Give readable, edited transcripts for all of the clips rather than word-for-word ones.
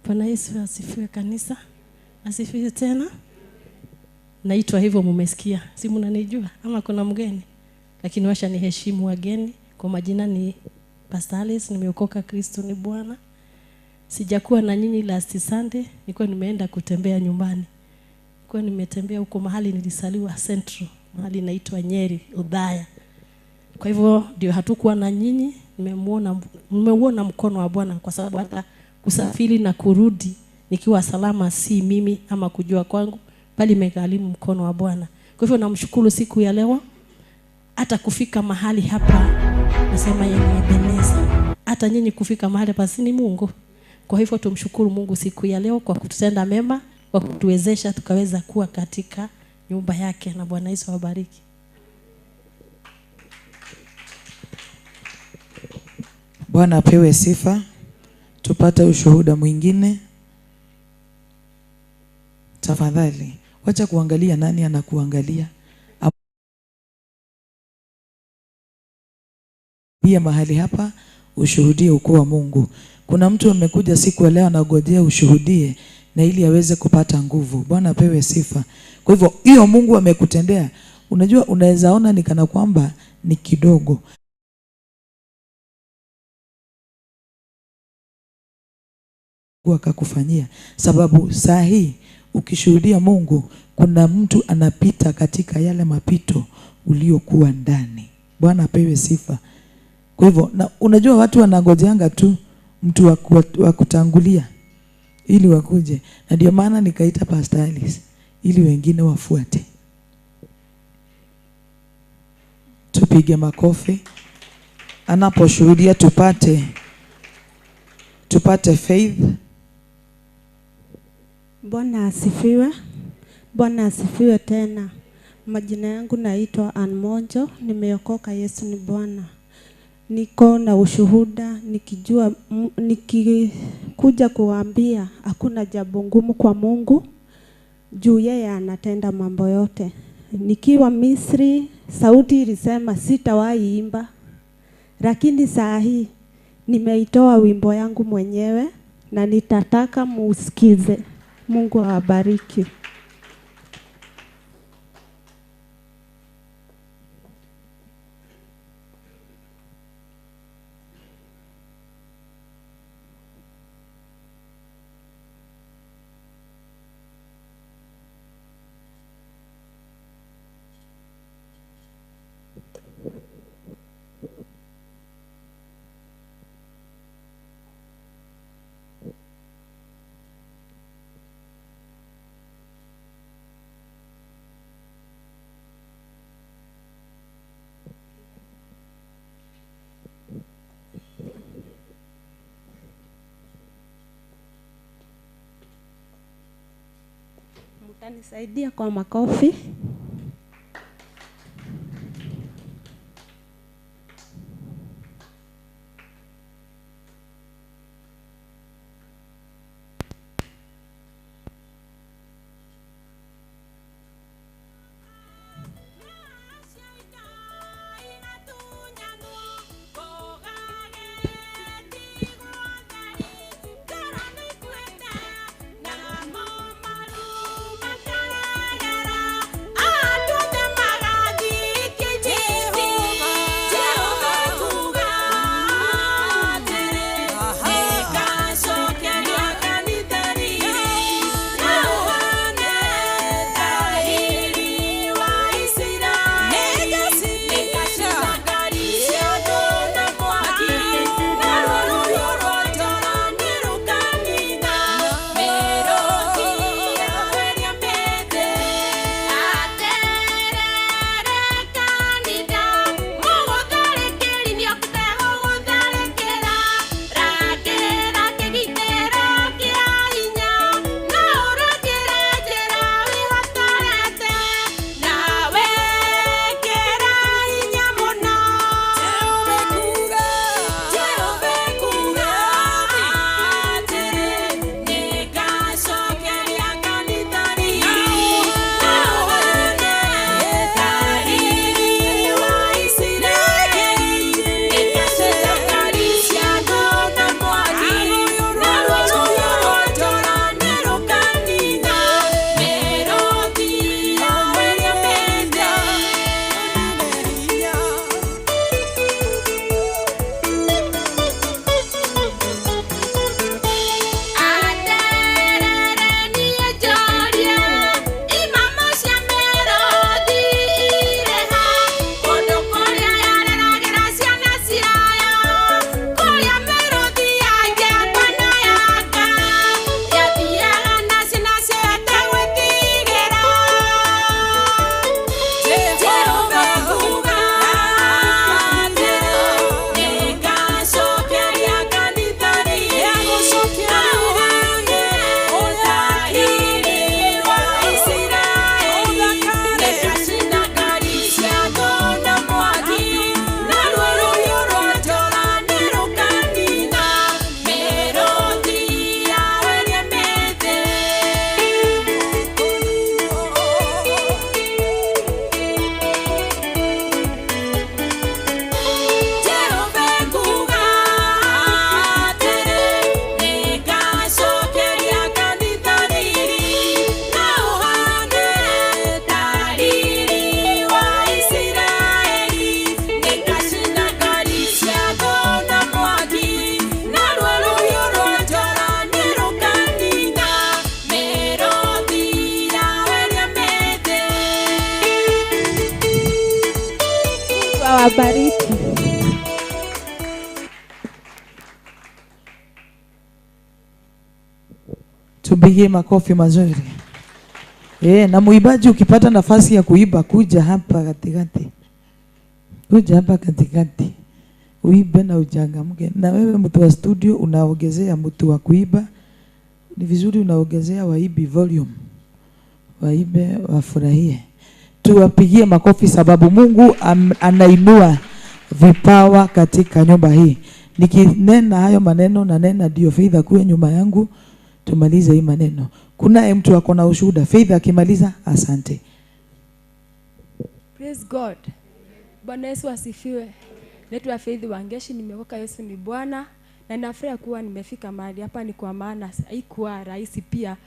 Bwana Yesu asifiwe kanisa. Asifiwe tena. Naitwa hivyo mumesikia. Si mnanijua ama kuna mgeni? Lakini washa niheshimu wageni. Kwa majina ni Pastor Alice, nimeokoka, Kristo ni Bwana. Sijakuwa na nyinyi last Sunday, nilikuwa nimeenda kutembea nyumbani. Nilikuwa nimetembea huko mahali nilisaliwa Central, mahali inaitwa Nyeri, Udhaya. Kwa hivyo ndio hatukuwa na nyinyi. Nimeuona mkono wa Bwana kwa sababu hata kusafiri na kurudi nikiwa salama si mimi ama kujua kwangu, bali imegharimu mkono wa Bwana. Kwa hivyo namshukuru siku ya leo hata kufika mahali hapa, nasema yeye ni Ebeneza. Hata nyinyi kufika mahali hapa si ni Mungu. Kwa hivyo tumshukuru Mungu siku ya leo kwa kututenda mema, kwa kutuwezesha tukaweza kuwa katika nyumba yake, na Bwana Yesu awabariki. Bwana apewe sifa. Tupate ushuhuda mwingine. Tafadhali, wacha kuangalia nani anakuangalia. Pia mahali hapa ushuhudie ukuu wa Mungu. Kuna mtu amekuja siku ya leo anagojea ushuhudie na ili aweze kupata nguvu. Bwana apewe sifa. Kwa hivyo hiyo Mungu amekutendea, unajua unaweza ona ni kana kwamba ni kidogo. Akakufanyia. Sababu saa hii ukishuhudia Mungu, kuna mtu anapita katika yale mapito uliokuwa ndani. Bwana apewe sifa. Kwa hivyo na unajua watu wanangojeanga tu mtu wa kutangulia ili wakuje. Na ndio maana nikaita Pastor Alice ili wengine wafuate. Tupige makofi anaposhuhudia, tupate faith. Bwana asifiwe. Bwana asifiwe tena. Majina yangu naitwa Ann Monjo, nimeokoka, Yesu ni Bwana. Niko na ushuhuda, nikikuja kuambia hakuna jambo ngumu kwa Mungu, juu yeye anatenda mambo yote. Nikiwa Misri, sauti ilisema sitawahi imba, lakini saa hii nimeitoa wimbo yangu mwenyewe na nitataka musikize. Mungu awabariki. Mtanisaidia kwa makofi. Tumpigie makofi mazuri. Na muibaji ukipata nafasi ya kuiba, kuja hapa katikati. Kuja hapa katikati. Uibe na uchangamke. Na wewe mtu wa studio unaongezea mtu wa kuiba. Ni vizuri unaongezea waibi volume. Waibe wafurahie. Tuwapigie makofi sababu Mungu anainua vipawa katika nyumba hii. Nikinena hayo maneno na nena ndio Faith akuwe nyuma yangu, tumalize hii maneno. Kuna mtu ako na ushuhuda? Faith akimaliza, asante. Praise God. Bwana Yesu asifiwe. Naitwa Faith Wangeshi, nimeokoka, Yesu ni Bwana. Na ninafurahi kuwa nimefika mahali hapa, ni kwa maana haikuwa rahisi pia.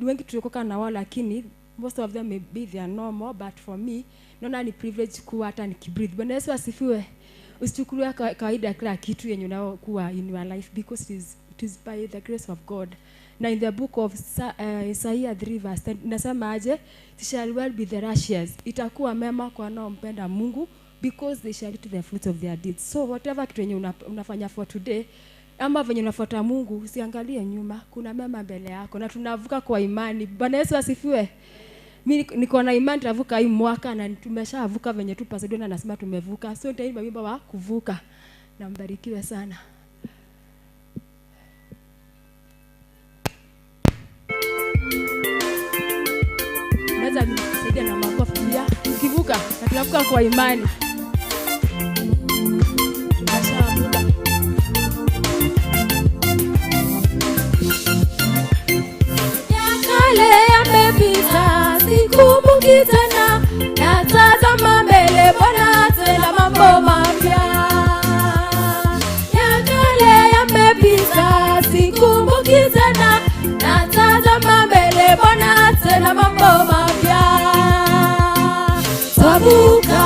Wengi tuliokoka na wao, lakini most of them may be they are normal, but for me naona ni privilege kuwa hata nikibreathe. Bwana Yesu asifiwe. Usichukulie kawaida kila kitu yenye unayokuwa in your life, because it is by the grace of God. Na in the book of Isaiah 3 verse 10 nasema aje? It shall well be the righteous. Itakuwa mema kwa wanaompenda Mungu, because they shall eat the fruit of their deeds. So whatever kitu yenye unafanya for today, ama venye unafuata Mungu, usiangalie nyuma, kuna mema mbele yako na tunavuka kwa imani. Bwana Yesu asifiwe. Mimi niko na imani tutavuka hii mwaka, na tumeshavuka venye tu Pastor Dona anasema tumevuka. So nitaimba wimbo wa kuvuka. Na mbarikiwe sana. Naweza nisaidia na makofi pia. Tukivuka, na tunavuka kwa imani. Tumeshavuka. Ya kale yamepita, sikumbuki tena, natazama mbele, Bwana atenda mambo mapya. Ya kale yamepita, sikumbuki tena, natazama mbele, Bwana atenda mambo mapya. Twavuka,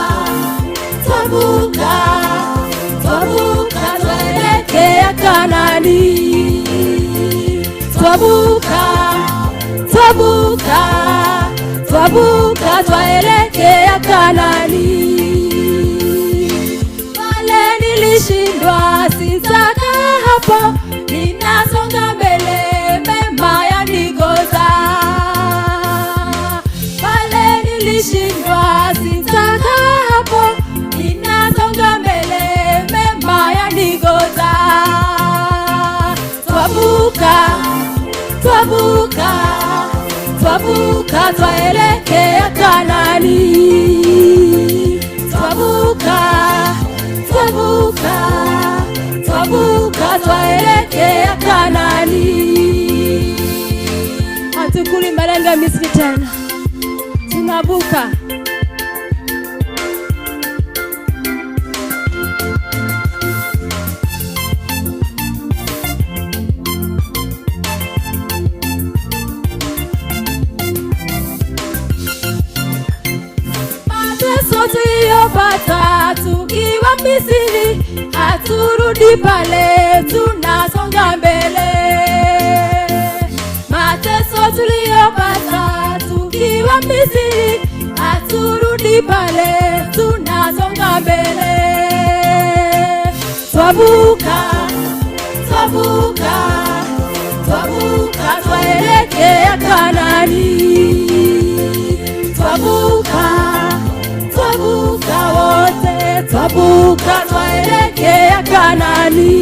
twavuka, twavuka, twaelekea Kanani. Twavuka, twavuka, twavuka, twaelekea Kanani. Pale nilishindwa, sitakaa hapo, ninasonga mbele, mema yaningoja. Pale nilishindwa, sitakaa hapo, ninasonga mbele, mema yaningoja. Twavuka, twavuka, twavuka, twaelekea Kanani. Twavuka, twavuka, twavuka, twaelekea Kanani. Hatukuli malengo ya Misri tena, tunavuka. Mateso tuliyopata tukiwa Misri, haturudi pale, tunasonga mbele. Mateso tuliyopata tukiwa Misri, haturudi pale, tunasonga mbele. Twavuka, twavuka, twavuka, twaelekea Kanani. Twavuka, twavuka wote, twavuka, twaelekea Kanani.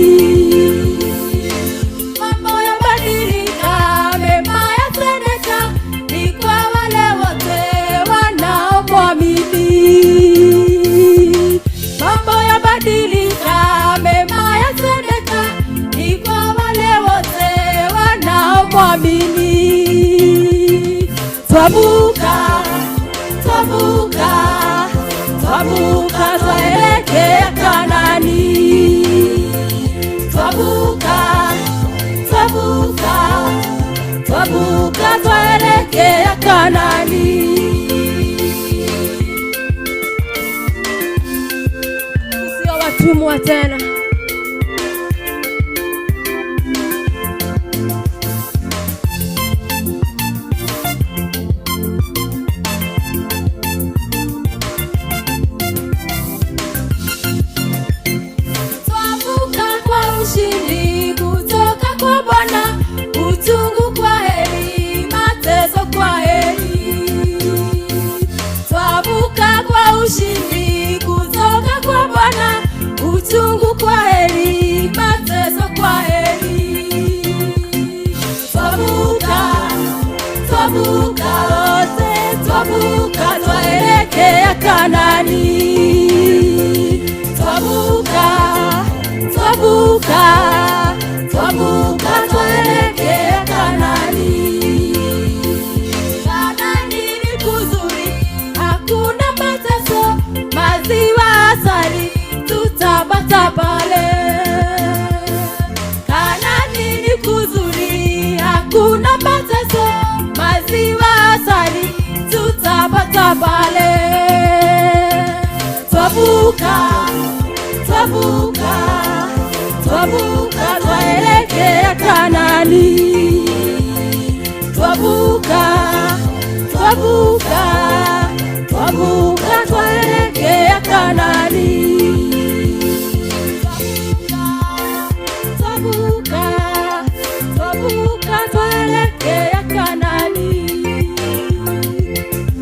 Mambo yabadilika, mema yatendeka, ni kwa wale wote wanaomwamini. Mambo yabadilika, mema yatendeka, ni kwa wale wote wanaomwamini. Twavuka, twavuka, twavuka, twaelekea Kanani. Twavuka, twavuka, twavuka, twaelekea Kanani. Sio watumwa tena. Twavuka kwa ushindi kutoka kwa Bwana, uchungu kwa heri. Kanani. Twavuka, twavuka, twavuka twaelekea Kanani. Kanani ni kuzuri, hakuna mateso, maziwa asali tutapata pale. Kanani ni kuzuri, hakuna mateso, maziwa asali tutapata pale. Twavuka, twavuka, twavuka twaelekea Kanani. Twavuka, twavuka, twavuka twaelekea Kanani. Twavuka, twavuka twaelekea Kanani.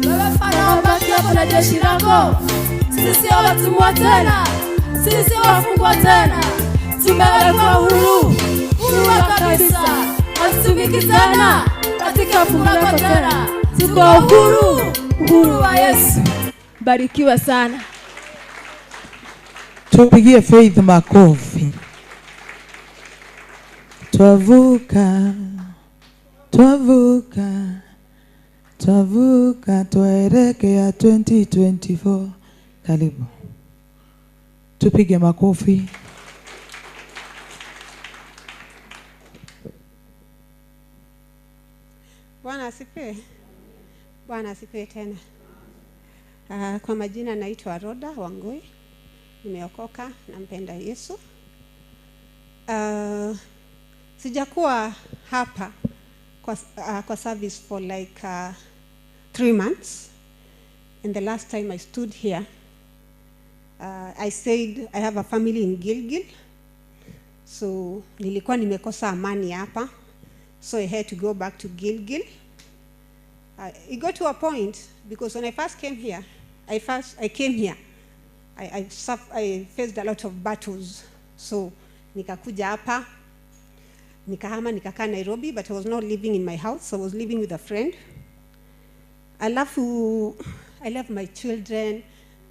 Baba Farao, baki hapo na jeshi lako. Sisi sio watumwa tena, sisi sio wafungwa tena, tumewekwa huru, huru kabisa. Hatutumiki tena katika fungu lako tena, tuko huru, uhuru wa Yesu. Barikiwa sana. Tupigie Faith makofi. Twavuka, twavuka, twavuka twaelekea 2024. Karibu. Tupige makofi. Bwana asifiwe. Bwana asifiwe tena. Kwa majina naitwa Rhoda Wangui. Nimeokoka, nampenda Yesu. Sijakuwa hapa kwa service for like 3 months. And the last time I stood here, I said I have a family in Gilgil. So nilikuwa nimekosa amani hapa. So I had to go back to Gilgil. It got to a point, because when I first came here, I came here. I faced a lot of battles. So nikakuja hapa, nikahama, nikakaa Nairobi, but I was not living in my house. So I was living with a friend. Alafu, I left my children.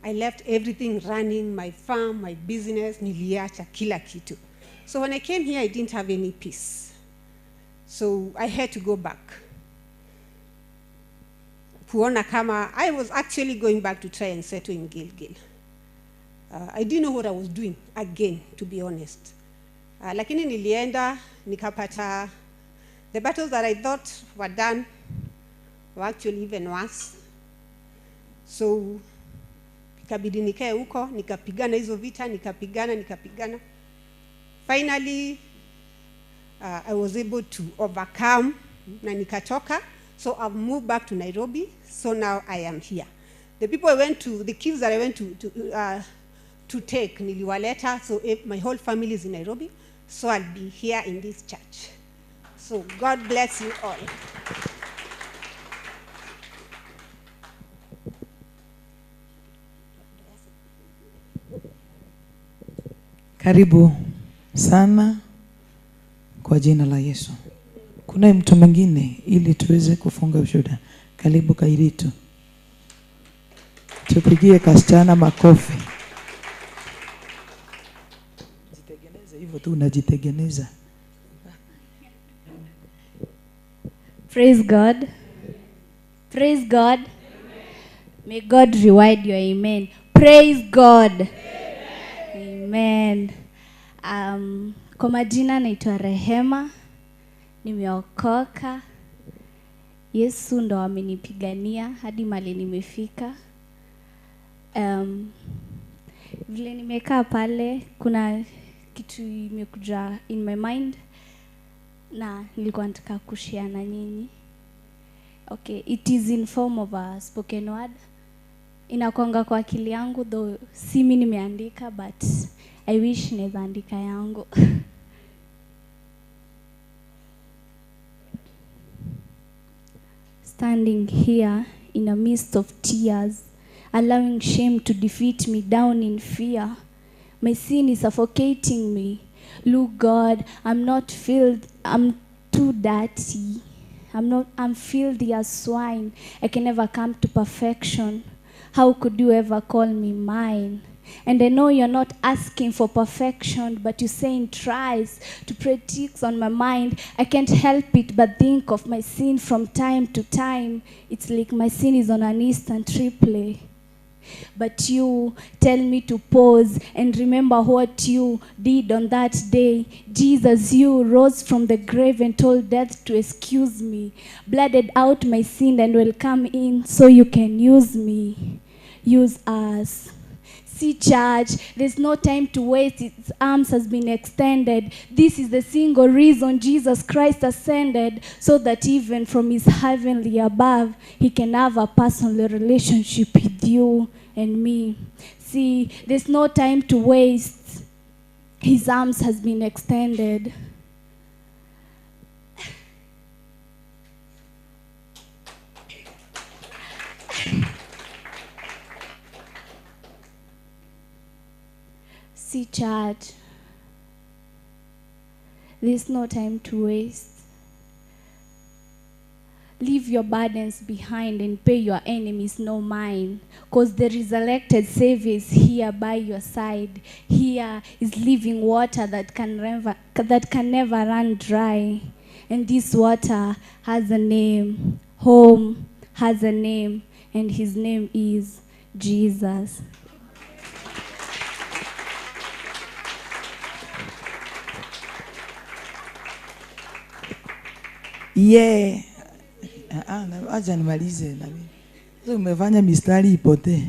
I left everything running, my farm, my business, niliacha kila kitu. So when I came here, I didn't have any peace. So I had to go back. Kuona kama, I was actually going back to try and settle in Gilgil. I didn't know what I was doing, again, to be honest. Lakini nilienda, nikapata, the battles that I thought were done were actually even worse. So, ikabidi nikae huko, nikapigana hizo vita, nikapigana. Finally, I was able to overcome na nikatoka. So I've moved back to Nairobi. So now I am here. The people I went to, the kids that I went to take, niliwaleta. So my whole family is in Nairobi. So I'll be here in this church. So God bless you all. Karibu sana kwa jina la Yesu. Kuna mtu mwingine ili tuweze kufunga ushuhuda? Karibu Kairitu. Tupigie kasichana makofi. Jitegeneze hivyo tu, unajitegeneza. Praise God. Praise God. May God reward your amen. Praise God. Amen. Kwa majina naitwa Rehema. Nimeokoka. Yesu ndo amenipigania hadi mali nimefika. Vile nimekaa pale kuna kitu imekuja in my mind na nilikuwa nataka kushare na nyinyi. Okay, it is in form of a spoken word. Inakuanga kwa akili yangu, though si mimi nimeandika, but I wish naweza andika yangu. Standing here in a mist of tears, allowing shame to defeat me down in fear. My sin is suffocating me. Look, God, I'm not filled, I'm too dirty. I'm filthy as swine. I can never come to perfection. How could you ever call me mine? And I know you're not asking for perfection, but you're saying tries to play tricks on my mind. I can't help it but think of my sin from time to time. It's like my sin is on an instant replay. But you tell me to pause and remember what you did on that day. Jesus, you rose from the grave and told death to excuse me. Blotted out my sin and will come in so you can use me. Use us. See, church, there's no time to waste. Its arms has been extended. This is the single reason Jesus Christ ascended, so that even from his heavenly above, he can have a personal relationship with you and me. See, there's no time to waste. His arms has been extended. See, church, there's no time to waste. Leave your burdens behind and pay your enemies no mind, because the resurrected Savior is here by your side. Here is living water that can never run dry. And this water has a name. Home has a name, and his name is Jesus. Yeah. Acha nimalize na mimi. Sasa umefanya mistari ipotee.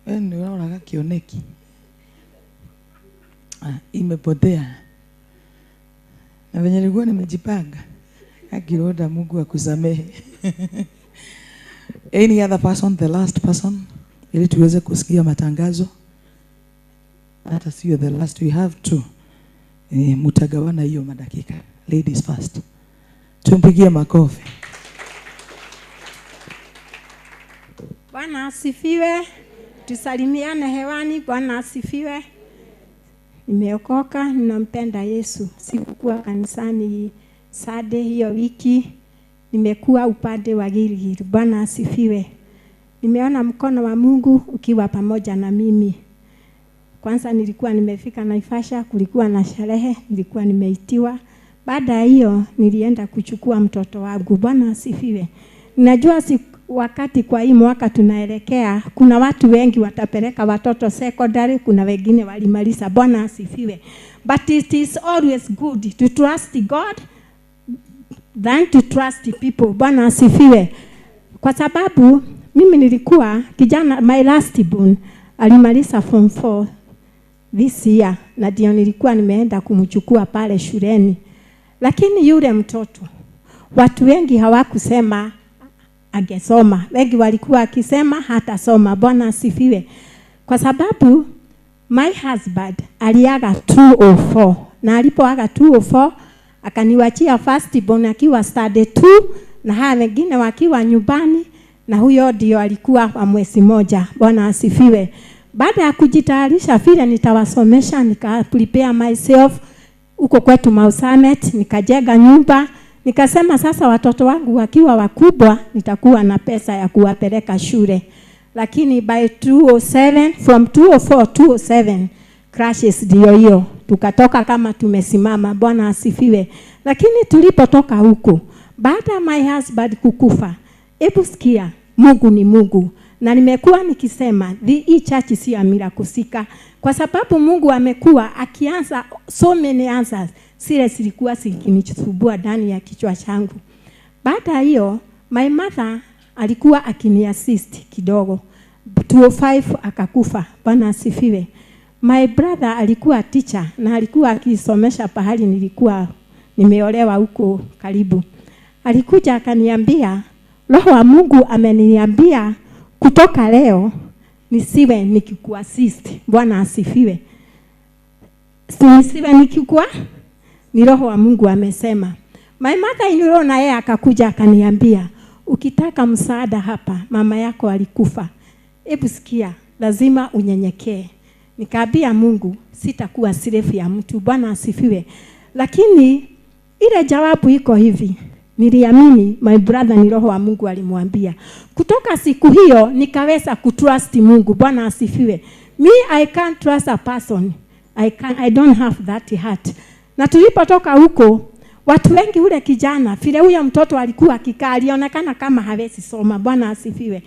Wewe ndio unaona kioneki. Imepotea. Na venye nilikuwa nimejipanga. Akiroda Mungu akusamehe. Any other person, the last person, ili tuweze kusikia matangazo. Hata sio the last, we have two. Mutagawana hiyo madakika. Ladies first. Tumpigie makofi. Bwana asifiwe. Tusalimiane hewani. Bwana asifiwe. Nimeokoka, ninampenda Yesu. Sikukuwa kanisani Sunday hiyo wiki. Nimekuwa upande wa Gilgil. Bwana asifiwe. Nimeona mkono wa Mungu ukiwa pamoja na mimi. Kwanza nilikuwa nimefika Naivasha, kulikuwa na sherehe, nilikuwa nimeitiwa. Baada ya hiyo nilienda kuchukua mtoto wangu. Bwana asifiwe. Najua wakati kwa hii mwaka tunaelekea, kuna watu wengi watapeleka watoto secondary, kuna wengine walimaliza. Bwana asifiwe. But it is always good to trust God than to trust people. Bwana asifiwe. Kwa sababu mimi nilikuwa kijana, my last born alimaliza form 4 this year, na ndio nilikuwa nimeenda kumchukua pale shuleni. Lakini yule mtoto, watu wengi hawakusema angesoma. Wengi walikuwa akisema hatasoma. Bwana asifiwe. Kwa sababu my husband aliaga 204, na alipoaga 204 akaniwachia first born akiwa study 2 na hawa wengine wakiwa nyumbani, na huyo ndio alikuwa wa mwezi moja. Bwana asifiwe. Baada ya kujitayarisha vile nitawasomesha, nika prepare myself huko kwetu Mau Summit, nikajenga nyumba, nikasema sasa watoto wangu wakiwa wakubwa nitakuwa na pesa ya kuwapeleka shule. Lakini by 207, from 204 207 crashes ndio hiyo, tukatoka kama tumesimama. Bwana asifiwe. Lakini tulipotoka huko, baada my husband kukufa, hebu sikia, Mungu ni Mungu. Na nimekuwa nikisema hii church si ya miracle seeker, kwa sababu Mungu amekuwa akianza so many answers zile zilikuwa zikinisumbua ndani ya kichwa changu. Baada hiyo my mother alikuwa akiniassist kidogo. 205 akakufa. Bwana asifiwe. My brother alikuwa teacher na alikuwa akisomesha pahali nilikuwa nimeolewa huko karibu. Alikuja akaniambia, Roho wa Mungu ameniambia kutoka leo nisiwe nikikuassist. Bwana asifiwe. Nisiwe nikikua, ni Roho wa Mungu amesema. My mother in law na yeye akakuja akaniambia, ukitaka msaada hapa, mama yako alikufa. Hebu sikia, lazima unyenyekee. Nikaambia Mungu, sitakuwa slave ya mtu. Bwana asifiwe. Lakini ile jawabu iko hivi. Niliamini my brother ni roho wa Mungu alimwambia. Kutoka siku hiyo nikaweza kutrust Mungu. Bwana asifiwe. Me, I can't trust a person. I don't have that heart. Na tulipotoka huko, watu wengi ule kijana, vile huyo mtoto alikuwa akikaa, alionekana kama hawezi soma. Bwana asifiwe.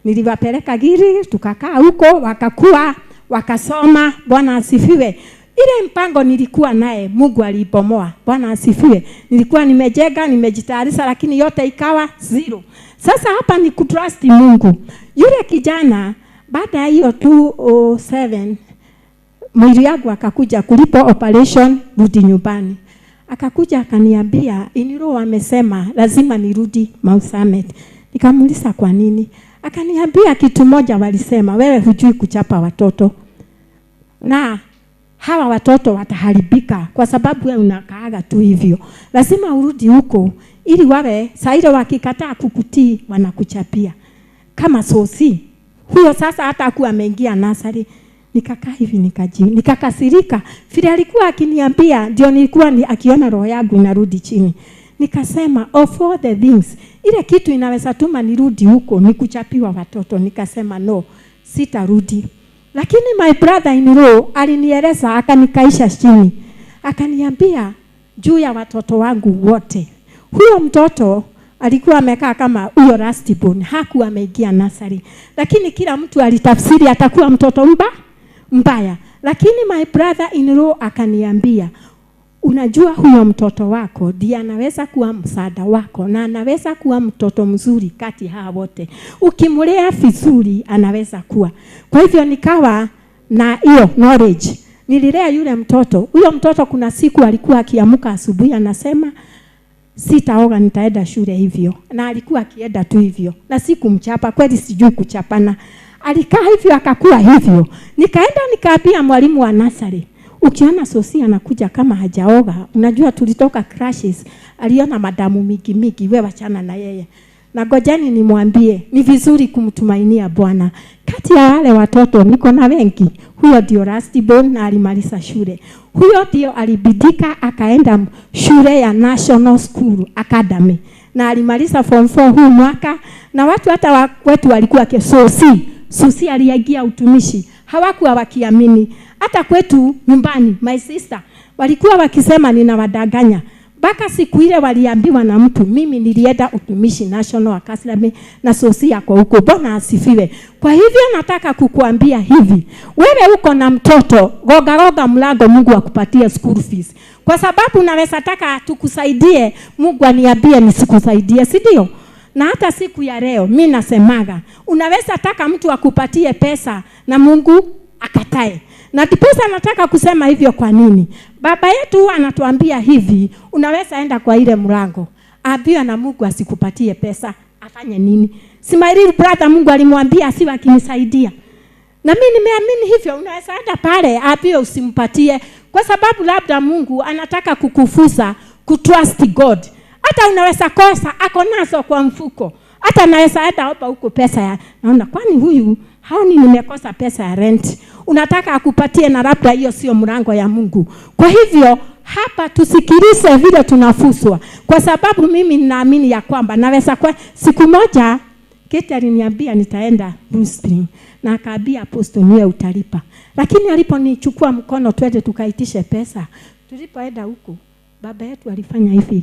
Niliwapeleka Giri, tukakaa huko, wakakua, wakasoma. Bwana asifiwe. Ile mpango nilikuwa naye, Mungu aliibomoa. Bwana asifiwe. Nilikuwa nimejenga, nimejitayarisha, lakini yote ikawa zero. Sasa hapa ni kutrust Mungu. Yule kijana baada ya hiyo 2007 mwili yangu akakuja kulipo operation, rudi nyumbani. Akakuja akaniambia, in-law amesema lazima nirudi Mount Summit. Nikamuuliza kwa nini? Akaniambia kitu moja walisema, wewe hujui kuchapa watoto. Na hawa watoto wataharibika kwa sababu wewe unakaaga tu hivyo. Lazima urudi huko ili wawe saa ile wakikataa kukutii wanakuchapia. Kama sosi. Huyo sasa hata hakuwa ameingia nursery. Nikakaa hivi nikakasirika. Vile alikuwa akiniambia ndio nilikuwa ni akiona roho yangu inarudi chini. Nikasema of all the things, ile kitu inaweza tuma nirudi huko ni kuchapiwa watoto. Nikasema no, sitarudi. Lakini my brother in law alinieleza, akanikaisha chini. Akaniambia juu ya watoto wangu wote. Huyo mtoto alikuwa amekaa kama huyo last born, hakuwa ameingia nursery. Lakini kila mtu alitafsiri atakuwa mtoto mbaya. Lakini my brother in law akaniambia, unajua huyo mtoto wako ndiye anaweza kuwa msaada wako na anaweza kuwa mtoto mzuri kati hawa wote. Ukimlea vizuri anaweza kuwa. Kwa hivyo nikawa na hiyo knowledge. Nililea yule mtoto. Huyo mtoto kuna siku alikuwa akiamka asubuhi anasema sitaoga, nitaenda shule hivyo. Na alikuwa akienda tu hivyo. Na sikumchapa, kweli sijui kuchapana. Alikaa hivyo akakuwa hivyo. Nikaenda nikaambia mwalimu wa nursery, ukiona Sosi anakuja kama hajaoga, unajua tulitoka crashes, aliona madamu mingi mingi, wewe wachana na yeye. Na ngojeni nimwambie, ni vizuri kumtumainia Bwana. Kati ya wale watoto niko na wengi, huyo ndio last born na alimaliza shule. Huyo ndio alibidika akaenda shule ya National School Academy. Na alimaliza form 4 huu mwaka, na watu hata wetu walikuwa Sosi. Sosi aliingia utumishi. Hawakuwa wakiamini. Hata kwetu nyumbani, my sister, walikuwa wakisema ninawadanganya. Mpaka siku ile waliambiwa na mtu, mimi nilienda utumishi National Academy na Sosi yako huko. Bwana asifiwe. Kwa hivyo nataka kukuambia hivi, wewe uko na mtoto, goga goga mlango Mungu akupatie school fees. Kwa sababu naweza taka tukusaidie, Mungu aniambie nisikusaidie, si ndio? Na hata siku ya leo mimi nasemaga, unaweza taka mtu akupatie pesa na Mungu akatae. Na ndiposa nataka kusema hivyo kwa nini? Baba yetu huwa anatuambia hivi, unaweza enda kwa ile mlango, ambiwa na Mungu asikupatie pesa, afanye nini? Si my real brother Mungu alimwambia asiwe akinisaidia. Na mimi nimeamini hivyo, unaweza enda pale ambiwe usimpatie kwa sababu labda Mungu anataka kukufusa kutrust God. Hata unaweza kosa, ako nazo kwa mfuko. Hata naweza enda hapa huko pesa ya, naona kwani huyu haoni nimekosa pesa ya rent. Unataka akupatie na labda hiyo sio mlango ya Mungu. Kwa hivyo hapa tusikilize vile tunafuswa. Kwa sababu mimi ninaamini ya kwamba naweza kwa siku moja Keti aliniambia nitaenda Blue Spring na akaambia apostle niwe utalipa. Lakini aliponichukua mkono twende tukaitishe pesa, tulipoenda huko baba yetu alifanya hivi.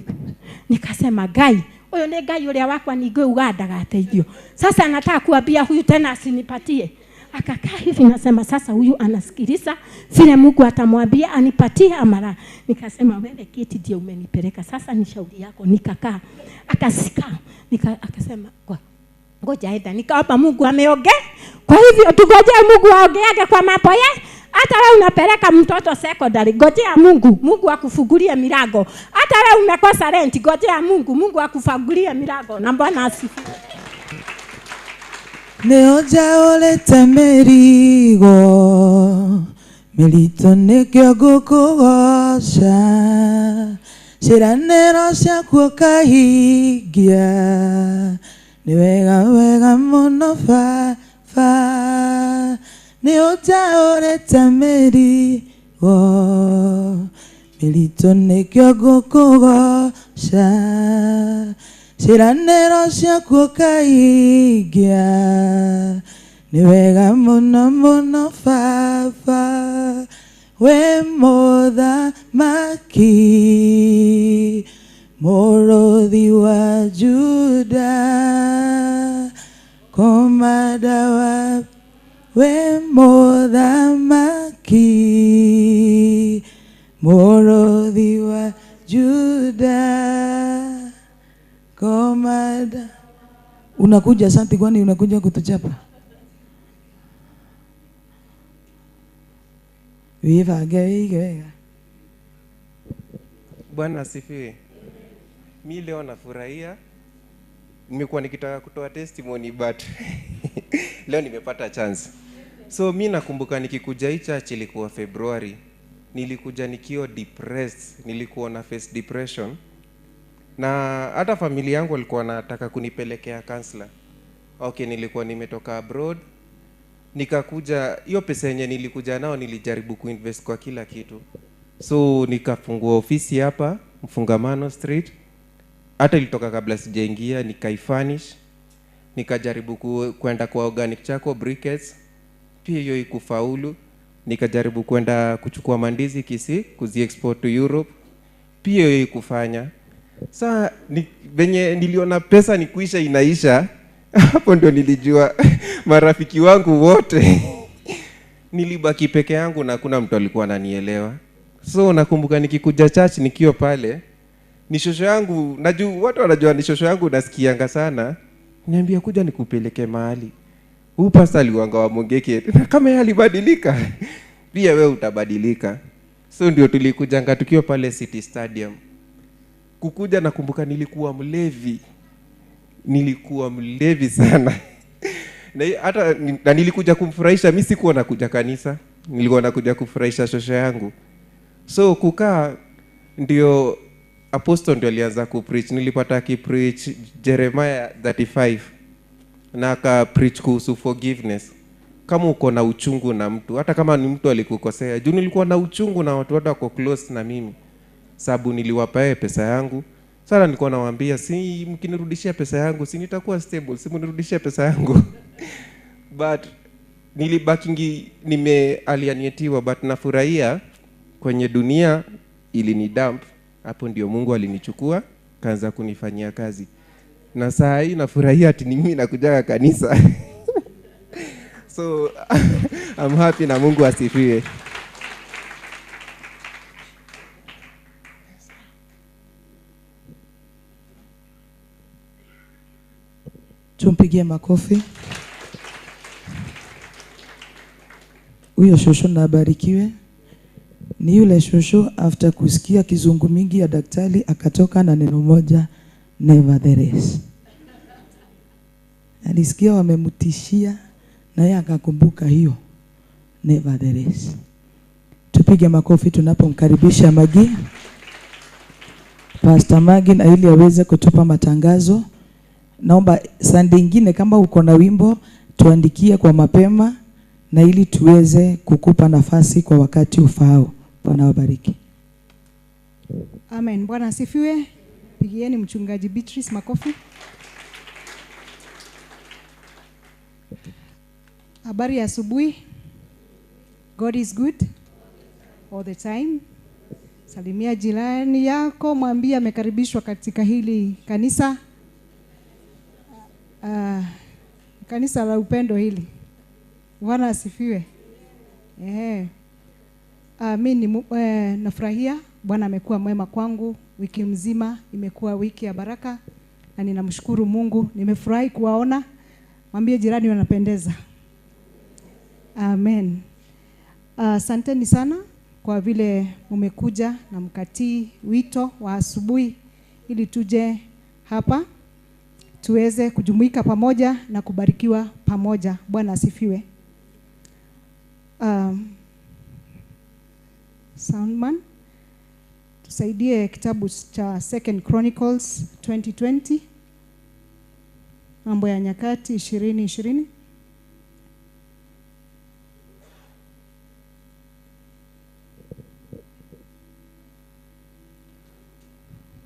Nikasema Ngai, huyo ni Ngai yule wakwa nigwe Uganda gateithio. Sasa nataka kuambia huyu tena asinipatie. Akakaa hivi, nasema sasa huyu anasikiliza vile Mungu atamwambia anipatie amara. Nikasema wewe Keti ndio umenipeleka, sasa ni shauri yako. Nikakaa, akasika, akasema ngoja enda. Nikaomba Mungu ameongea. Kwa hivyo tugojee Mungu aongeage kwa mambo ya. Hata wewe unapeleka mtoto secondary, ngojea Mungu, Mungu akufungulie milango. Hata wewe umekosa rent, ngojea Mungu, Mungu akufungulie milango. Na Bwana asifiwe. Nĩũnjaũrĩte mĩrigo mĩritũ nĩkĩo ngũkũgoca ciĩranĩro ciaku ũkahingia nĩ wega wega mũno Baba nĩũnjaũrĩte mĩrigo Mĩritũ nĩkĩo ngũkũgoca ciĩranĩro ciaku ũkahingia nĩ wega mũno mũno Baba wĩ mũthamaki mũrũthi wa Juda komanda wa wĩ mũthamaki mũrũthi wa Juda komanda. Unakuja asante, kwani unakuja kutuchapa? Viva. Bwana asifiwe. Mi leo nafurahia. Nimekuwa nikitaka kutoa testimony but leo nimepata chance. So mi nakumbuka nikikuja hii church ilikuwa February. Nilikuja nikiwa depressed, nilikuwa na face depression. Na hata familia yangu walikuwa wanataka kunipelekea counselor. Okay, nilikuwa nimetoka abroad. Nikakuja, hiyo pesa yenye nilikuja nao nilijaribu kuinvest kwa kila kitu. So nikafungua ofisi hapa Mfungamano Street. Hata ilitoka kabla sijaingia, nikaifurnish. Nikajaribu kwenda kwa organic charcoal briquettes. Pia hiyo ikufaulu. Nikajaribu kwenda kuchukua mandizi Kisii, kuzi-export to Europe. Pia hiyo ikufanya. Sa venye niliona pesa nikuisha inaisha, hapo ndio nilijua marafiki wangu wote nilibaki peke yangu na hakuna mtu alikuwa ananielewa. So nakumbuka nikikuja church nikiwa pale, ni shosho yangu, najua watu wanajua ni shosho yangu, nasikianga sana. Niambia kuja nikupeleke mahali. Huyu pastor aliwanga wa Mungeke, na kama yeye alibadilika, pia wewe utabadilika. So ndio tulikujanga tukiwa pale City Stadium. Kukuja nakumbuka nilikuwa mlevi. Nilikuwa mlevi sana. Na hata na nilikuja kumfurahisha, mimi sikuwa nakuja kanisa, nilikuwa nakuja kufurahisha shosho yangu. So kukaa ndio apostle ndio alianza kupreach. Nilipata akipreach Jeremiah 35 na aka preach kuhusu forgiveness. Kama uko na uchungu na mtu, hata kama ni mtu alikukosea. Juu nilikuwa na uchungu na watu wako close na mimi, sababu niliwapa yeye pesa yangu. Sasa nilikuwa nawaambia, si mkinirudishia pesa yangu, si nitakuwa stable, si mnirudishie pesa yangu. But nilibakingi nimealienietiwa, but nafurahia kwenye dunia ilinidump. Hapo ndio Mungu alinichukua, kaanza kunifanyia kazi. Na saa hii nafurahia ati ni mimi nakujaga kanisa. So I'm happy na Mungu asifiwe. Tumpigie makofi. Huyo shosho na abarikiwe. Ni yule shosho after kusikia kizungu mingi ya daktari akatoka na neno moja, nevertheless. Alisikia wamemtishia na yeye akakumbuka hiyo nevertheless. Tupige makofi tunapomkaribisha Magi, Pastor Magi, na ili aweze kutupa matangazo. Naomba Sunday nyingine kama uko na wimbo tuandikie kwa mapema na ili tuweze kukupa nafasi kwa wakati ufaao. Bwana wabariki. Amen. Bwana asifiwe. Pigieni mchungaji Beatrice makofi. Habari ya asubuhi. God is good all the time. Salimia jirani yako, mwambie amekaribishwa katika hili kanisa. Kanisa la upendo hili. Bwana asifiwe. Mimi nafurahia Bwana amekuwa mwema kwangu wiki mzima, imekuwa wiki ya baraka na ninamshukuru Mungu. Nimefurahi kuwaona. Mwambie jirani wanapendeza. Amen. Asanteni sana kwa vile umekuja na mkatii wito wa asubuhi ili tuje hapa tuweze kujumuika pamoja na kubarikiwa pamoja. Bwana asifiwe. Soundman, tusaidie kitabu cha 2 Chronicles 2020, Mambo ya Nyakati 20:20.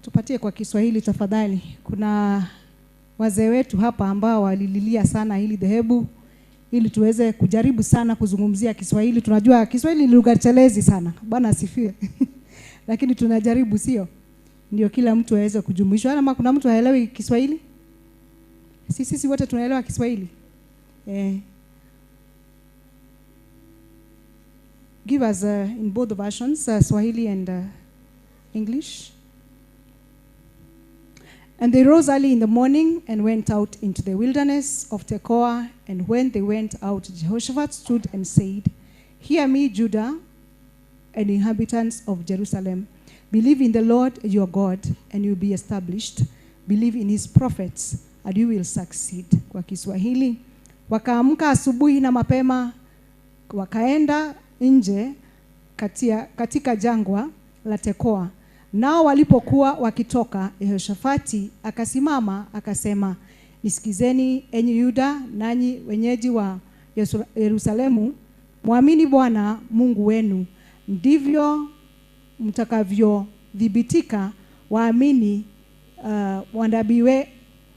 Tupatie kwa Kiswahili tafadhali. Kuna wazee wetu hapa ambao walililia sana hili dhehebu ili tuweze kujaribu sana kuzungumzia Kiswahili. Tunajua Kiswahili ni lugha telezi sana. Bwana asifiwe. Lakini tunajaribu, sio? Ndio kila mtu aweze kujumuishwa. Ama kuna mtu haelewi Kiswahili? Sisi wote tunaelewa Kiswahili. Give us in both versions, Swahili and English. And they rose early in the morning and went out into the wilderness of Tekoa. And when they went out, Jehoshaphat stood and said, "Hear me, Judah and inhabitants of Jerusalem. Believe in the Lord your God, and you will be established. Believe in his prophets, and you will succeed." Kwa Kiswahili, wakaamka asubuhi na mapema, wakaenda nje katika jangwa la Tekoa. Nao walipokuwa wakitoka, Yehoshafati akasimama akasema, "Nisikizeni enyi Yuda nanyi wenyeji wa Yerusalemu, muamini Bwana Mungu wenu, ndivyo mtakavyodhibitika, waamini wanabii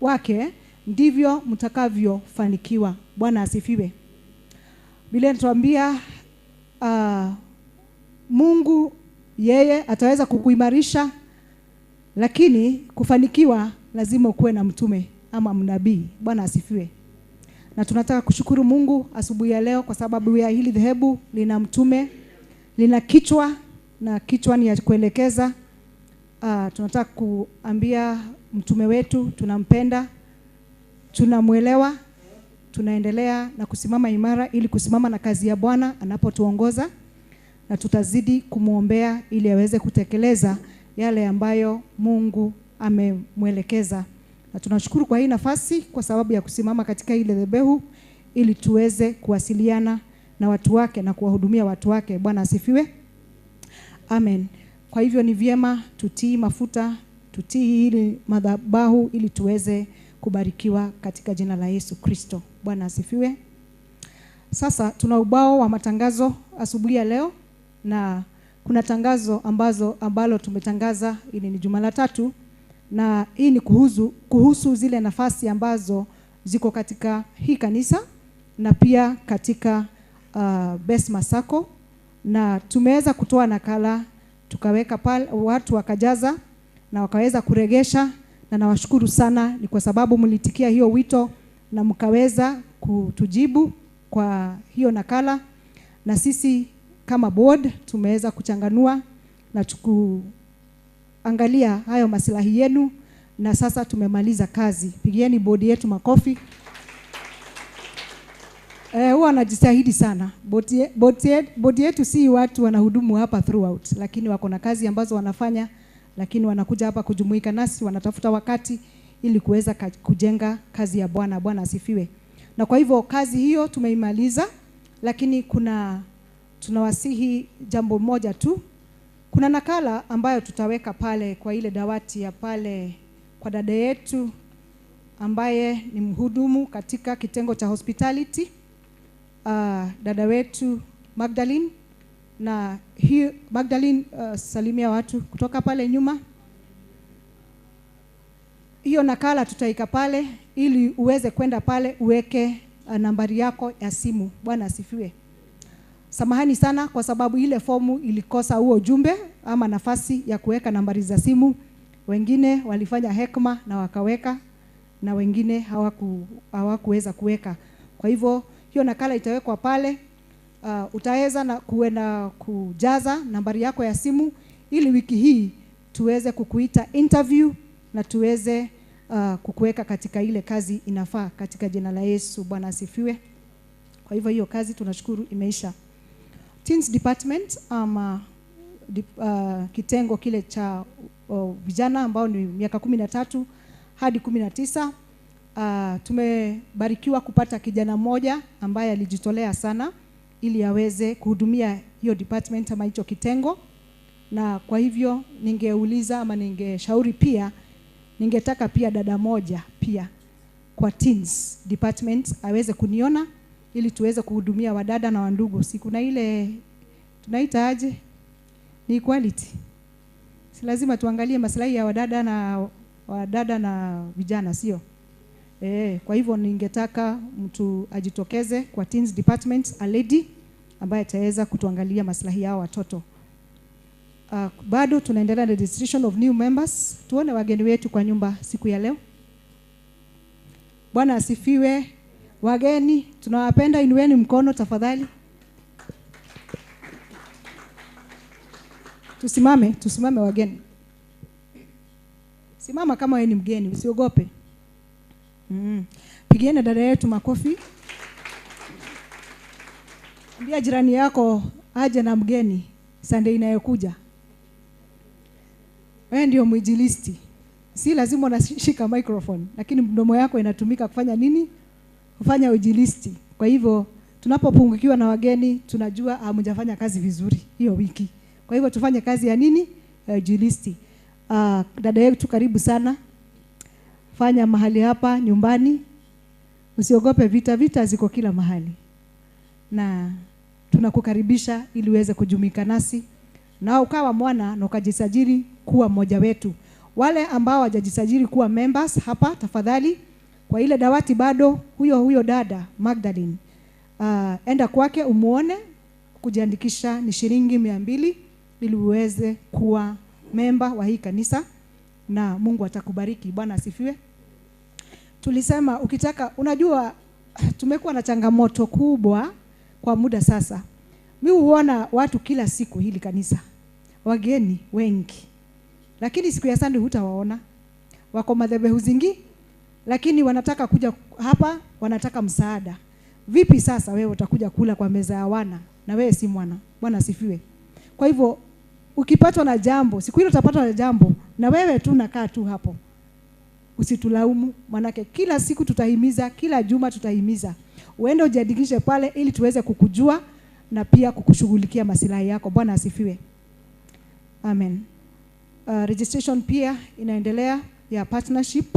wake, ndivyo mtakavyofanikiwa." Bwana asifiwe. Biblia inatuambia Mungu yeye ataweza kukuimarisha, lakini kufanikiwa lazima ukuwe na mtume ama mnabii. Bwana asifiwe. Na tunataka kushukuru Mungu asubuhi ya leo kwa sababu ya hili dhehebu lina mtume, lina kichwa, na kichwa ni ya kuelekeza. Tunataka kuambia mtume wetu tunampenda, tunamuelewa, tunaendelea na kusimama imara ili kusimama na kazi ya Bwana anapotuongoza, na tutazidi kumuombea ili aweze kutekeleza yale ambayo Mungu amemwelekeza. Na tunashukuru kwa hii nafasi kwa sababu ya kusimama katika ile dhehebu ili tuweze kuwasiliana na watu wake na kuwahudumia watu wake. Bwana asifiwe. Amen. Kwa hivyo ni vyema tutii mafuta, tutii ili madhabahu ili tuweze kubarikiwa katika jina la Yesu Kristo. Bwana asifiwe. Sasa tuna ubao wa matangazo asubuhi ya leo, na kuna tangazo ambalo tumetangaza, ili ni juma la tatu, na hii ni kuhusu zile nafasi ambazo ziko katika hii kanisa na pia katika Best Sacco, na tumeweza kutoa nakala tukaweka pale, watu wakajaza na wakaweza kuregesha, na nawashukuru sana ni kwa sababu mlitikia hiyo wito na mkaweza kutujibu kwa hiyo nakala, na sisi kama board tumeweza kuchanganua na tukuangalia hayo maslahi yenu, na sasa tumemaliza kazi. Pigieni board yetu makofi. Huwa wanajitahidi sana. Board yetu si watu wanahudumu hapa throughout, lakini wako na kazi ambazo wanafanya, lakini wanakuja hapa kujumuika nasi, wanatafuta wakati ili kuweza kujenga kazi ya Bwana. Bwana asifiwe. Na kwa hivyo kazi hiyo tumeimaliza, lakini tunawasihi jambo moja tu. Kuna nakala ambayo tutaweka pale kwa ile dawati ya pale kwa dada yetu ambaye ni mhudumu katika kitengo cha hospitality, dada wetu Magdalene. Na hii Magdalene, salimia watu kutoka pale nyuma. Hiyo nakala tutaika pale ili uweze kwenda pale uweke nambari yako ya simu. Bwana asifiwe. Samahani sana kwa sababu ile fomu ilikosa huo ujumbe ama nafasi ya kuweka nambari za simu. Wengine walifanya hekma na wakaweka, na wengine hawakuweza kuweka. Kwa hivyo hiyo nakala itawekwa pale. Utaweza na kuenda kujaza nambari yako ya simu ili wiki hii tuweze kukuita interview na tuweze kukuweka katika ile kazi inafaa katika jina la Yesu. Bwana asifiwe. Kwa hivyo hiyo kazi tunashukuru imeisha. Teens department ama kitengo kile cha vijana ambao ni miaka 13 hadi 19, tumebarikiwa kupata kijana mmoja ambaye alijitolea sana ili aweze kuhudumia hiyo department ama hicho kitengo. Na kwa hivyo ningeuliza ama ningeshauri pia, ningetaka pia dada moja pia kwa teens department aweze kuniona ili tuweze kuhudumia wadada na wandugu. Si kuna ile tunaita aje? Ni equality. Si lazima tuangalie maslahi ya wadada na vijana, sio? Kwa hivyo ningetaka mtu ajitokeze kwa teens department, a lady ambaye ataweza kutuangalia maslahi yao watoto. Bado tunaendelea na registration of new members. Tuone wageni wetu kwa nyumba siku ya leo. Bwana asifiwe. Wageni tunawapenda, inueni mkono tafadhali. Tusimame, tusimame wageni. Simama kama wewe ni mgeni, usiogope. Pigieni dada yetu makofi. Ambia jirani yako aje na mgeni Sunday inayokuja. Wewe ndio mwinjilisti. Si lazima unashika microphone, lakini mdomo yako inatumika kufanya nini? Kufanya uinjilisti. Kwa hivyo tunapopungukiwa na wageni tunajua hamjafanya kazi vizuri hiyo wiki. Kwa hivyo tufanye kazi ya nini? Ya uinjilisti. Dada yetu karibu sana. Fanya mahali hapa nyumbani. Usiogope vita, vita ziko kila mahali. Na tunakukaribisha ili uweze kujumuika nasi na ukawa mwana na ukajisajili kuwa mmoja wetu. Wale ambao hawajajisajili kuwa members hapa, tafadhali kwa ile dawati bado huyo dada Magdalene, enda kwake umuone. Kujiandikisha ni shilingi 200 ili uweze kuwa member wa hii kanisa na Mungu atakubariki. Bwana asifiwe. Tulisema ukitaka, unajua tumekuwa na changamoto kubwa kwa muda sasa. Mimi huona watu kila siku hili kanisa, wageni wengi, lakini siku ya Sunday hutawaona. Wako madhehebu zingi, lakini wanataka kuja hapa, wanataka msaada. Vipi sasa wewe utakuja kula kwa meza ya wana na wewe si mwana? Bwana asifiwe. Kwa hivyo ukipatwa na jambo, siku hilo utapatwa na jambo na wewe tu unakaa tu hapo, usitulaumu. Manake kila siku tutahimiza, kila juma tutahimiza. Uende ujiandikishe pale ili tuweze kukujua na pia kukushughulikia masilahi yako. Bwana asifiwe. Amen. Registration pia inaendelea ya partnership,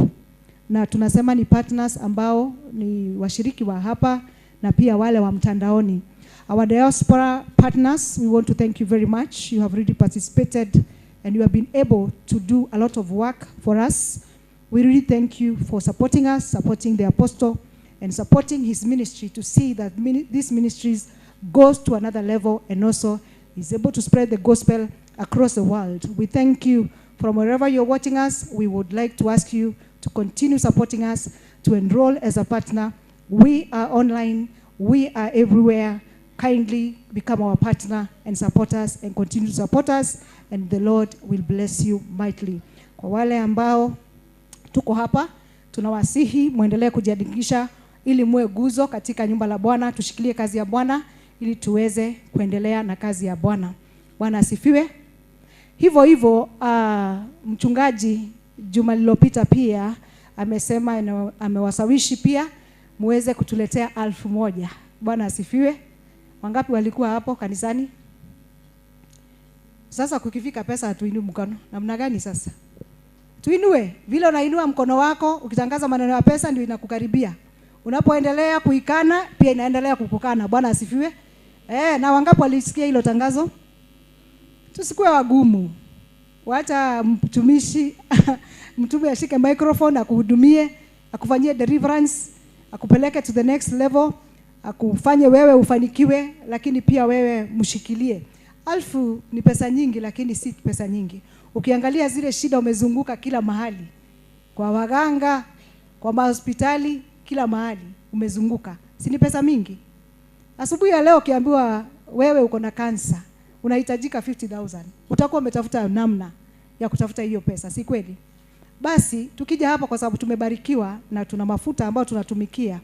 na tunasema ni partners ambao ni washiriki wa hapa na pia wale wa mtandaoni. Our diaspora partners, we want to thank you very much. You have really participated and you have been able to do a lot of work for us. We really thank you for supporting us, supporting the apostle, and supporting his ministry to see that this ministry goes to another level and also is able to spread the gospel across the world. We thank you from wherever you're watching us. We would like to ask you to continue supporting us, to enroll as a partner. We are online, we are everywhere. Kindly become our partner and support us and continue to support us, and the Lord will bless you mightily. Kwa wale ambao tuko hapa, tunawasihi muendelee kujiandikisha ili muwe guzo katika nyumba la Bwana. Tushikilie kazi ya Bwana ili tuweze kuendelea na kazi ya Bwana. Bwana asifiwe. Hivyo hivyo mchungaji juma lililopita pia amesema, amewasawishi pia muweze kutuletea 1000. Bwana asifiwe. Wangapi walikuwa hapo kanisani? Sasa kukifika pesa hatuinui mkono. Namna gani sasa? Tuinue. Vile unainua mkono wako ukitangaza maneno ya pesa ndio inakukaribia. Unapoendelea kuikana pia inaendelea kukukana. Bwana asifiwe. Na wangapi walisikia hilo tangazo? Tusikuwe wagumu. Wacha mtumishi mtume ashike microphone akuhudumie, akufanyie deliverance, akupeleke to the next level, akufanye wewe ufanikiwe, lakini pia wewe mshikilie. 1000 ni pesa nyingi, lakini si pesa nyingi. Ukiangalia zile shida umezunguka kila mahali, kwa waganga, kwa hospitali, kila mahali umezunguka, si ni pesa mingi? Asubuhi ya leo ukiambiwa wewe uko na kansa, unahitajika 50,000, utakuwa umetafuta namna ya kutafuta hiyo pesa, si kweli? Basi tukija hapa kwa sababu tumebarikiwa na tuna mafuta ambayo tunatumikia,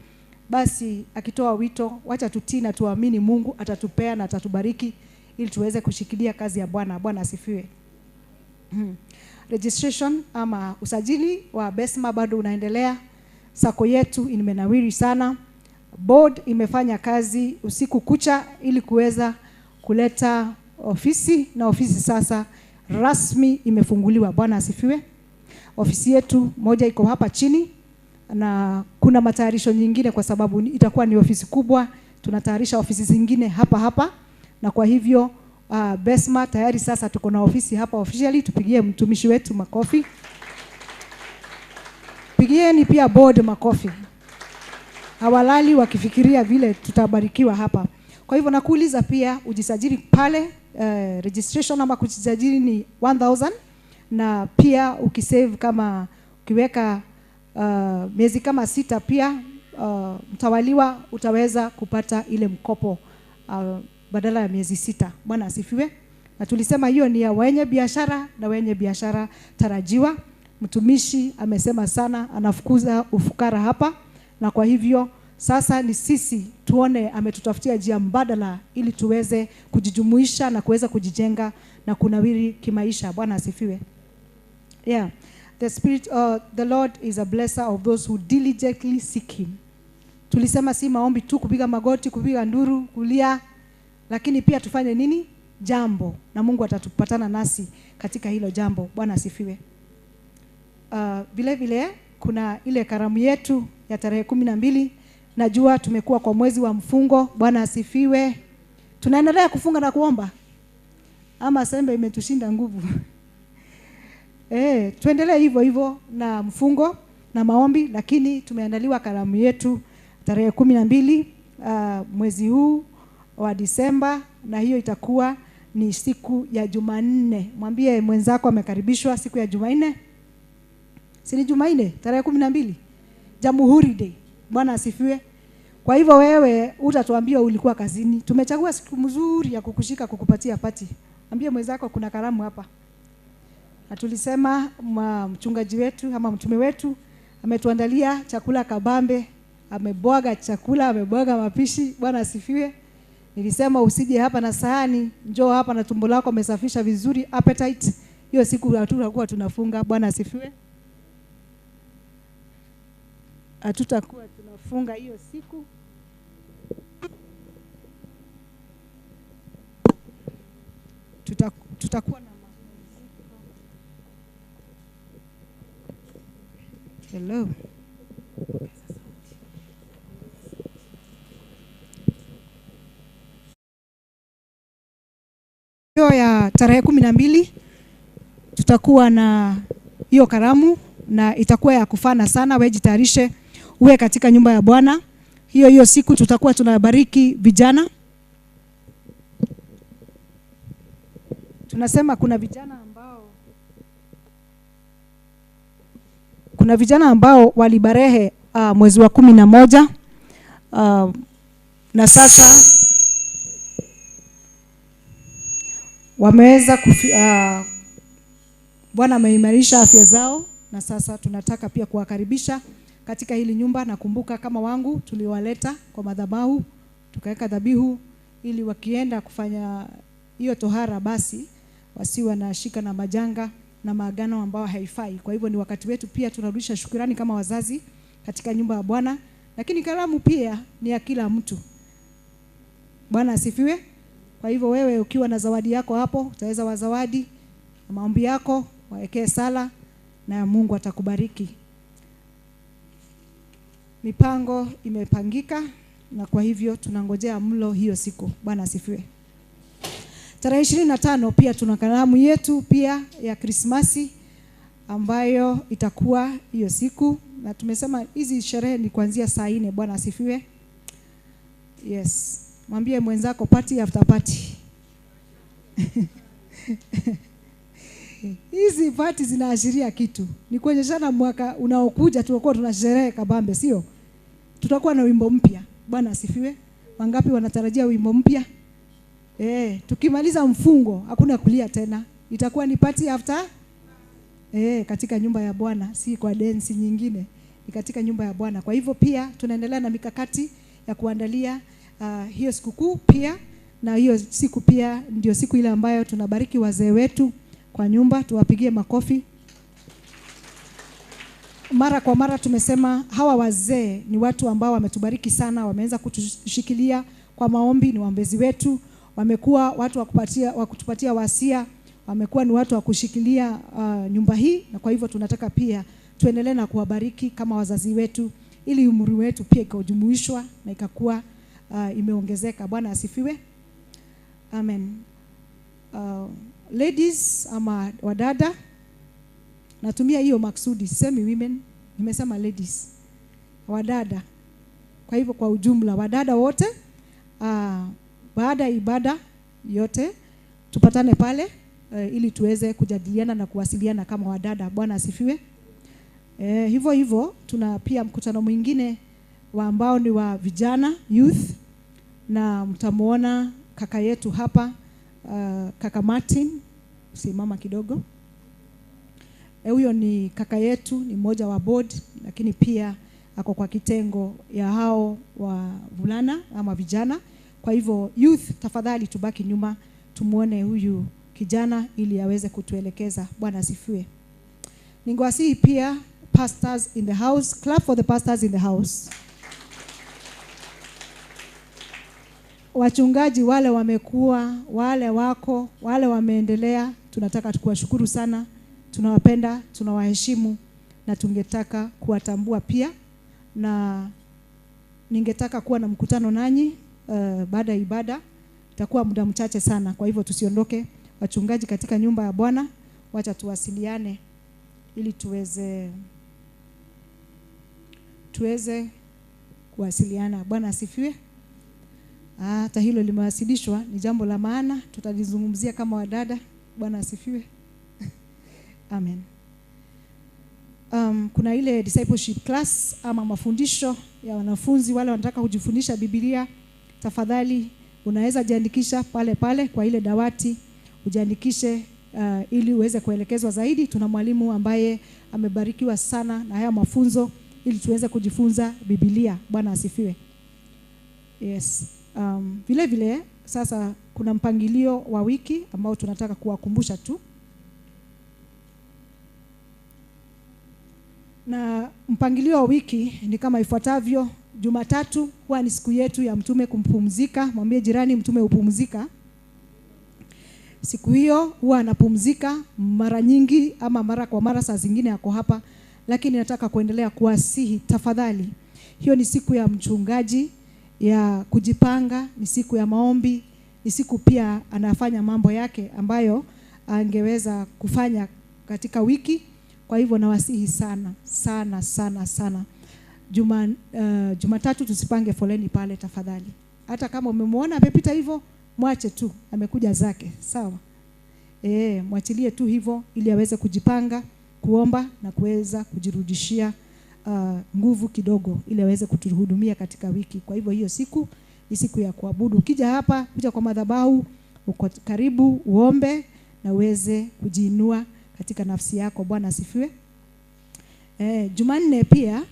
basi akitoa wito, wacha tutii na tuamini Mungu atatupea na atatubariki ili tuweze kushikilia kazi ya Bwana. Bwana asifiwe. Registration ama usajili wa Besma bado unaendelea. Sako yetu imenawiri sana. Board imefanya kazi usiku kucha ili kuweza kuleta ofisi, na ofisi sasa rasmi imefunguliwa. Bwana asifiwe. Ofisi yetu moja iko hapa chini na kuna matayarisho nyingine kwa sababu itakuwa ni ofisi kubwa. Tunatayarisha ofisi zingine hapa hapa, na kwa hivyo Besma tayari sasa tuko na ofisi hapa officially. Tupigie mtumishi wetu makofi. Pigieni pia board makofi. Hawalali wakifikiria vile tutabarikiwa hapa. Kwa hivyo nakuuliza pia ujisajili pale, registration ama kujisajili ni 1000, na pia ukisave kama ukiweka miezi kama 6 pia mtawaliwa utaweza kupata ile mkopo badala ya miezi 6. Bwana asifiwe. Na tulisema hiyo ni ya wenye biashara na wenye biashara tarajiwa. Mtumishi amesema sana, anafukuza ufukara hapa, na kwa hivyo sasa ni sisi tuone ametutafutia njia mbadala ili tuweze kujijumuisha na kuweza kujijenga na kunawiri kimaisha. Bwana asifiwe. Yeah. The spirit the Lord is a blesser of those who diligently seek him. Tulisema si maombi tu, kupiga magoti, kupiga nduru, kulia, lakini pia tufanye nini? Jambo, na Mungu atatupatana nasi katika hilo jambo. Bwana asifiwe. Vile vile kuna ile karamu yetu ya tarehe 12. Najua tumekuwa kwa mwezi wa mfungo. Bwana asifiwe. Tunaendelea kufunga na kuomba, ama sembe imetushinda nguvu? Tuendelee hivyo hivyo na mfungo na maombi, lakini tumeandaliwa karamu yetu tarehe 12 mwezi huu wa Disemba, na hiyo itakuwa ni siku ya Jumanne. Mwambie mwenzako amekaribishwa siku ya Jumanne. Si ni Jumanne tarehe 12? Jamhuri Day. Bwana asifiwe. Kwa hivyo wewe utatuambia ulikuwa kazini. Tumechagua siku mzuri ya kukushika kukupatia pati. Ambie mwenzako kuna karamu hapa. Na tulisema mchungaji wetu ama mtume wetu ametuandalia chakula kabambe, amebwaga chakula, amebwaga mapishi. Bwana asifiwe. Nilisema usije hapa na sahani, njoo hapa na tumbo lako umesafisha vizuri, appetite. Hiyo siku hatutakuwa tunafunga. Bwana asifiwe. Hatutakuwa tunafunga hiyo siku. Tutakuwa na hello. Hiyo ya tarehe 12 tutakuwa na hiyo karamu, na itakuwa ya kufana sana. Wewe jitayarishe uwe katika nyumba ya Bwana. Hiyo siku tutakuwa tunabariki vijana. Tunasema kuna vijana ambao walibarehe mwezi wa 11 na sasa wameweza Bwana ameimarisha afya zao, na sasa tunataka pia kuwakaribisha katika hili nyumba. Nakumbuka kama wangu tuliwaleta kwa madhabahu, tukaweka dhabihu ili wakienda kufanya hiyo tohara basi wasiwe na shika na majanga na maagano ambao haifai. Kwa hivyo ni wakati wetu pia tunarudisha shukrani kama wazazi katika nyumba ya Bwana, lakini karamu pia ni ya kila mtu. Bwana asifiwe. Kwa hivyo wewe ukiwa na zawadi yako hapo, utaweza wazawadi na maombi yako, waekee sala na Mungu atakubariki. Mipango imepangika na kwa hivyo tunangojea mlo hiyo siku. Bwana asifiwe. Tarehe 25 pia tuna karamu yetu pia ya Krismasi ambayo itakuwa hiyo siku, na tumesema hizi sherehe ni kuanzia saa 4. Bwana asifiwe. Yes. Mwambie mwenzako party after party. Hizi party zinaashiria kitu. Ni kuonyeshana mwaka unaokuja tutakuwa tuna sherehe kabambe, sio? Tutakuwa na wimbo mpya. Bwana asifiwe. Wangapi wanatarajia wimbo mpya? Tukimaliza mfungo hakuna kulia tena. Itakuwa ni party after katika nyumba ya Bwana, si kwa dance nyingine. Ni katika nyumba ya Bwana. Kwa hivyo pia tunaendelea na mikakati ya kuandalia hiyo sikukuu pia, na hiyo siku pia ndio siku ile ambayo tunabariki wazee wetu kwa nyumba. Tuwapigie makofi. Mara kwa mara tumesema hawa wazee ni watu ambao wametubariki sana, wameanza kutushikilia kwa maombi, ni waombezi wetu, wamekuwa watu wa kutupatia wasia, wamekuwa ni watu wa kushikilia nyumba hii, na kwa hivyo tunataka pia tuendelee na kuwabariki kama wazazi wetu ili umri wetu pia ikajumuishwa na ikakuwa imeongezeka. Bwana asifiwe. Amen. Ladies ama wadada, natumia hiyo maksudi, sisemi women, nimesema ladies, wadada. Kwa hivyo kwa ujumla wadada wote, baada ya ibada yote tupatane pale ili tuweze kujadiliana na kuwasiliana kama wadada. Bwana asifiwe. Hivyo hivyo tuna pia mkutano mwingine wa ambao ni wa vijana youth, na mtamuona kaka yetu hapa, kaka Martin, simama kidogo. Huyo ni kaka yetu, ni mmoja wa board, lakini pia ako kwa kitengo ya hao wa vulana ama vijana. Kwa hivyo youth, tafadhali tubaki nyuma tumuone huyu kijana ili aweze kutuelekeza. Bwana asifiwe. Ningewasihi pia pastors in the house, clap for the pastors in the house. Wachungaji wale wamekuwa, wale wako, wale wameendelea, tunataka kuwashukuru sana. Tunawapenda, tunawaheshimu na tungetaka kuwatambua pia, na ningetaka kuwa na mkutano nanyi baada ya ibada. Itakuwa muda mchache sana, kwa hivyo tusiondoke. Wachungaji katika nyumba ya Bwana, wacha tuwasiliane ili tuweze kuwasiliana. Bwana asifiwe. Hata hilo limewasilishwa, ni jambo la maana, tutalizungumzia kama wadada. Bwana asifiwe. Amen. Kuna ile discipleship class ama mafundisho ya wanafunzi wale wanataka kujifundisha Biblia. Tafadhali unaweza jiandikisha pale pale kwa ile dawati, ujiandikishe ili uweze kuelekezwa zaidi. Tuna mwalimu ambaye amebarikiwa sana na haya mafunzo ili tuweze kujifunza Biblia. Bwana asifiwe. Yes. Vile vile sasa kuna mpangilio wa wiki ambao tunataka kuwakumbusha tu. Na mpangilio wa wiki ni kama ifuatavyo. Jumatatu huwa ni siku yetu ya mtume kumpumzika. Mwambie jirani, mtume hupumzika. Siku hiyo huwa anapumzika mara nyingi ama mara kwa mara, saa zingine ako hapa, lakini nataka kuendelea kuwasihi tafadhali. Hiyo ni siku ya mchungaji ya kujipanga, ni siku ya maombi, ni siku pia anafanya mambo yake ambayo angeweza kufanya katika wiki. Kwa hivyo nawasihi sana sana sana sana, Jumatatu tusipange foleni pale tafadhali. Hata kama umemwona amepita hivyo, mwache tu, amekuja zake, sawa? Mwachilie tu hivyo ili aweze kujipanga, kuomba na kuweza kujirudishia nguvu kidogo ili aweze kutuhudumia katika wiki. Kwa hivyo hiyo siku ni siku ya kuabudu. Ukija hapa, kuja kwa madhabahu, uko karibu, uombe na uweze kujiinua katika nafsi yako. Bwana asifiwe. Jumanne pia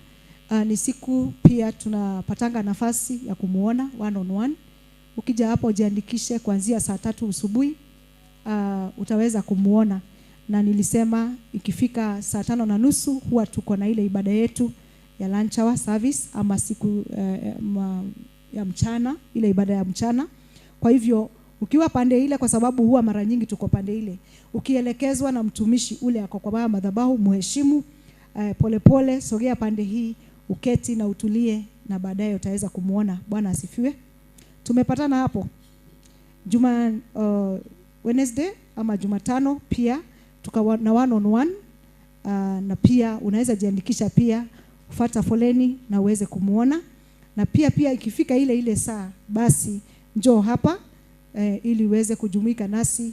ni siku pia tunapatanga nafasi ya kumuona one on one. Ukija hapo ujiandikishe kuanzia saa 3 asubuhi, utaweza kumuona. Na nilisema ikifika saa 5:30 huwa tuko na ile ibada yetu ya lunch hour service ama siku ya mchana, ile ibada ya mchana. Kwa hivyo ukiwa pande ile, kwa sababu huwa mara nyingi tuko pande ile, ukielekezwa na mtumishi ule ako kwa madhabahu, muheshimu, polepole sogea pande hii, uketi na utulie, na baadaye utaweza kumuona. Bwana asifiwe. Tumepatana hapo. Wednesday ama Jumatano pia tukawa na one on one, na pia unaweza jiandikisha pia, ufuata foleni na uweze kumuona. Na pia ikifika ile saa, basi njoo hapa ili uweze kujumuika nasi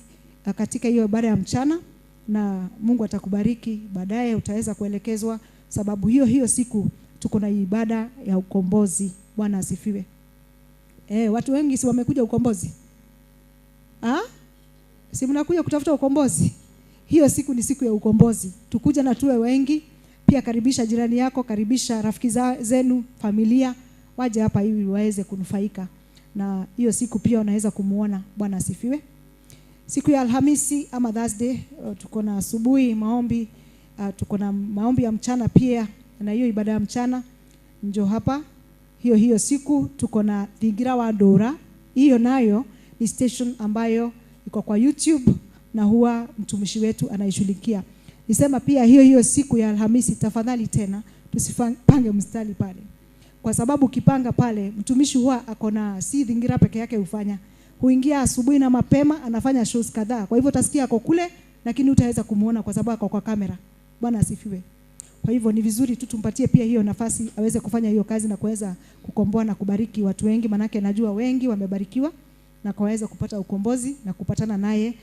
katika hiyo ibada ya mchana, na Mungu atakubariki. Baadaye utaweza kuelekezwa, sababu hiyo siku tuko na ibada ya ukombozi. Bwana asifiwe. Watu wengi si wamekuja ukombozi? Si mnakuja kutafuta ukombozi? Hiyo siku ni siku ya ukombozi. Tukuja na tuwe wengi. Pia karibisha jirani yako, karibisha rafiki zenu, familia, waje hapa ili waweze kunufaika. Na hiyo siku pia unaweza kumuona. Bwana asifiwe. Siku ya Alhamisi ama Thursday tuko na asubuhi maombi, tuko na maombi ya mchana pia, na hiyo ibada ya mchana njoo hapa. Hiyo siku tuko na Thingira wa Dora. Hiyo nayo ni station ambayo iko kwa YouTube na huwa mtumishi wetu anaishughulikia. Nisema pia hiyo siku ya Alhamisi, tafadhali tena tusipange mstari pale. Kwa sababu ukipanga pale, mtumishi huwa akona, si Thingira peke yake hufanya. Huingia asubuhi na mapema, anafanya shows kadhaa. Kwa hivyo utasikia ako kule, lakini utaweza kumuona kwa sababu ako kwa kamera. Bwana asifiwe. Kwa hivyo ni vizuri tu tumpatie pia hiyo nafasi aweze kufanya hiyo kazi na kuweza kukomboa na kubariki watu wengi, manake najua wengi wamebarikiwa na kuweza kupata ukombozi na kupatana naye.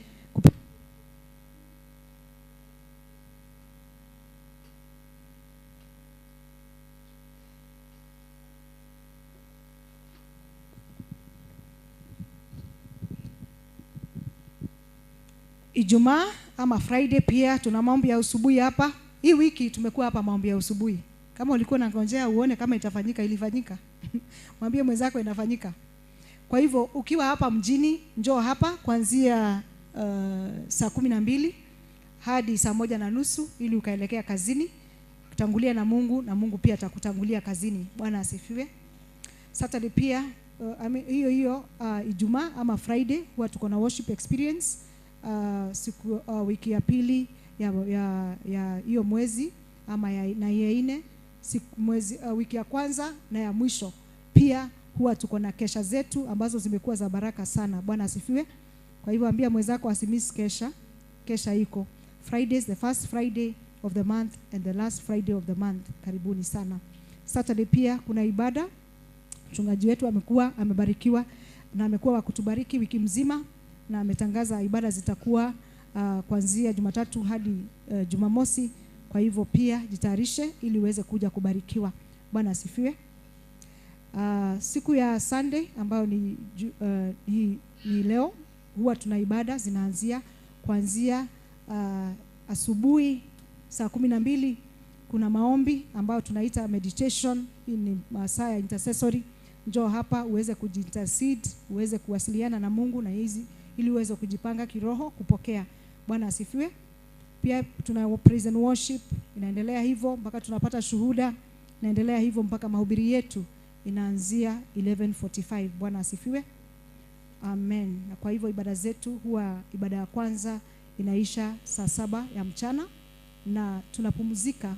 Ijumaa ama Friday pia tuna maombi ya asubuhi hapa. Hii wiki tumekuwa hapa maombi ya asubuhi. Kama ulikuwa unangojea uone kama itafanyika, ilifanyika. Mwambie mwenzako inafanyika. Kwa hivyo ukiwa hapa mjini, njoo hapa kuanzia saa 12 hadi saa 1:30 ili ukaelekea kazini. Kutangulia na Mungu, na Mungu pia atakutangulia kazini. Bwana asifiwe. Saturday pia hiyo Ijumaa ama Friday huwa tuko na worship experience. Siku wiki ya pili ya hiyo mwezi ama ya nne, siku mwezi wiki ya kwanza na ya mwisho pia huwa tuko na kesha zetu ambazo zimekuwa za baraka sana. Bwana asifiwe. Kwa hivyo ambia mwenzako asimiss kesha. Kesha iko Fridays, the first Friday of the month and the last Friday of the month. Karibuni sana. Saturday pia kuna ibada. Mchungaji wetu amekuwa amebarikiwa na amekuwa wa kutubariki wiki mzima, na ametangaza ibada zitakuwa kuanzia Jumatatu hadi Jumamosi. Kwa hivyo pia jitayarishe ili uweze kuja kubarikiwa. Bwana asifiwe. Siku ya Sunday ambayo ni leo, huwa tuna ibada zinaanzia kuanzia asubuhi saa 12. Kuna maombi ambayo tunaita meditation. Hii ni masaa ya intercessory. Njoo hapa uweze kujintercede, uweze kuwasiliana na Mungu na hizi ili uweze kujipanga kiroho kupokea. Bwana asifiwe. Pia tuna praise and worship inaendelea hivyo mpaka tunapata shuhuda, inaendelea hivyo mpaka mahubiri yetu inaanzia 11:45. Bwana asifiwe. Amen. Na kwa hivyo ibada zetu huwa ibada ya kwanza inaisha saa 7 ya mchana na tunapumzika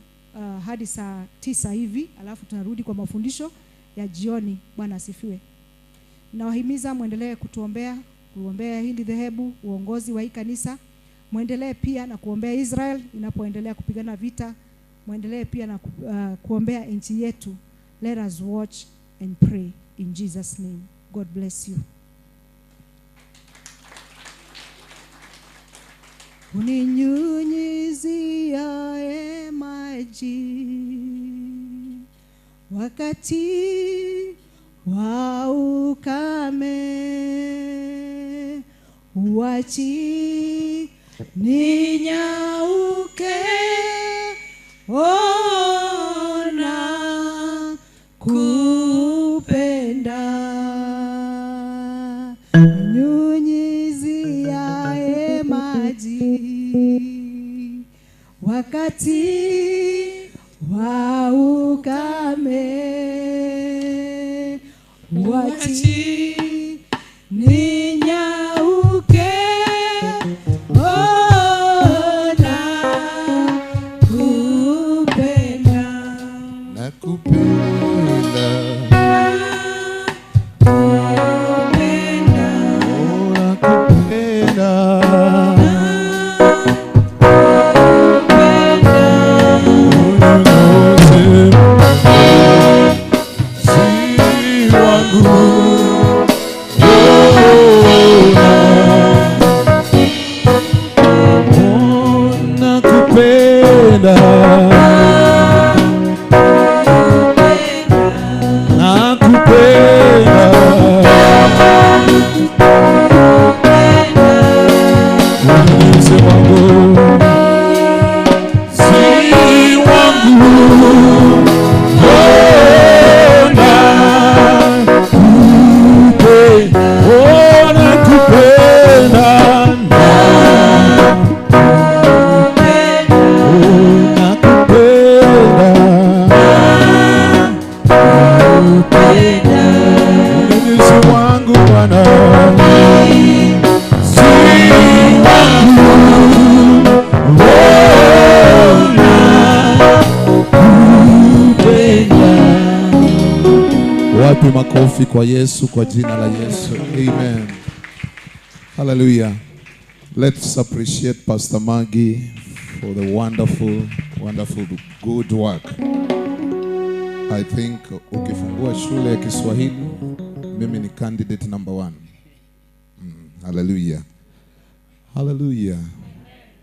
hadi saa 9 hivi, alafu tunarudi kwa mafundisho ya jioni. Bwana asifiwe. Nawahimiza muendelee kutuombea, kuombea hili dhehebu, uongozi wa hii kanisa. Muendelee pia na kuombea Israel inapoendelea kupigana vita. Muendelee pia na kuombea nchi yetu. Let us watch and pray in Jesus name. God bless you. Uninyunyiziaye maji wakati wa ukame, uachi ninyauke, ona kupenda. Nyunyiziaye maji wakati wa ukame, uachi ninyauke, ona kupenda. Nakupenda, oh, nakupenda. Wapi makofi kwa Yesu, kwa jina la Yesu. Amen. Hallelujah. Let's appreciate Pastor Maggie for the wonderful, wonderful good work. I think ukifungua shule ya Kiswahili, mimi ni candidate number 1. Hallelujah. Hallelujah.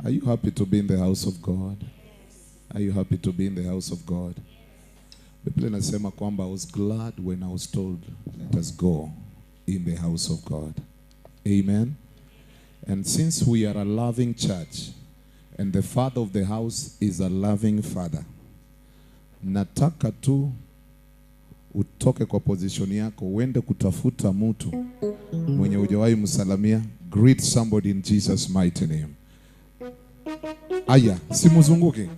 Are you happy to be in the house of God? Are you happy to be in the house of God? Biblia inasema kwamba I was glad when I was told, let us go in the house of God. Amen. And since we are a loving church, and the father of the house is a loving father, nataka tu utoke kwa position yako, uende kutafuta mtu mwenye hujawahi msalamia. Greet somebody in Jesus' mighty name. Aya, simuzunguke.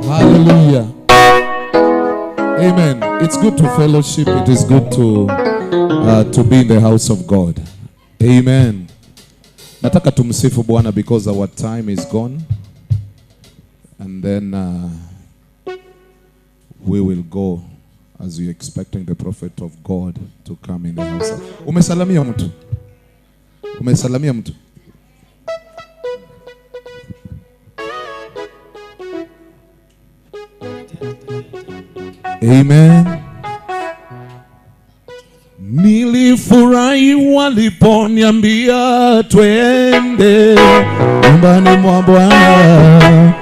Hallelujah. Amen. It's good to fellowship. It is good to be in the house of God. Amen. Nataka tumsifu Bwana because our time is gone. And then we will go as we are expecting the prophet of God to come in the house. Umesalamia mtu? Umesalamia mtu? Amen. Nilifurahi waliponiambia twende nyumbani mwa Bwana.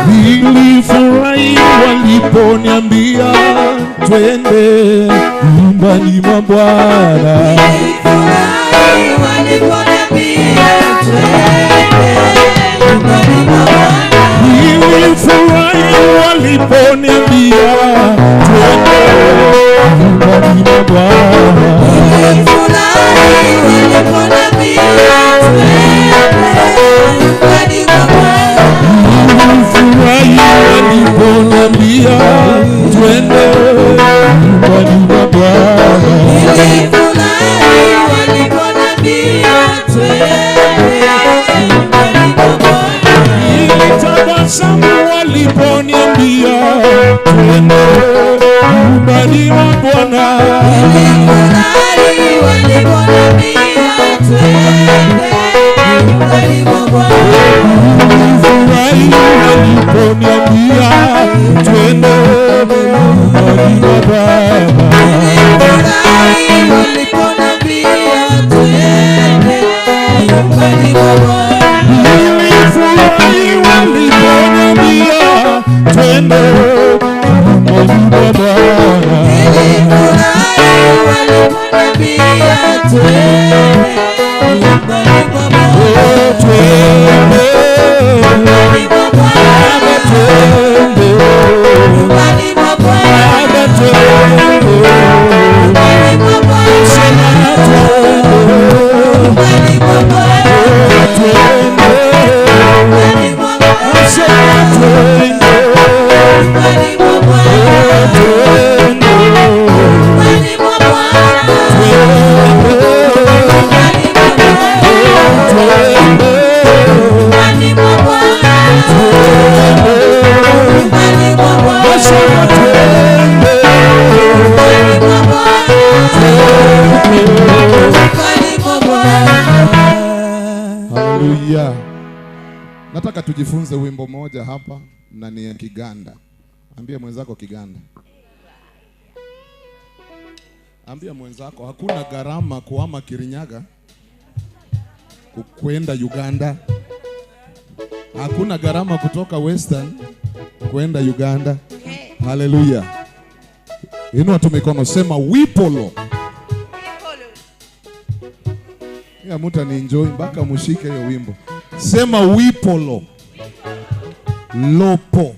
Nilifurahi waliponiambia twende nyumbani mwa Bwana. Nilifurahi waliponiambia twende nyumbani mwa Bwana. Nilifurahi waliponiambia twende nyumbani mwa Bwana. Nilifurahi waliponiambia twende nyumbani mwa Bwana. Nilifurahi waliponiambia twende nyumbani mwa Bwana. Nilifurahi waliponiambia twende nyumbani mwa Bwana. Nilitabasamu waliponiambia twende nyumbani mwa Bwana. Nilifurahi waliponiambia twende nyumbani mwa Bwana. Nilifurahi waliponiambia twende nyumbani mwa Bwana. Nilifurahi waliponiambia twende nyumbani mwa Bwana. Nilifurahi waliponiambia twende nyumbani mwa Bwana. Nilifurahi waliponiambia twende nyumbani mwa Bwana. Oh, twende nyumbani mwa Bwana. Twende Haleluya. Nataka tujifunze wimbo moja hapa na ni ya Kiganda. Ambia mwenzako Kiganda. Ambia mwenzako hakuna gharama kuhama Kirinyaga kwenda Uganda. Hakuna gharama kutoka Western kwenda Uganda. Haleluya. Inua tu mikono, sema wipolo. Ya muta ni enjoy mpaka mushike hiyo wimbo. Sema wipolo. Lopo.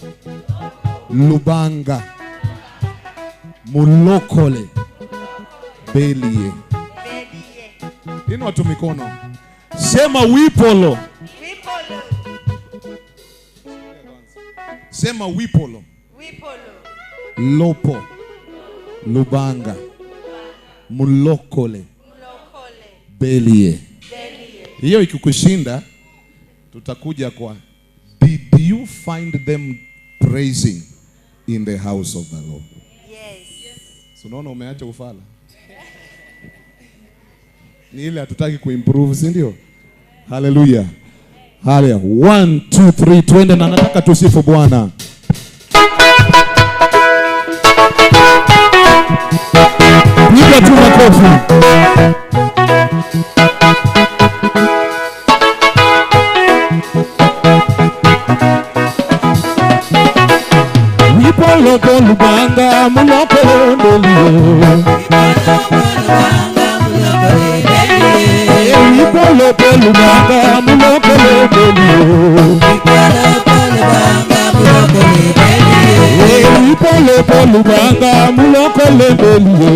Lubanga. Mulokole. Belie. Inua tu mikono. Sema wipolo. Sema wipolo. Lopo. Lubanga. Mulokole. Belie. Hiyo ikikushinda tutakuja kwa did you find them praising in the house of the Lord? Yes. So unaona umeacha ufala. Ni ile hatutaki kuimprove, si ndio? Hallelujah. Hallelujah. 1 2 3 twende, na nataka tusifu Bwana. Piga tu makofi. Wipolo lubanga mulokole ndelio. Wipolo lubanga mulokole ndelio. Wipolo lubanga mulokole ndelio.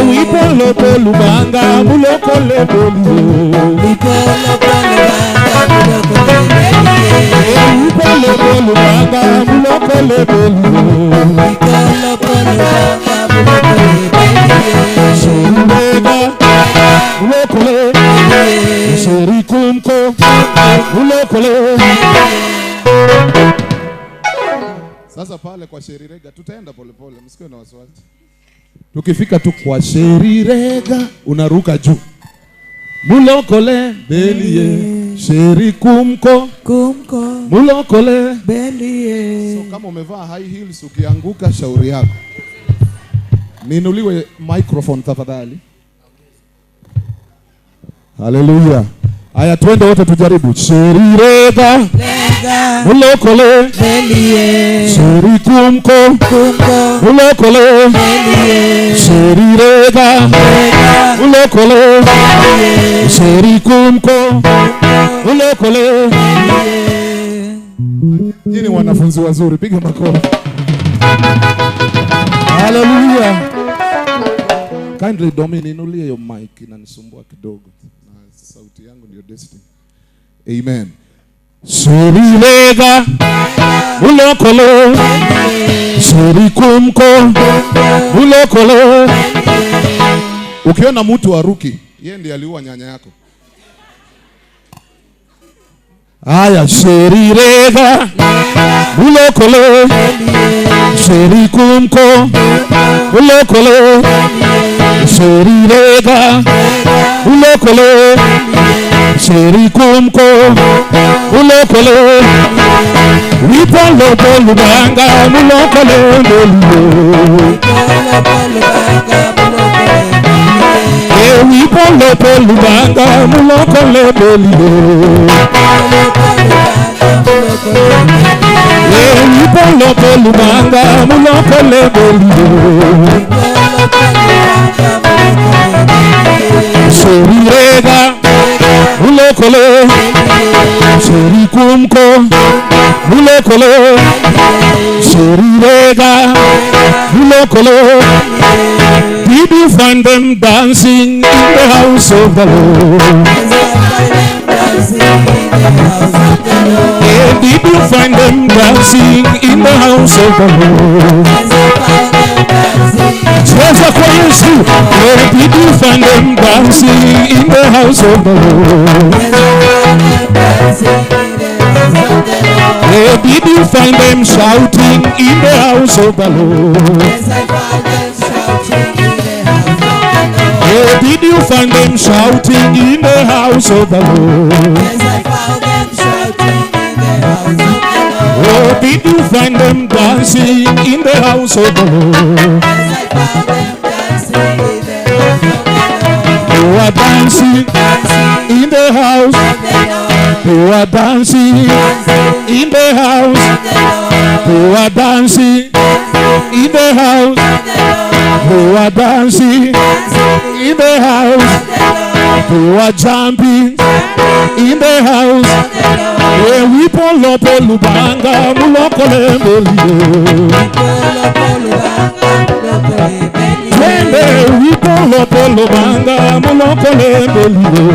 Wipolo lubanga mulokole ndelio. Wipolo lubanga mulokole ndelio. Sherega mulokole, sherikumko mulokole. Sasa pale kwa sherirega tutaenda polepole, msikiwe na wasiwasi. Tukifika tu kwa sherirega unaruka juu. Mulokole belie, sherikumko kumko mulokole belie. So kama umevaa high heels ukianguka shauri yako. Niinuliwe microphone tafadhali. Hallelujah. Aya, twende wote tujaribu. Sherirega mulokole belie, sherikumko kumko mulokole belie, sherirega mulokole belie, sherikumko mulokole belie. Nyinyi wanafunzi wazuri, piga makofi. Hallelujah. Kindly Domini, inulie your mic, inanisumbua kidogo. Na sauti yangu ndio destiny. Amen. Sherilega mulokole, sherikumko mulokole. Ukiona mtu aruki, yeye ndiye aliua nyanya yako. Aya, sherirega mulokole, sherikumko mulokole, sherirega mulokole, sherikumko mulokole. Wipolo lubanga mulokole ndelio. Wipolo lubanga mulokole ndelio. Wipolo lubanga mulokole ndelio. Sherirega mulokole, sherikumko mulokole, sherirega mulokole. Did you find them dancing in the house of the Lord? Did you find them dancing in the house of the Lord? Cheza kwa Yesu. Did you find them dancing in the house of the Lord? Did you find them shouting in the house of the Lord? Oh, did you find them shouting in the house of the Lord? Yes, I found them shouting in the house of the Lord. Oh, did you find them dancing in the house of the Lord? Yes, I found them dancing in the house of the Lord. They were dancing in the house. They were dancing in the house. They were dancing in the house. They were dancing in the house. They were jumping in the house. We polo polo banga mulokole mbelio. Twende we polo polo banga mulokole mbelio.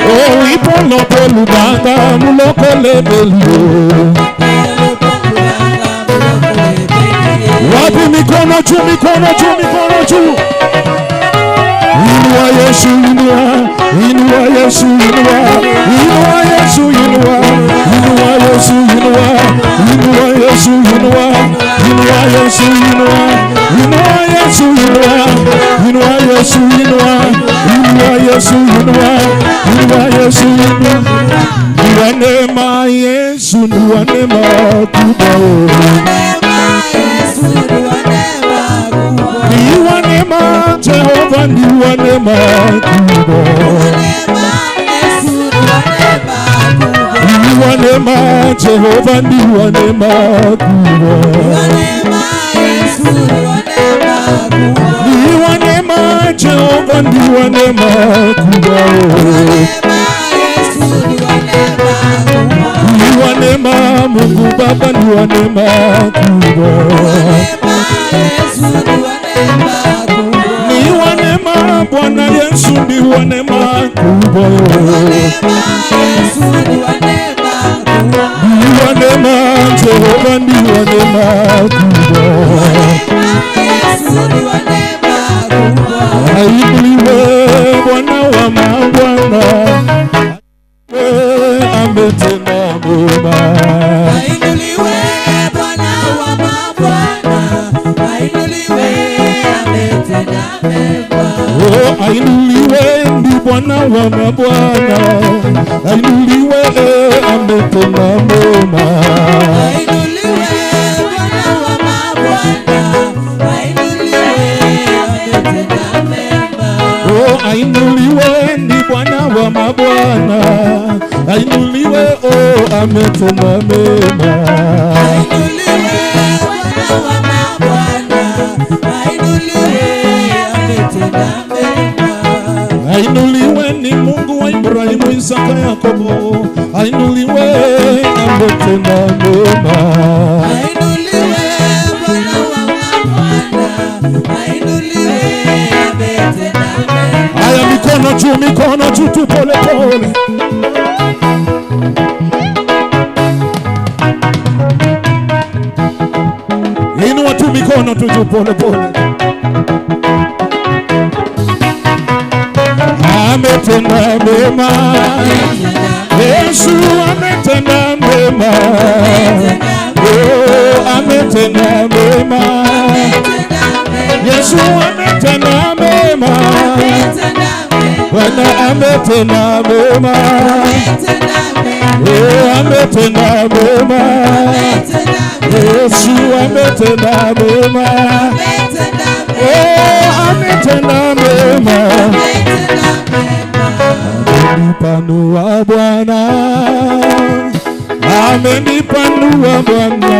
Oh, we polo polo banga mulokole mbelio. Wapi mikono juu, mikono juu, mikono juu. Inua Yesu, inua, inua Yesu, inua, inua Yesu, inua, inua Yesu, inua, inua Yesu, inua, inua Yesu, inua, inua Yesu, inua, inua Yesu, inua, inua Yesu, inua, inua Yesu, inua. Ni neema Yesu, ni neema kubwa. Ni neema Jehova, ni neema kubwa. Ni neema Jehova, ni neema kubwa. Ni neema Jehova, ni neema kubwa. Ni neema Mungu Baba, ni neema kubwa. Ni neema Bwana Yesu, ni neema kubwa. Ni neema Jehova, ni neema kubwa. Ainuliwe Bwana wa mabwana, ametenda mema. Ainuliwe Bwana wa mabwana, ainuliwe ametenda mema. Oh, ainuliwe ndi Bwana wa mabwana, ainuliwe ametenda mema. Ainuliwe Bwana wa mabwana, ainuliwe ametenda mema. Oh, ainuliwe ndi Bwana wa mabwana, ainuliwe oh ametenda mema. Ainuliwe Bwana wa mabwana, ainuliwe ametenda mema. Ainuliwe ni Mungu wa Ibrahimu, Isaka, Yakobo, ainuliwe ametenda mema. Ainuliwe Bwana wa mabwana, ainuliwe ametenda mema. Haya, mikono juu, mikono juu tu pole pole. Inua tu mikono tu juu pole pole. Ametenda mema, Yesu ametenda mema. Oh, ametenda mema, Yesu ametenda mema. Bwana ametenda mema. Oh, ametenda mema, Yesu ametenda mema. Oh, ametenda mema. Amenipanua Bwana, amenipanua Bwana,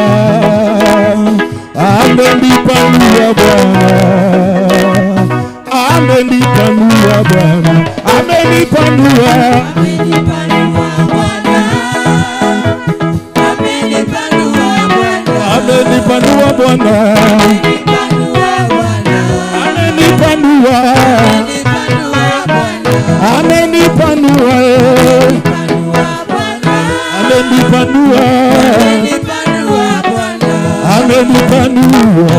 amenipanua Bwana, amenipanua Bwana, amenipanua, amenipanua Bwana, amenipanua Bwana, amenipanua Bwana, amenipanua, amenipanua, amenipanua, amenipanua,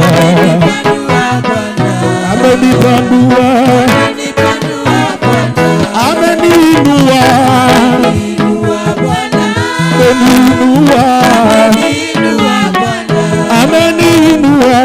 amenipanua, ameniinua, ameniinua, ameniinua,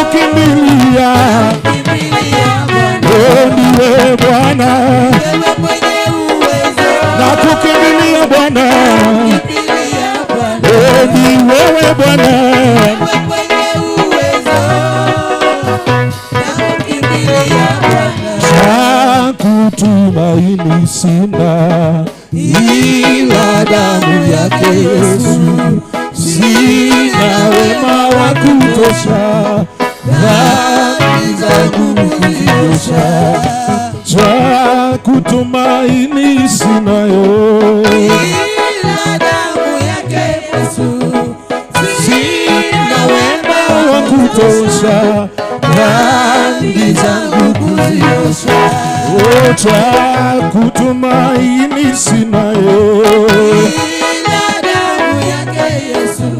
Nakukimbilia ndiwe Bwana, nakukimbilia Bwana, ni wewe Bwana. Cha kutumaini sina ila damu yake Yesu, sina wema wa kutosha, dhambi zangu kuziosha. Cha kutumaini sinayo ila damu yake Yesu, sina wema wa kutosha, dhambi zangu kuziosha. Cha kutumaini sinayo ila damu yake Yesu,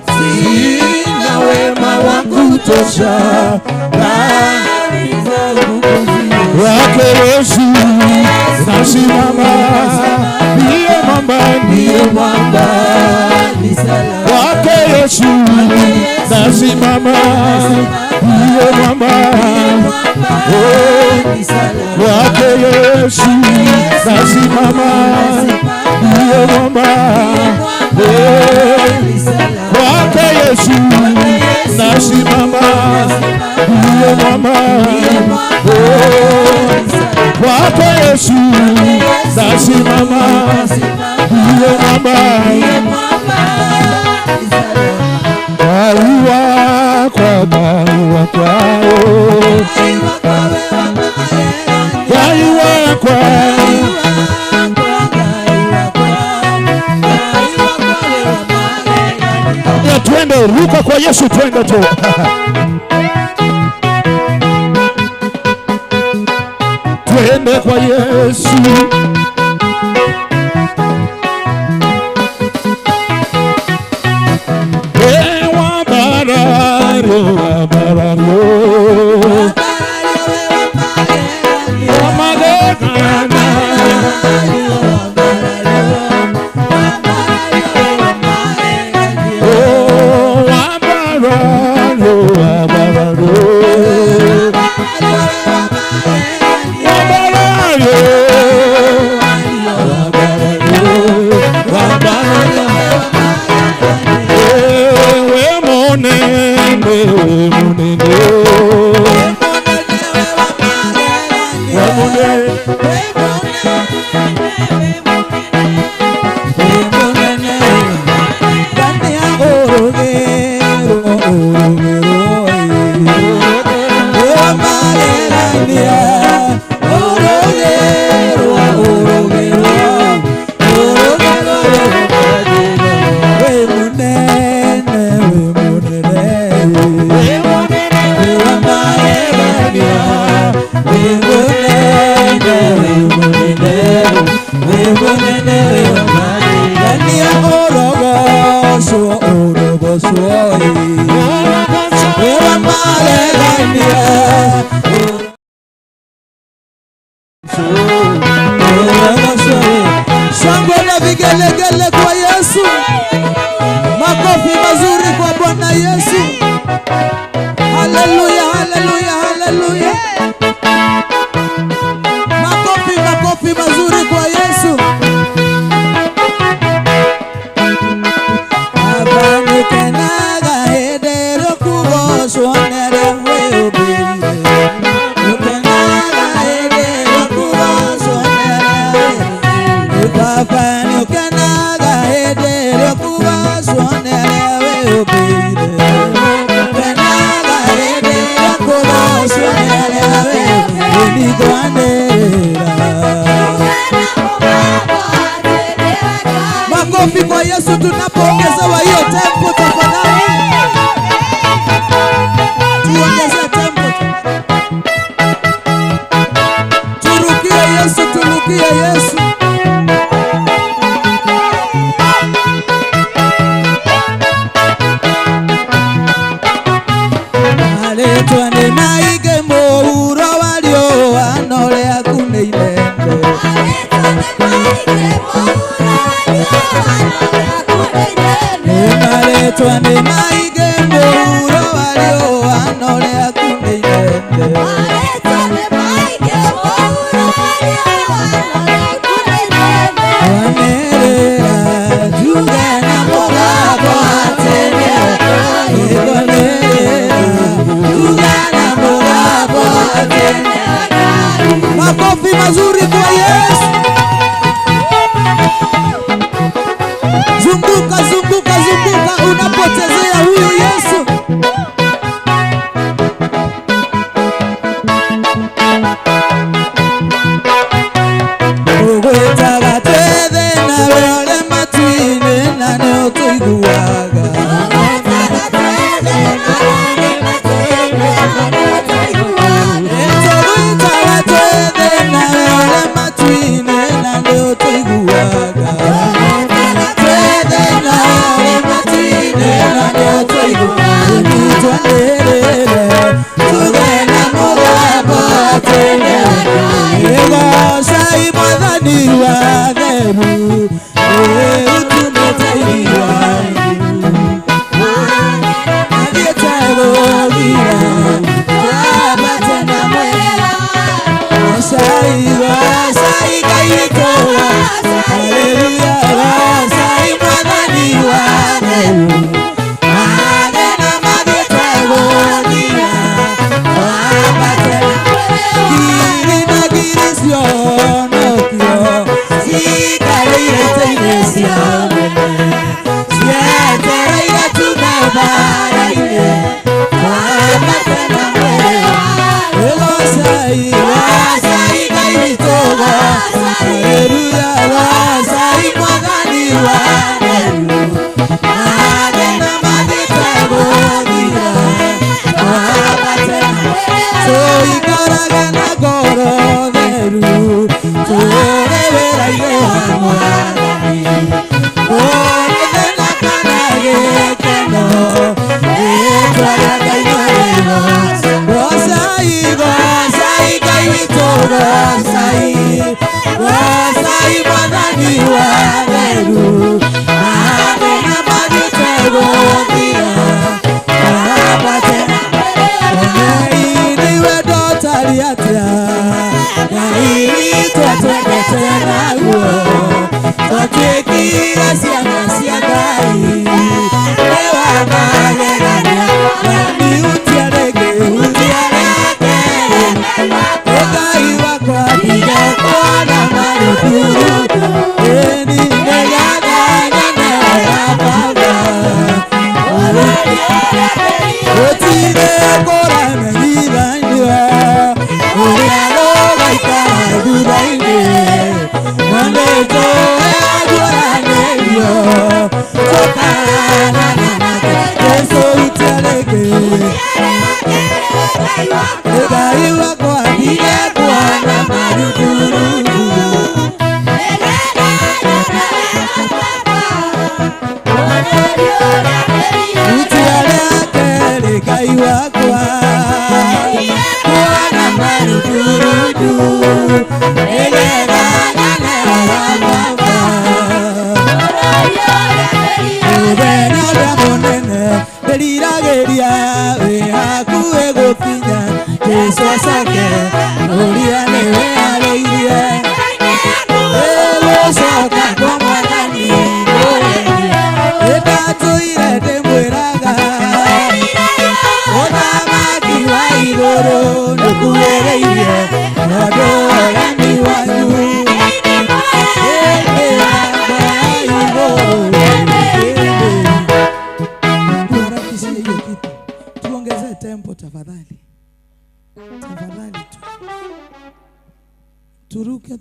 sina wema wa kutosha, dhambi zangu kuziosha. Wake Yesu nasimama, ndiye mwamba, ndiye mwamba ni salama. Wake Yesu nasimama, ndiye mwamba, wake Yesu nasimama, ndiye mwamba, wake Yesu nasimama, ndiye mwamba, wake Yesu nasimama, ndiye mwamba. Gaiwa kwa gaiwa kwao, gaiwa kwa ya, twende ruka kwa Yesu, twende tu. Twende kwa Yesu. Ewa barario, barario, Wamagana. Oh, wabarario, wabarario, wabarario, wabarario, we monene, we monene, we monene. Shangwe na vigelegele kwa Yesu, makofi mazuri kwa Bwana Yesu. Haleluya, haleluya, haleluya. Makofi, makofi mazuri kwa Yesu. Abanukenaga hedero kugoshonera weobire. Ukenaga hedero kugoshonera Ukenaga hedero kugoshonera weobire. Ukenaga hedero kugoshonera weobire. Makofi kwa Yesu tunapoongezewa hiyo tempo tafadhali. Tuongeze tempo. Turukie Yesu, turukie Yesu. Aletwa ni maige mouro walio anole akune ilende. Aletwa ni maige mouro walio anole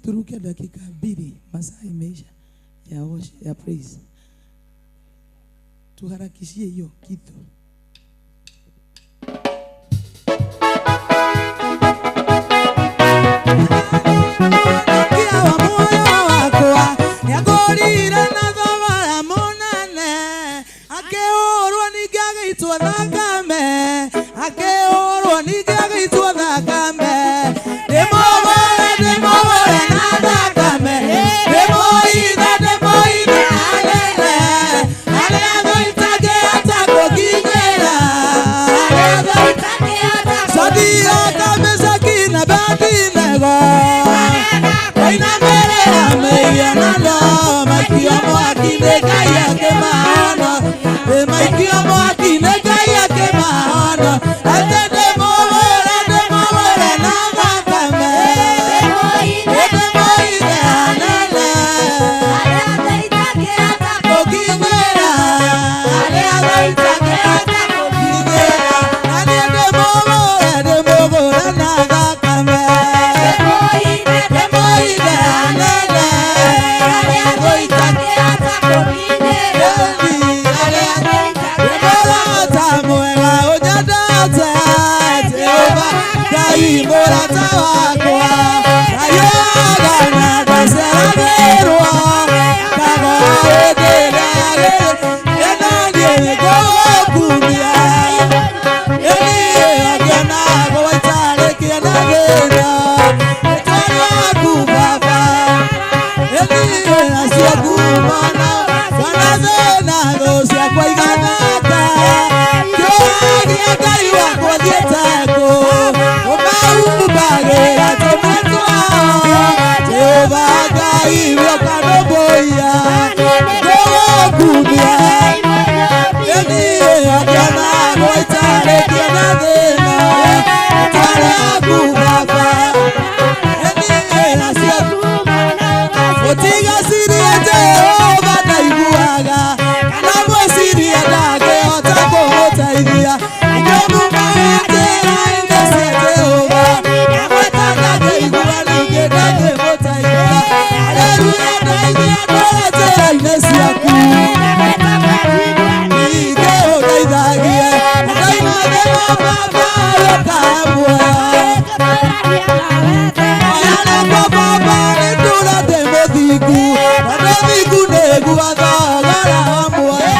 Turuke dakika 2, masaa imeisha ya praise. Tuharakishie hiyo kitu. twarĩtie na thĩna twarĩ aku baba ĩra ciaku ũtigacirie Jehova ndaiguaga kana mwĩcirie ndangĩhota kũmũteithia ingĩmũmaatĩra-inĩ cia Jehova ndangĩigua ningĩ ndangĩmũteithia haleluya ndeithia ndũre njĩra-inĩ ciaku ningĩ ũndeithagie ndaima thĩna baba ũkahe muoyo Oya baba nĩndũra ndĩ mũthingu na mũthingu nĩguo thogora wa muoyo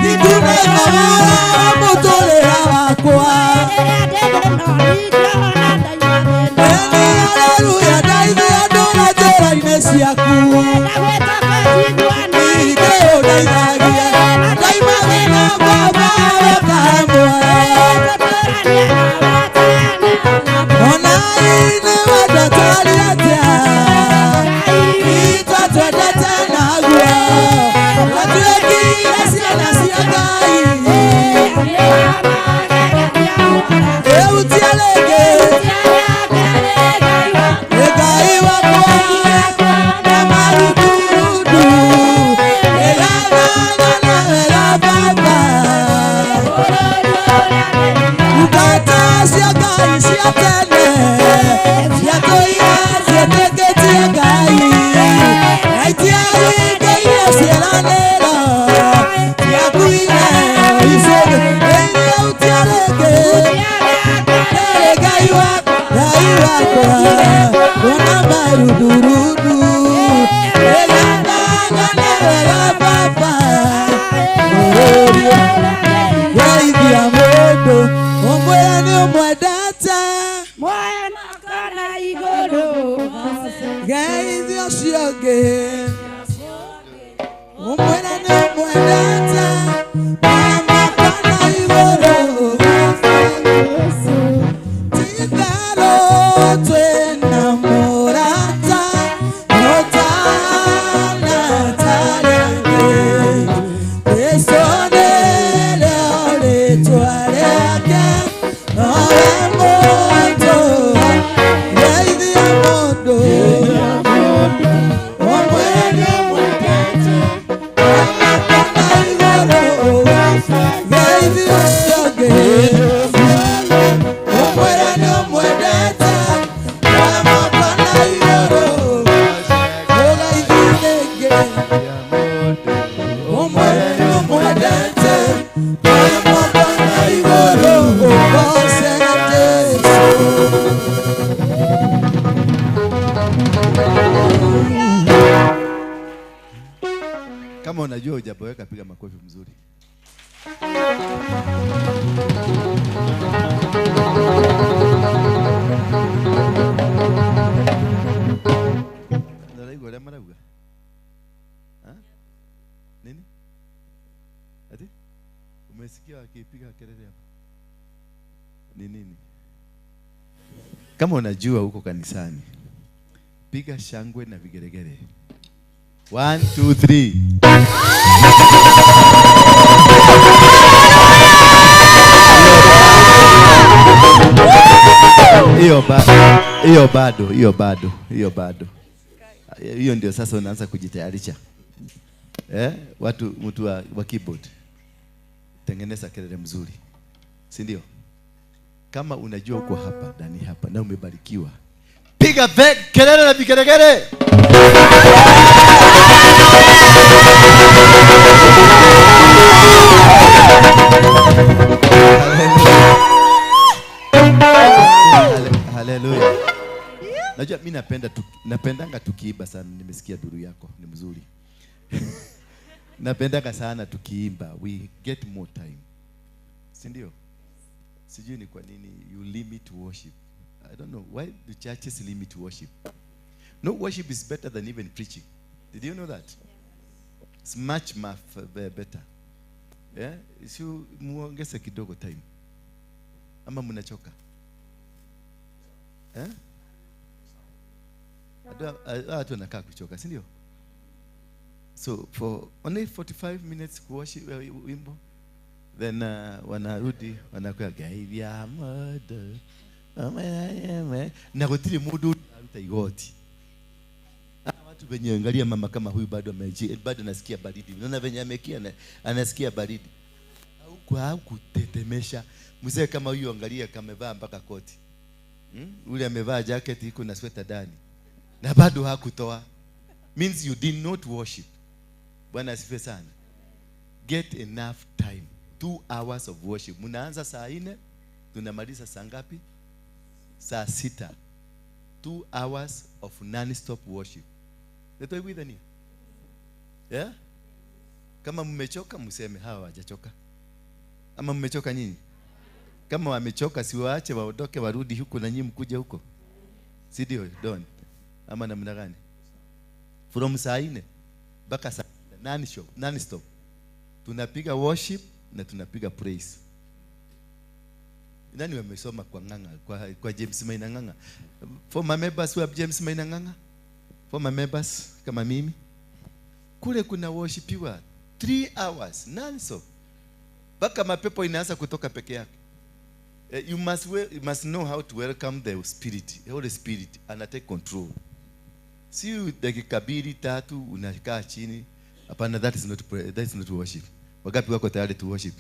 thingu nĩ thogora wa mũtũrĩre wakwa Ĩni haleluya ndeithia ndũre njĩra-inĩ ciaku ningĩ ũndeithagie ndaima thĩna baba ũkahe muoyo ona inĩ wendetari atĩa itatwendete naguo twatuĩkire ciana cia Ngai eutia rĩngĩ nĩ Ngai wakwa na marudurudu ĩgathagana wega baba Ndungata cia Ngai cia tene ciatũire ciĩtĩkĩtie Ngai na itiaringeire ciĩranĩro ciakuire icũgĩ ĩutia rĩngĩ nĩ Ngai wakwa Ngai wakwa ona marudurudu ĩgathagana wega baba Geithia mũndũ ũmwĩre nĩ ũmwendete geithia ũcio ũngĩ ũmwĩre nĩ ũmwendete moko na igũrũ ti-itherũ twĩna mũrata ũtanatarĩ angĩ Jesũ nĩrĩo rĩĩtwa rĩake nowe mũndũ geithia mũndũ ũmwĩre nĩ ũmwendete moko na igũrũ geithia ũcio ũngĩ ũmwĩre nĩ ũmwendete moko na igũrũ ũgeithie rĩngĩ ũmwĩre nĩ ũmwendete moko na igũrũ ũgoce Jesũ. Kama unajua hujaboeka, piga makofi mzuri. Naraigua ũrĩa marauga? Ha? Nini? Ati? Umesikia wakipiga kelele hapa? Ni nini? Kama unajua huko kanisani, piga shangwe na vigelegele. 1 2 3. Hiyo bado, hiyo bado, hiyo bado, hiyo bado. Hiyo ndio sasa unaanza kujitayarisha. Watu mtu wa keyboard. Tengeneza kelele mzuri. Si ndio? Kama unajua uko hapa ndani hapa na umebarikiwa, piga kelele na vigelegele. Haleluya. Najua mimi napenda napendanga tukiimba sana. Nimesikia duru yako ni mzuri. Napendanga sana tukiimba, we get more time. Si ndio? Sijui ni kwa nini you limit worship. I don't know why the churches limit worship. No, worship is better than even preaching. Did you know that? It's much better. Yeah? Si muongeze kidogo time. Ama mnachoka? Eh? Watu wanakaa kuchoka, si ndio? So for only 45 minutes kuworship wimbo. Then wanarudi wanakuwa gaivya murder. Na gutiri mundu aruta igoti. Watu wenye angalia mama kama huyu bado ameji, bado anasikia baridi. Unaona venye amekia anasikia baridi. Au kutetemesha. Mzee kama huyu angalia kamevaa mpaka koti. Ule amevaa jacket iko na sweta ndani. Na bado hakutoa. Means you did not worship. Bwana asifiwe sana. Get enough time. 2 hours of worship. Mnaanza saa 4, tunamaliza saa ngapi? Saa 6. 2 hours of non-stop worship. Netoikuithania? Yeah? Kama mmechoka mseme hawa hawajachoka. Ama mmechoka nyinyi? Kama wamechoka si waache waondoke warudi huko na nyinyi mkuje huko. Si ndio Don? Ama namna gani? From saa 4 mpaka saa 6 non-stop. Tunapiga worship na tunapiga praise. Nani wamesoma kwa Ng'ang'a, kwa James Maina Ng'ang'a? For my members who have James Maina Ng'ang'a? For my members kama mimi, kule kuna worshipiwa 3 hours non-stop. Mpaka mapepo inaanza kutoka peke yake. You must know how to welcome the Spirit, the Holy Spirit, and take control. Si dakika 2 3 unakaa chini. Hapana, that is not prayer, that is not worship. Wagapi wako tayari to worship?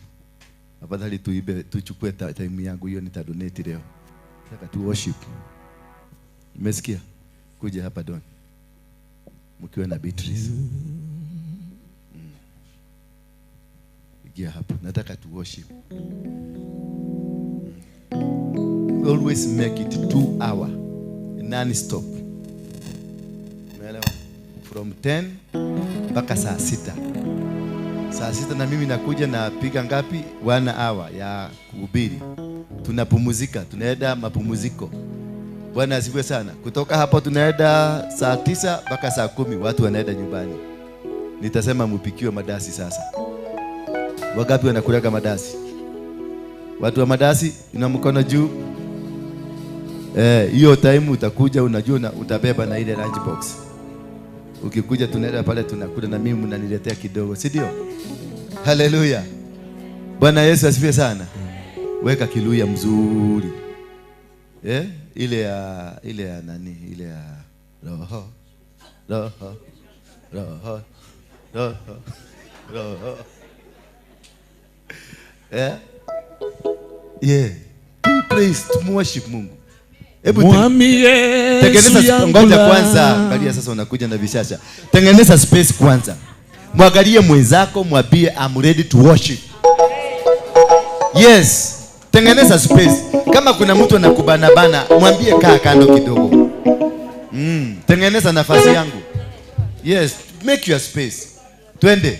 Afadhali tuibe tuchukue time yangu hiyo nitadonate leo. Nataka tu worship. Umesikia? Kuja hapa Don. Mkiwa na Beatrice. Ingia hapa. Nataka tu worship. Always make it 2 hour non-stop. Umeelewa? From 10 mpaka saa 6. Saa 6 na mimi nakuja na piga ngapi? 1 hour ya kuhubiri. Tunapumzika, tunaenda mapumziko. Bwana asifiwe sana. Kutoka hapo tunaenda saa 9 mpaka saa 10 watu wanaenda nyumbani. Nitasema mpikiwe madasi sasa. Wangapi wanakulaga madasi? Watu wa madasi ina mkono juu. Hiyo time utakuja unajua na utabeba na ile lunch box. Ukikuja tunaenda pale tunakula na mimi mnaniletea kidogo, si ndio? Haleluya. Bwana Yesu asifiwe sana. Weka kiluya mzuri. Ile ya nani? Ile ya roho. Roho. Roho. Roho. Roho. Yeah. Praise to worship Mungu. Hebu tengeneza, ngoja kwanza, angalia sasa unakuja na vishasha. Tengeneza space kwanza. Mwangalie mwenzako, mwambie I'm ready to worship. Yes, tengeneza space. Kama kuna mtu anakubana bana, mwambie kaa kando kidogo. Tengeneza nafasi yangu. Yes, make your space. Twende.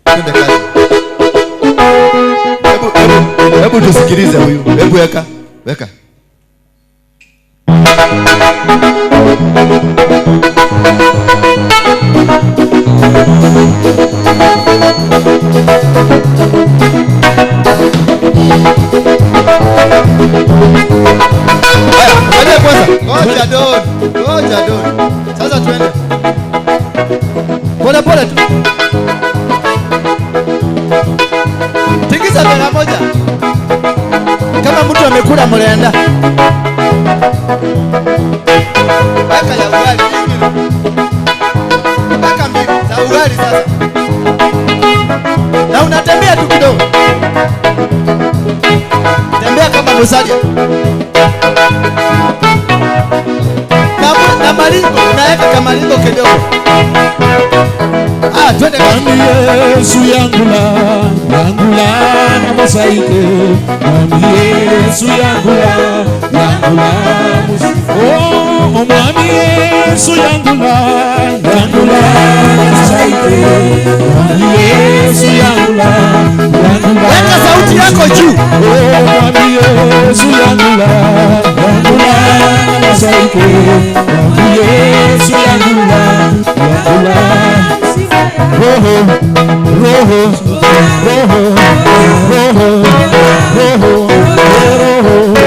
Twende kazi. Hebu tusikilize huyu. Hebu weka. Weka. Haya, kwanza. Ngoja Don. Ngoja Don. Sasa twende. Pole pole tu. Tingiza mara moja. Kama mtu amekula mlenda. Weka ya ugali nyingi. Weka mbili za ugali sasa. Na unatembea tu kidogo. Tembea kama musalia. Na maringo unaweka kama maringo kidogo. Ah, twende kwa Yesu yangula, yangula na mosaike. Mwami Yesu yangula, yangula. Oh, mwami Yesu yangula, yangula na mosaike. Mwami Yesu yangula, yangula. Weka sauti yako juu. Oh, mwami Yesu yangula, yangula na mosaike. Mwami Yesu yangula, yangula. Roho, roho, roho, roho, roho, roho, roho, roho.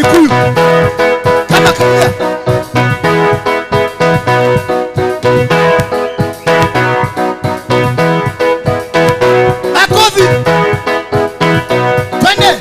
Kikuyu kama kawaida. Makofi. Twende.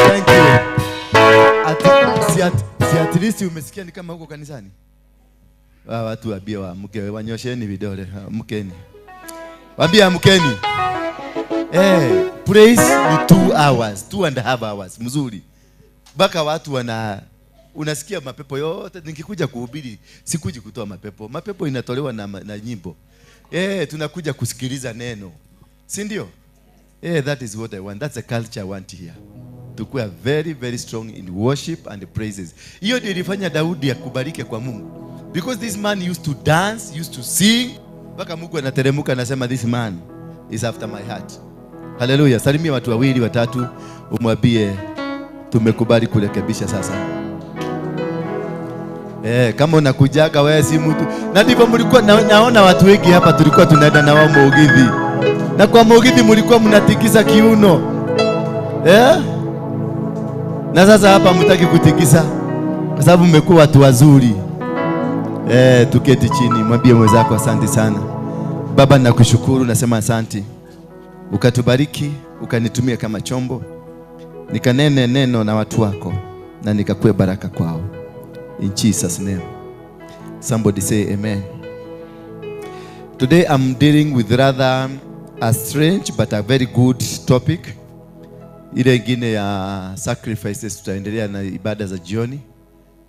Thank you. At least umesikia ni kama huko kanisani. Watu waambie waamke, wanyosheni vidole, amkeni. Waambie amkeni. Praise ni 2 hours, 2.5 hours, mzuri. Baka watu wana unasikia mapepo yote. Nikikuja kuhubiri sikuji kutoa mapepo. Mapepo inatolewa na nyimbo. Tunakuja kusikiliza neno. Si ndio? That is what I want. That's the culture I want here. Tukua very very strong in worship and praises. Hiyo ndio ilifanya Daudi akubalike kwa Mungu. Because this man used to dance, used to sing. Mpaka Mungu anateremka anasema this man is after my heart. Hallelujah. Salimia watu wawili watatu umwambie tumekubali kurekebisha sasa. Kama unakujaga wewe si mtu. Na ndivyo mlikuwa naona watu wengi hapa tulikuwa tunaenda na wao Mugithi. Na kwa Mugithi mlikuwa mnatikisa kiuno. Na sasa hapa mtaki kutikisa kwa sababu mmekuwa watu wazuri. Tuketi chini, mwambie mwenzako asante sana. Baba nakushukuru, nasema asante. Ukatubariki, ukanitumia kama chombo. Nikanene neno na watu wako na nikakue baraka kwao. In Jesus name. Somebody say amen. Today I'm dealing with rather a strange but a very good topic. Ile ingine ya sacrifices tutaendelea na ibada za jioni.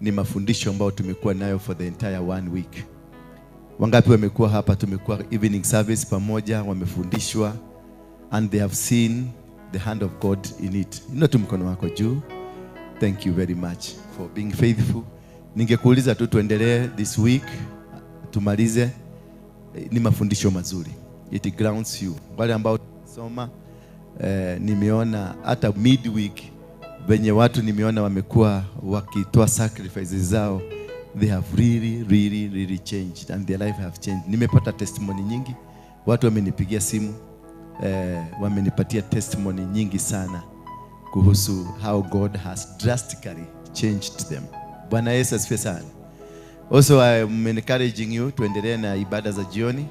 Ni mafundisho ambayo tumekuwa nayo for the entire 1 week. Wangapi wamekuwa hapa? Tumekuwa evening service pamoja, wamefundishwa and they have seen the hand of God in it. Inua tu mkono wako juu. Thank you very much for being faithful. Ningekuuliza tu tuendelee this week, tumalize. Ni mafundisho mazuri. It grounds you. Wale ambao soma, nimeona hata midweek Venye watu nimeona wamekuwa wakitoa sacrifices zao, they have really, really, really changed and their life have changed. Nimepata testimony nyingi, watu wamenipigia simu, wamenipatia testimony nyingi sana kuhusu how God has drastically changed them. Bwana Yesu asifiwe sana. Also, I am encouraging you tuendelee na ibada za jioni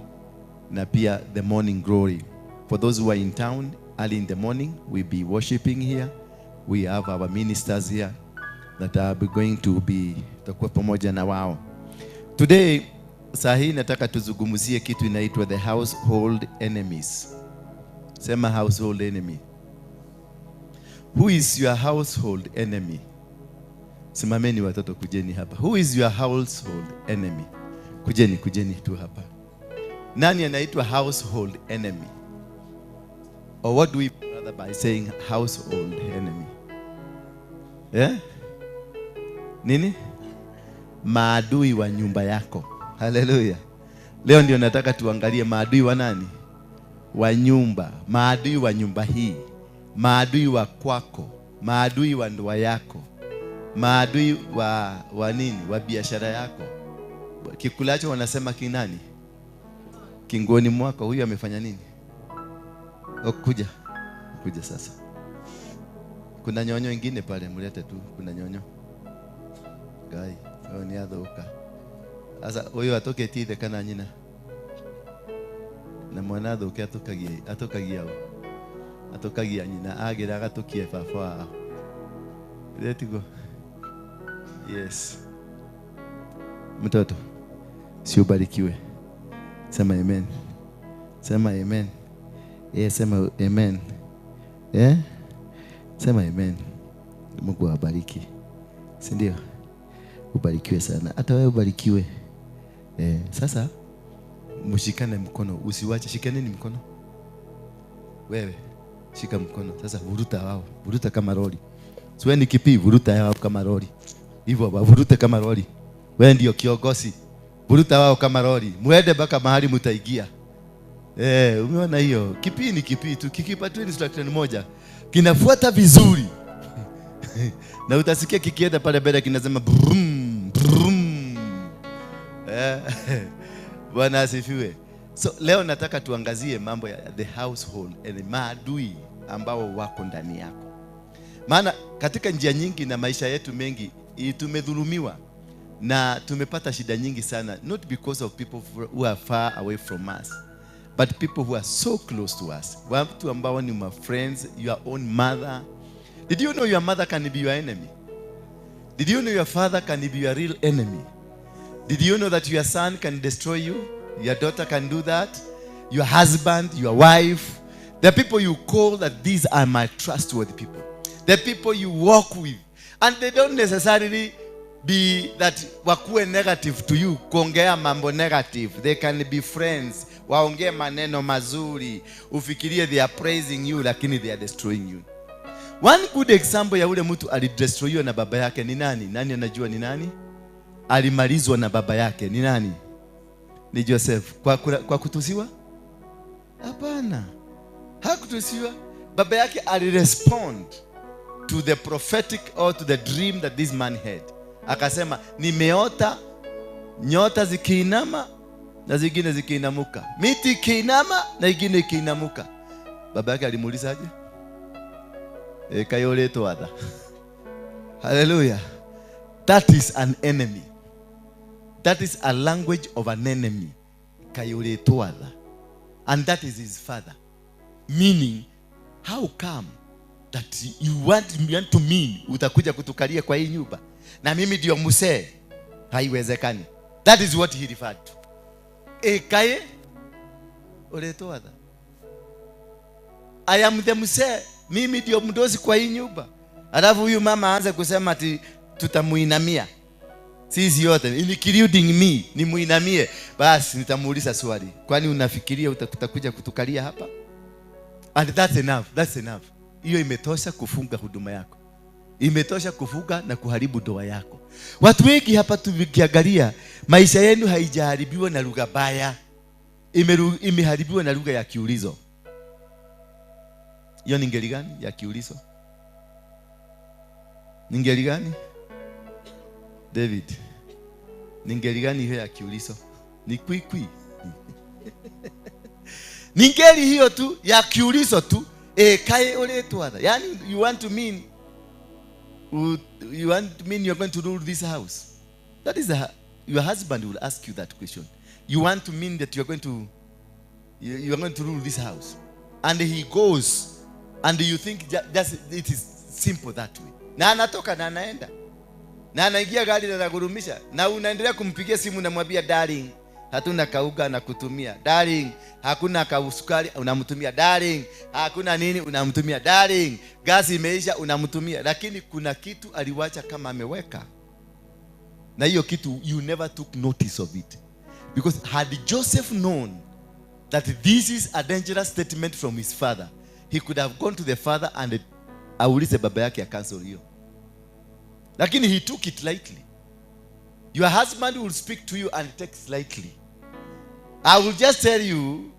na pia the morning glory. For those who are in town, early in the morning, we'll be worshiping here. We have our ministers here that are going to be tutakuwa pamoja na wao. Today, saa hii nataka tuzungumzie kitu inaitwa the household enemies. Sema household enemy. Who is your household enemy? Simameni watoto, kujeni hapa. Who is your household enemy? Kujeni, kujeni tu hapa. Nani anaitwa household enemy? Or what do we rather by saying household enemy? Yeah? Nini? Maadui wa nyumba yako. Hallelujah. Leo ndio nataka tuangalie maadui wa nani? Wa nyumba. Maadui wa nyumba hii. Maadui wa kwako. Maadui wa ndoa yako. Maadui wa nini? Wa biashara yako. Kikulacho wanasema kinani? Kingoni mwako. Huyu amefanya nini? Kuja. Kuja sasa. Kuna nyonyo ingine pale, mlete tu. Kuna nyonyo. Gai, huyo ni athuka. Sasa huyu atoke tithe kana nyina. Na mwana athuke atokagia o. Atokagia nyina agira agatukie baba wao. Let go. Yes. Mtoto, si ubarikiwe. Sema amen. Sema amen. Yeah, sema amen. Yeah? Sema amen. Mungu awabariki. Si ndio? Ubarikiwe sana. Hata wewe ubarikiwe. Sasa mshikane mkono, usiwache, shikaneni mkono. Wewe shika mkono. Sasa vuruta wao, vuruta kama lori. Siwe ni kipi, vuruta wao kama lori. Hivyo wavurute kama lori. Wewe ndio kiongozi. Vuruta wao kama lori. Muende mpaka mahali mtaingia. Umeona hiyo? Kipi ni kipi tu, kikipatiwa instruction moja, kinafuata vizuri. Na utasikia kikienda pale mbele kinasema brum brum. Bwana asifiwe. So leo nataka tuangazie mambo ya the household and maadui ambao wako ndani yako. Maana katika njia nyingi na maisha yetu mengi tumedhulumiwa na tumepata shida nyingi sana, not because of people who are far away from us, but people who are so close to us. Watu ambao ni my friends, your own mother. Did you know your mother can be your enemy? Did you know your father can be your real enemy? Did you know that your son can destroy you? Your daughter can do that? Your husband, your wife. The people you call that these are my trustworthy people. The people you walk with. And they don't necessarily be that wakuwe negative to you, kuongea mambo negative. They can be friends, waongee maneno mazuri, ufikirie they are praising you, lakini they are destroying you. One good example ya ule mtu alidestroyiwa na baba yake ni nani? Nani anajua ni nani? Alimalizwa na baba yake ni nani? Ni Joseph. Kwa kutusiwa? Hapana. Hakutusiwa. Baba yake alirespond to the prophetic or to the dream that this man had. Akasema, nimeota nyota zikiinama na zingine zikiinamuka. Miti ikiinama na ingine ikiinamuka. Baba yake alimuuliza aje? Kayole toada. Hallelujah. That is an enemy. That is a language of an enemy. Kayole toada. And that is his father. Meaning, how come that you want to mean utakuja kutukalia kwa hii nyumba na mimi ndio mzee? Haiwezekani. That is what he referred to. Ekaye oletoada. I am the mzee, mimi ndio mdosi kwa hii nyumba. Alafu huyu mama aanze kusema ati tutamuinamia sisi yote, including me, nimuinamie. Basi nitamuuliza swali, kwani unafikiria utakuja kutukalia hapa? And that's enough, that's enough. Hiyo imetosha kufunga huduma yako. Imetosha kufunga na kuharibu ndoa yako. Watu wengi hapa tukiangalia, maisha yenu haijaharibiwa na lugha baya. Imeharibiwa na lugha ya kiulizo. Hiyo ni ngeli gani ya kiulizo? Ni ngeli gani? David. Ni ngeli gani hiyo ya kiulizo? Ni kwi kwi. Ni ngeli hiyo tu ya kiulizo tu. Kae uletwara. Yani you want to mean you are going to rule this house. That is your husband will ask you that question. You want to mean that you are going to you are going to rule this house. And he goes, and you think just it is simple that way. Na anatoka na anaenda. Na anaingia gari na anagurumisha. Na unaendelea kumpigia simu na mwambia darling, hatuna kauga na kutumia. Darling, hakuna kausukari unamtumia. Darling, hakuna nini unamtumia. Darling, gasi imeisha unamtumia. Lakini kuna kitu aliwacha kama ameweka. Na hiyo kitu you never took notice of it. Because had Joseph known that this is a dangerous statement from his father, he could have gone to the father and aulize baba yake ya cancel hiyo. Lakini he took it lightly. Your husband will speak to you and takes lightly. I will just tell you,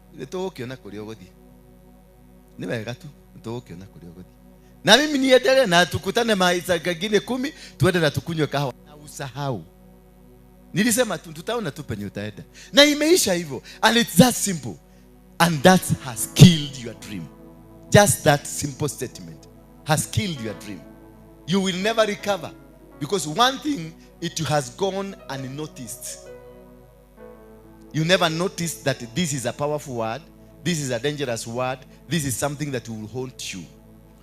na mimi niendelee na tukutane maisa gingine 10 tuende na tukunywe kahawa na usahau. Nilisema tutaona tu penye utaenda. Na imeisha hivyo. And it's that simple. And that has killed your dream. Just that simple statement has killed your dream. You will never recover. Because one thing, it has gone unnoticed. You never noticed that this is a powerful word, this is a dangerous word, this is something that will haunt you.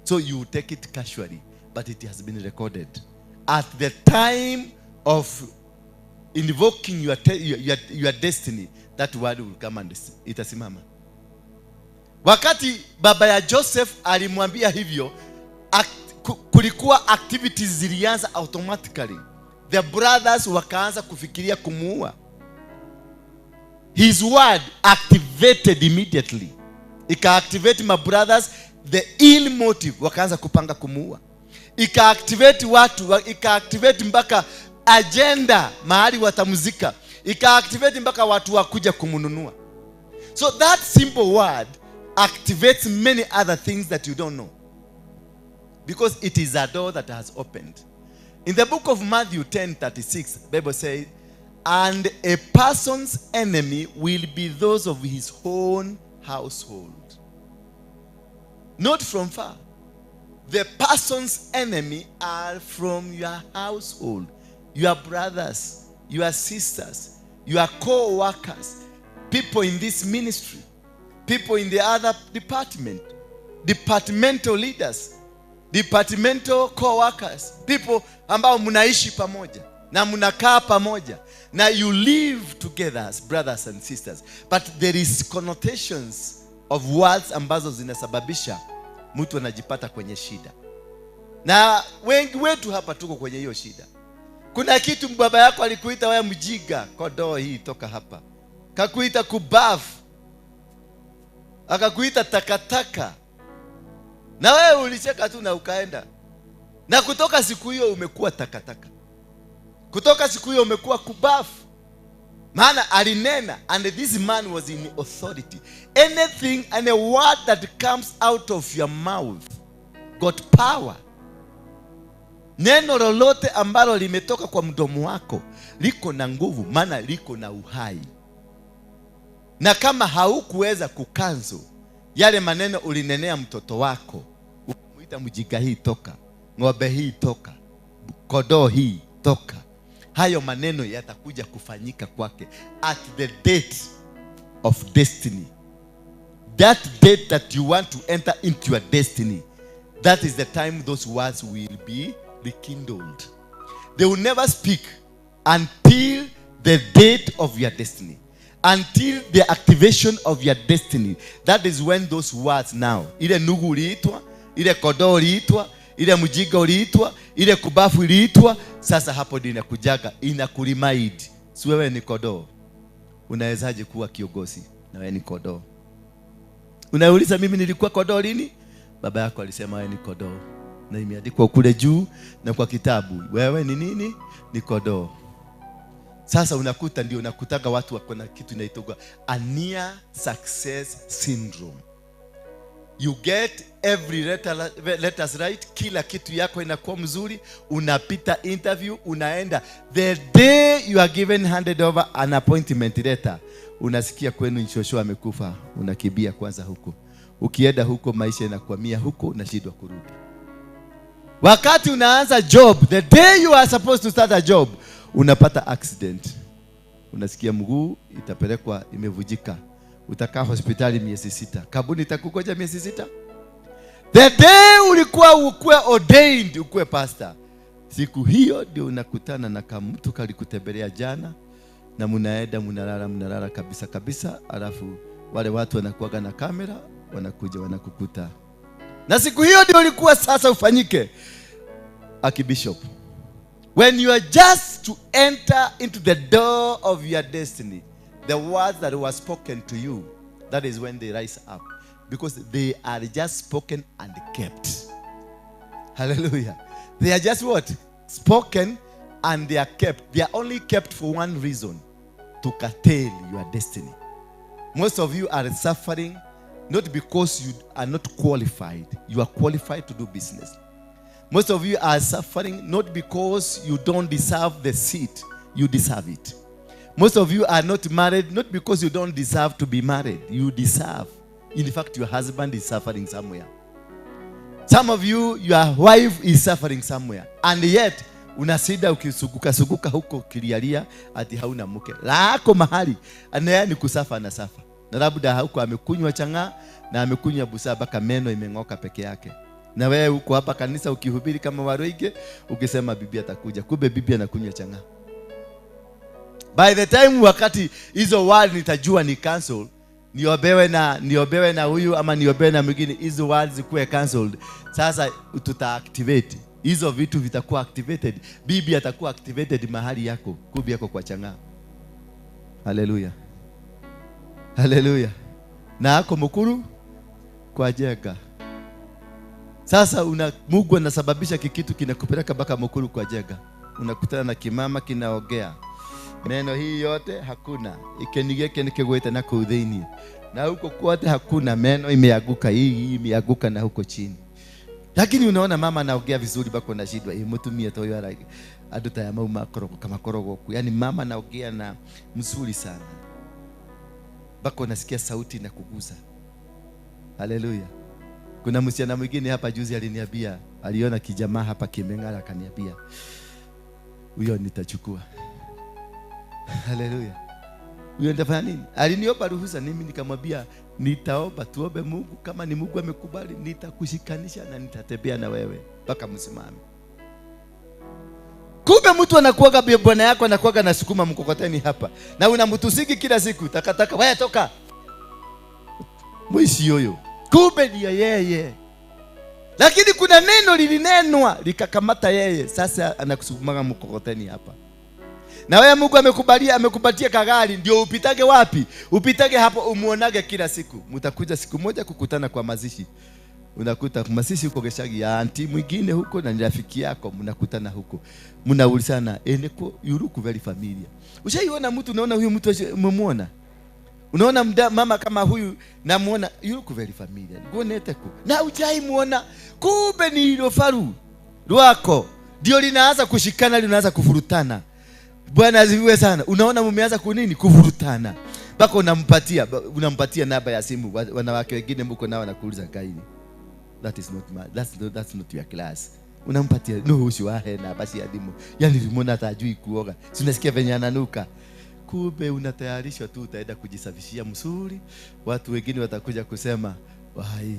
So you take it casually, but it has been recorded. At the time of invoking your destiny, that word will come and itasimama. Wakati baba ya Joseph alimwambia hivyo, kulikuwa activities zilianza automatically. The brothers wakaanza kufikiria kumuua. His word activated immediately. Ika-activate my brothers, the ill motive, wakaanza kupanga kumuua. Ika-activate watu, ika-activate mpaka agenda mahali watamzika. Ika-activate mpaka watu wakuja kumununua. So that simple word activates many other things that you don't know. Because it is a door that has opened. In the book of Matthew 10:36, Bible says, and a person's enemy will be those of his own household. Not from far. The person's enemy are from your household. Your brothers, your sisters, your co-workers, people in this ministry, people in the other department, departmental leaders, departmental co-workers, people ambao mnaishi pamoja na mnakaa pamoja na you live together as brothers and sisters, but there is connotations of words ambazo zinasababisha mtu anajipata kwenye shida. Na wengi wetu hapa tuko kwenye hiyo shida. Kuna kitu baba yako alikuita wewe mjiga, kodoo hii toka hapa. Kakuita kubafu. Akakuita takataka. Na wewe ulicheka tu na ukaenda. Na kutoka siku hiyo umekuwa takataka. Kutoka siku hiyo umekuwa kubafu. Maana alinena, and this man was in authority. Anything and a word that comes out of your mouth got power. Neno lolote ambalo limetoka kwa mdomo wako liko na nguvu, maana liko na uhai. Na kama haukuweza kukanzu yale maneno ulinenea mtoto wako, ukamuita mjinga hii toka, ng'ombe hii toka, kodoo hii toka, hayo maneno yatakuja kufanyika kwake at the date of destiny. That date that you want to enter into your destiny, that is the time those words will be rekindled. They will never speak until the date of your destiny, until the activation of your destiny. That is when those words now, ile nugu uliitwa, ile kodoo uliitwa, ile mjiga uliitwa, ile kubafu uliitwa, sasa hapo ndio inakujaga, inakuremind. Si wewe ni kodoo, unawezaje kuwa kiongozi na wewe ni kodoo? Unauliza mimi nilikuwa kodoo lini? Baba yako alisema wewe ni kodoo, na imeandikwa kule juu na kwa kitabu, wewe ni nini? Ni kodoo. Sasa unakuta ndio unakutaga watu wako na kitu inaitwa a near success syndrome. You get every letters right, kila kitu yako inakuwa mzuri, unapita interview, unaenda. The day you are given handed over an appointment letter, unasikia kwenu nshosho amekufa, unakibia kwanza huko. Ukienda huko maisha inakwamia huko, unashindwa kurudi. Wakati unaanza job, the day you are supposed to start a job, unapata accident. Unasikia mguu itapelekwa imevujika. Utakaa hospitali miezi 6. Kabuni itakugoja miezi 6. The day ulikuwa ukuwe ordained, ukuwe pastor, siku hiyo ndio unakutana na kamtu kalikutembelea jana, na munaenda munalala kabisa kabisa, alafu wale watu wanakuaga na kamera, wanakuja wanakukuta. Na siku hiyo ndio ulikuwa sasa ufanyike archbishop. When you are just to enter into the door of your destiny, the words that were spoken to you, that is when they rise up. Because they are just spoken and kept. Hallelujah. They are just what? Spoken and they are kept. They are only kept for one reason: to curtail your destiny. Most of you are suffering not because you are not qualified. You are qualified to do business. Most of you are suffering not because you don't deserve the seat. You deserve it. Most of you are not married not because you don't deserve to be married. You deserve. In fact, your husband is suffering somewhere. Some of you, your wife is suffering somewhere. And yet, unasida ukisuguka suguka huko kilialia ati hauna mke. Lako mahali, anaye ni kusafa na safa. Na labda huko amekunywa chang'aa na amekunywa busaa mpaka meno imeng'oka peke yake. Na wewe uko hapa kanisa ukihubiri kama Waruige, ukisema bibi atakuja. Kumbe bibi anakunywa chang'aa. By the time wakati hizo word nitajua ni cancel, niobewe na huyu ama niobewe na mwingine, hizo words zikuwe cancelled. Sasa tuta activate hizo vitu, vitakuwa activated. Bibi atakuwa activated mahali yako, kubi yako kwa chang'aa. Hallelujah. Hallelujah. Na ako mukuru kwa jega. Sasa Mungu anasababisha kikitu kinakupeleka mpaka mukuru kwa jega. Unakutana na kimama kinaogea. Neno hii yote hakuna. Ikenigeke nikigwete na kuudhini. Na huko kote hakuna, meno imeanguka, hii imeanguka na huko chini. Lakini unaona mama anaongea vizuri bako na shida. Hii mtumie to yara aduta ya mauma korogo kama korogo. Yaani mama anaongea na mzuri sana. Bako nasikia sauti na kugusa. Haleluya. Kuna msichana mwingine hapa juzi aliniambia, aliona kijamaa hapa kimeng'ara akaniambia, huyo nitachukua. Haleluya. Huyo nitafanya nini? Aliniomba ruhusa, mimi nikamwambia nitaomba, tuombe Mungu, kama ni Mungu amekubali nitakushikanisha na nitatembea na wewe mpaka msimame. Kumbe mtu anakuaga bwana yako anakuaga na sukuma mkokoteni hapa. Na unamtusiki kila siku, takataka wewe toka. Mwishi yoyo. Kumbe ni yeye. Lakini kuna neno lilinenwa likakamata yeye. Sasa anakusukumaga mkokoteni hapa. Na wewe Mungu amekubalia, amekupatia kagari ndio upitage wapi? Upitage hapo umuonage kila siku. Mtakuja siku moja kukutana kwa mazishi. Unakuta mazishi huko Geshagi ya anti mwingine huko na rafiki yako mnakutana huko. Mnaulizana, eneko you look very familiar. Ushaiona mtu, unaona huyu mtu umemuona? Unaona mama kama huyu namuona, you look very familiar. Ngonete ku. Na hujaimuona. Kumbe ni hilo faru lwako. Ndio linaanza kushikana, linaanza kuvurutana. Bwana asifiwe sana. Unaona mumeanza kunini? Kuvurutana. Bako unampatia namba ya simu. Wanawake wengine mko nao wanakuuliza gaini. That is not my, that's not your class. Unampatia no ushiwahe na basi adimu. Yaani limeona atajui kuoga. Si unasikia venye ananuka. Kumbe unatayarishwa tu utaenda kujisafishia msuri. Watu wengine watakuja kusema, "Wai,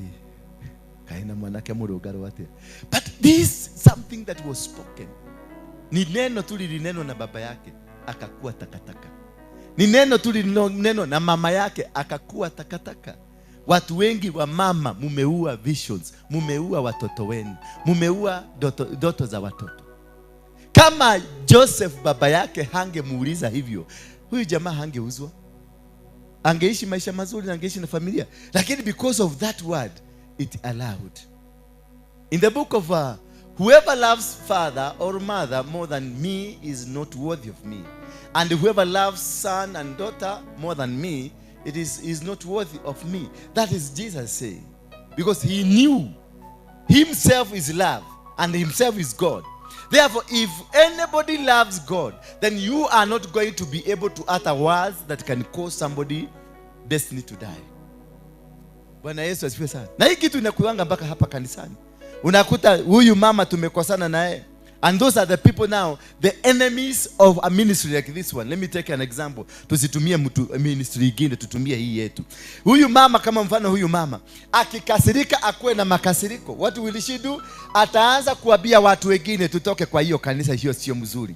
kaina mwanake murugaro wate." But this something that was spoken. Ni neno tu lilinenwa na baba yake akakuwa takataka. Ni neno tu lilinenwa na mama yake akakuwa takataka. Watu wengi wa mama mumeua visions, mumeua watoto wenu, mumeua ndoto za watoto. Kama Joseph baba yake hangemuuliza hivyo, huyu jamaa hangeuzwa. Angeishi maisha mazuri na angeishi na familia. Lakini because of that word, it allowed. In the book of whoever loves father or mother more than me is not worthy of me. And whoever loves son and daughter more than me, it is not worthy of me. That is Jesus saying. Because he knew himself is love and himself is God. Therefore, if anybody loves God, then you are not going to be able to utter words that can cause somebody destiny to die. Bwana Yesu asifiwe sana. Na hii kitu inakuanga mpaka hapa kanisani. Unakuta huyu mama tumekosana naye. And those are the people now, the enemies of a ministry like this one. Let me take an example. Tusitumie mtu ministry ingine, tutumie hii yetu. Huyu mama, kama mfano huyu mama, akikasirika akuwe na makasiriko. What will she do? Ataanza kuambia watu wengine tutoke kwa hiyo kanisa, hiyo sio mzuri.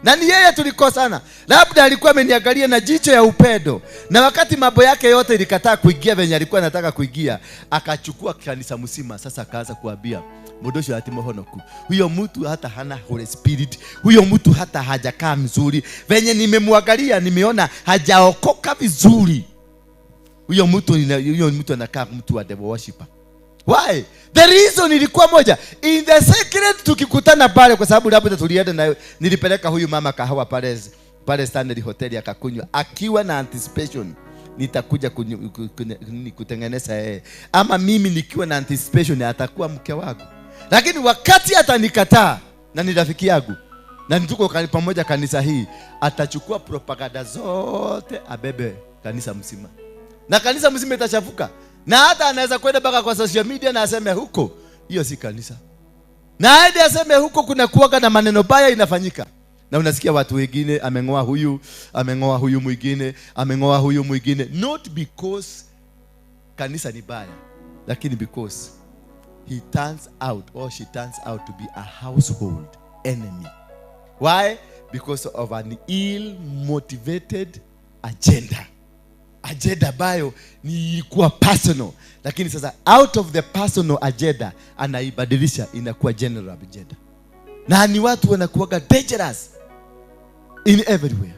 Na ni yeye tulikosana. Labda alikuwa ameniangalia na jicho ya upendo. Na wakati mambo yake yote ilikataa kuingia venye alikuwa anataka kuingia, akachukua kanisa mzima. Sasa akaanza kuambia Mudosho ati mohonoku. Huyo mtu hata hana Holy Spirit. Huyo mtu hata hajakaa mzuri. Venye nimemwangalia nimeona hajaokoka vizuri. Huyo mtu anakaa mtu wa devil worshiper. Why? The reason ilikuwa moja. In the secret tukikutana pale, kwa sababu labda tulienda na nilipeleka huyu mama kahawa pale Stanley Hotel akakunywa akiwa na anticipation nitakuja kutengeneza yeye, ama mimi nikiwa na anticipation atakuwa mke wangu. Lakini wakati atanikataa na ni rafiki yangu na tuko pamoja kanisa hii, atachukua propaganda zote abebe kanisa mzima. Na kanisa mzima itachafuka. Na hata anaweza kwenda mpaka kwa social media na aseme huko hiyo si kanisa. Na hadi aseme huko kuna kuwaga na maneno baya inafanyika. Na unasikia watu wengine amengoa huyu, amengoa huyu mwingine, amengoa huyu mwingine, not because kanisa ni baya, lakini because he turns out or she turns out to be a household enemy. Why? Because of an ill motivated agenda. Agenda ambayo ni ilikuwa personal, lakini sasa out of the personal agenda anaibadilisha inakuwa general agenda. Na ni watu wanakuwa dangerous in everywhere.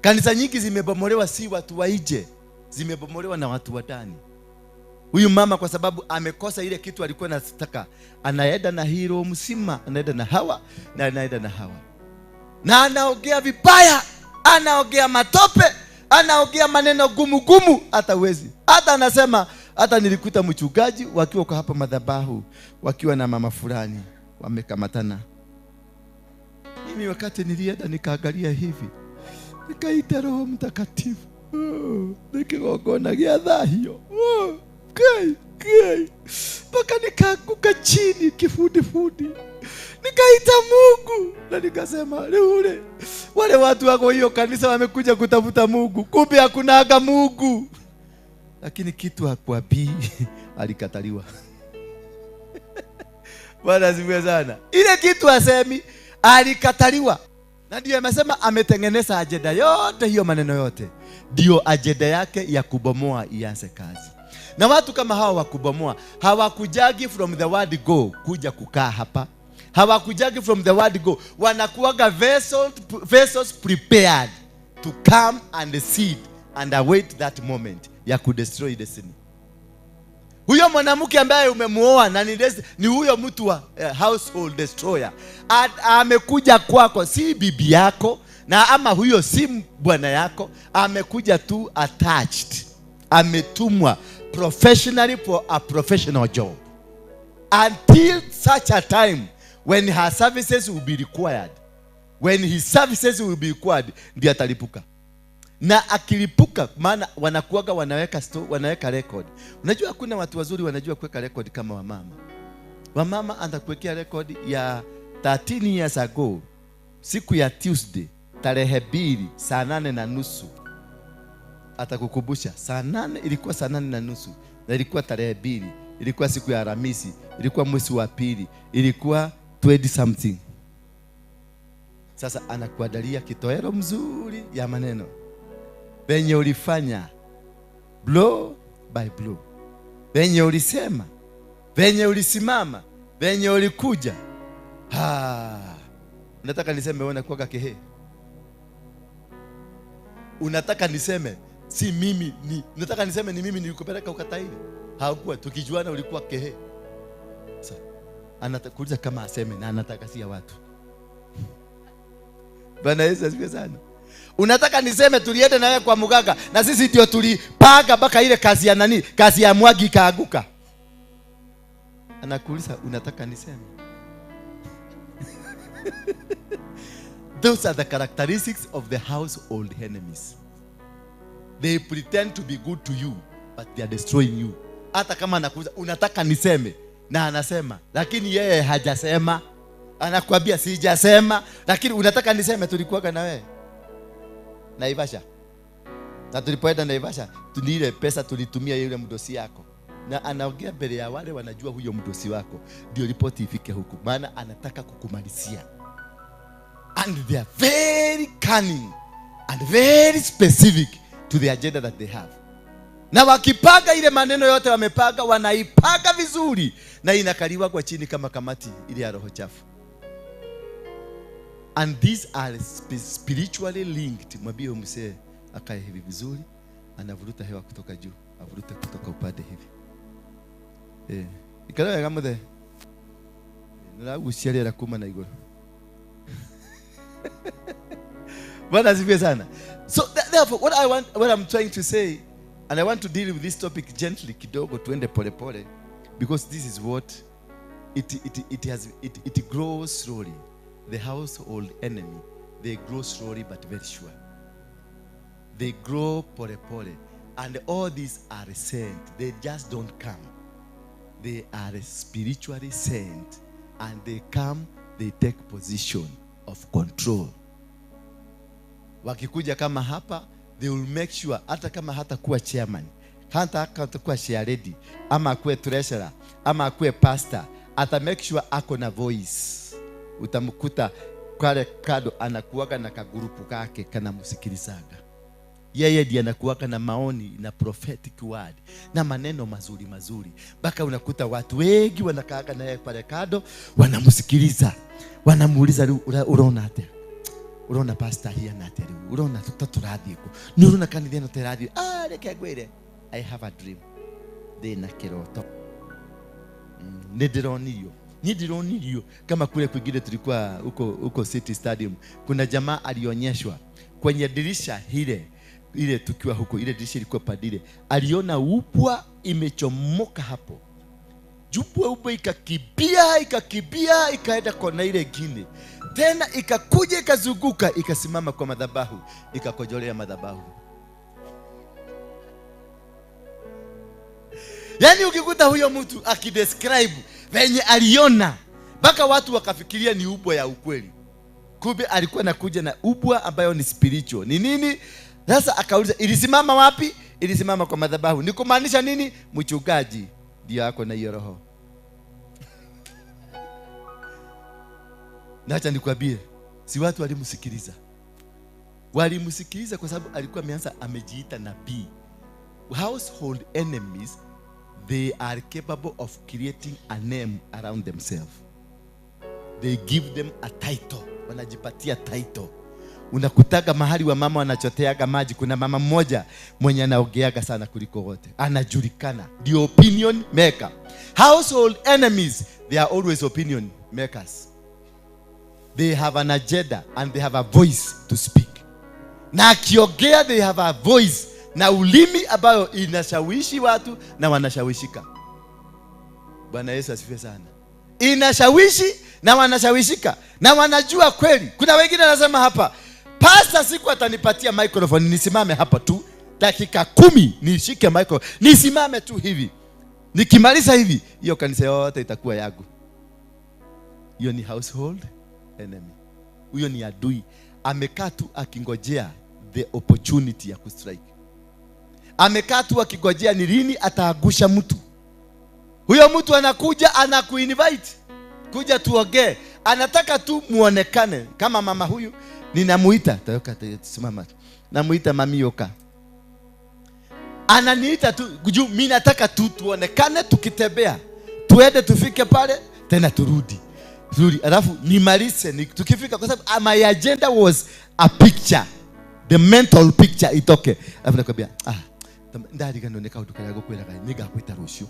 Kanisa nyingi zimebomolewa si watu wa nje, zimebomolewa na watu wa ndani. Huyu mama kwa sababu amekosa ile kitu alikuwa anataka, anaenda na hilo msima, anaenda na hawa na anaenda na hawa. Na anaongea vibaya, anaongea matope, anaongea maneno gumu gumu, hata huwezi. Hata anasema, hata nilikuta mchungaji wakiwa kwa hapa madhabahu, wakiwa na mama fulani wamekamatana. Mimi wakati nilienda nikaangalia hivi, nikaita Roho Mtakatifu. Nikigongona gya thahio. Kai kai. Mpaka nikaanguka chini kifudifudi. Nikaita Mungu na nikasema, leo wale watu wako hiyo kanisa wamekuja kutafuta Mungu, kumbe hakunaga Mungu. Lakini kitu hakuabii, alikataliwa. Bwana asifiwe sana. Ile kitu asemi alikataliwa. Na ndio amesema ametengeneza agenda yote hiyo, maneno yote ndio agenda yake ya kubomoa ianze kazi. Na watu kama hawa wa kubomoa hawakujagi from the word go kuja kukaa hapa. Hawakujagi from the word go. Wanakuwaga vessels prepared to come and seed and await that moment ya kudestroy destiny. Huyo mwanamke ambaye umemuoa na ni huyo mtu wa household destroyer. Amekuja kwako si bibi yako na ama huyo si bwana yako, amekuja tu attached. Ametumwa professionally for a professional job. Until such a time when her services will be required. When his services will be required, ndiye atalipuka. Na akilipuka, maana wanakuaga wanaweka record. Unajua hakuna watu wazuri wanajua kuweka record kama wamama. Wamama atakuwekea record ya 13 years ago, siku ya Tuesday, tarehe 2, saa 8:30. Atakukumbusha saa 8, ilikuwa saa 8:30, na ilikuwa tarehe 2, ilikuwa siku ya Alhamisi, ilikuwa mwezi wa pili, ilikuwa 20 something. Sasa anakuandalia kitoero mzuri ya maneno venye ulifanya blow by blow, venye ulisema, venye ulisimama, venye ulikuja. Unataka niseme wewe unakuwa kehe? Unataka niseme si mimi ni, unataka niseme ni mimi nilikupeleka ukataili? Haukuwa, tukijuana ulikuwa kehe. Sasa anatakuuliza kama aseme na anataka si ya watu. Bwana Yesu asifiwe sana. Unataka niseme tulienda na wewe kwa muganga na sisi ndio tulipanga mpaka ile kazi ya nani, kazi ya Mwagi ikaaguka. Anakuuliza unataka niseme? Those are the characteristics of the household enemies. They pretend to be good to you, but they are destroying you. Hata kama anakuuliza unataka niseme, na anasema, lakini yeye hajasema. Anakuambia sijasema, lakini unataka niseme. Tulikuwa na wewe Naivasha, na tulipoenda Naivasha ile pesa tulitumia yule mdosi yako, na anaongea mbele ya wale wanajua huyo mdosi wako, ndio ripoti ifike huku, maana anataka kukumalizia. And they are very cunning and very specific to the agenda that they have. Na wakipanga ile maneno yote wamepanga, wanaipanga vizuri na inakaliwa kwa chini kama kamati ile ya roho chafu. And these are spiritually linked. Mwambie msee akae hivi vizuri, anavuruta hewa kutoka juu, avurute kutoka upande hivi. Ikala kama the naraguciarira kuma na iguru. Bwana asifiwe sana. So therefore what I'm trying to say, and I want to deal with this topic gently kidogo, tuende pole pole, because this is what it grows slowly. The household enemy, they grow slowly but very sure. They grow pole pole, and all these are sent. They just don't come. They are spiritually sent, and they come, they take position of control. Wakikuja kama hapa, they will make sure hata kama hatakuwa chairman, hata hatakuwa chair lady, ama akuwe treasurer, ama akuwe pastor, ata make sure ako na voice. Utamkuta kale kado anakuwaga na kagurupu kake kanamsikilizaga. Yeye ndiye anakuwaga na maoni na prophetic word na maneno mazuri mazuri, mpaka unakuta watu wengi wanakaaga na yeye pale kado, wanamsikiliza, wanamuuliza unaona atia, urona pastor here na atia, urona tuturathi ku ni urona kanitha ino terathi, reke ngwire, I have a dream, ndina kiroto, nĩ ndĩronirio. Kama kule kwingine tulikuwa huko City Stadium, kuna jamaa alionyeshwa kwenye dirisha ile tukiwa huko, ile dirisha ilikuwa padile, aliona upwa imechomoka hapo. Jubwa ikakimbia ikakimbia ikaenda kona ile ingine, tena ikakuja ikazunguka ikasimama kwa madhabahu, ikakojolea madhabahu. Yaani ukikuta huyo mtu akidescribe venye aliona, mpaka watu wakafikiria ni ubwa ya ukweli. Kumbe alikuwa anakuja na ubwa ambayo ni spiritual. Ni nini? Sasa akauliza ilisimama wapi? Ilisimama kwa madhabahu. Ni kumaanisha nini? Mchungaji ndio yako na hiyo roho. Na acha nikwambie, si watu walimsikiliza. Walimsikiliza kwa sababu alikuwa ameanza amejiita nabii. Household enemies, they are capable of creating a name around themselves. They give them a title. Wanajipatia title. Unakutaga mahali wa mama wanachoteaga maji, kuna mama mmoja mwenye anaogeaga sana kuliko wote, anajulikana, the opinion maker. Household enemies, they are always opinion makers. They have an agenda and they have a voice to speak. Na akiogea, they have a voice na ulimi ambayo inashawishi watu na wanashawishika. Bwana Yesu asifiwe sana. Inashawishi na wanashawishika na wanajua kweli. Kuna wengine wanasema hapa, pastor siku atanipatia microphone nisimame hapa tu dakika 10, nishike microphone nisimame tu hivi, nikimaliza hivi hiyo kanisa yote itakuwa yangu. Hiyo ni household enemy. Huyo ni adui, amekaa tu akingojea the opportunity ya kustrike. Amekaa tu akingojea ni lini ataagusha mtu. Huyo mtu anakuja anakuinvite, kuja tuongee, anataka tu muonekane. Kama mama huyu ninamuita, tayoka simama, namuita mami Yoka. Ananiita tu juu mimi nataka tu tuonekane tukitembea, tuende tufike pale tena turudi. Turudi alafu nimalize tukifika, kwa sababu my agenda was a picture, the mental picture itoke. Alafu nakwambia ndari gano neka utukala gokwera nigakwita rucio.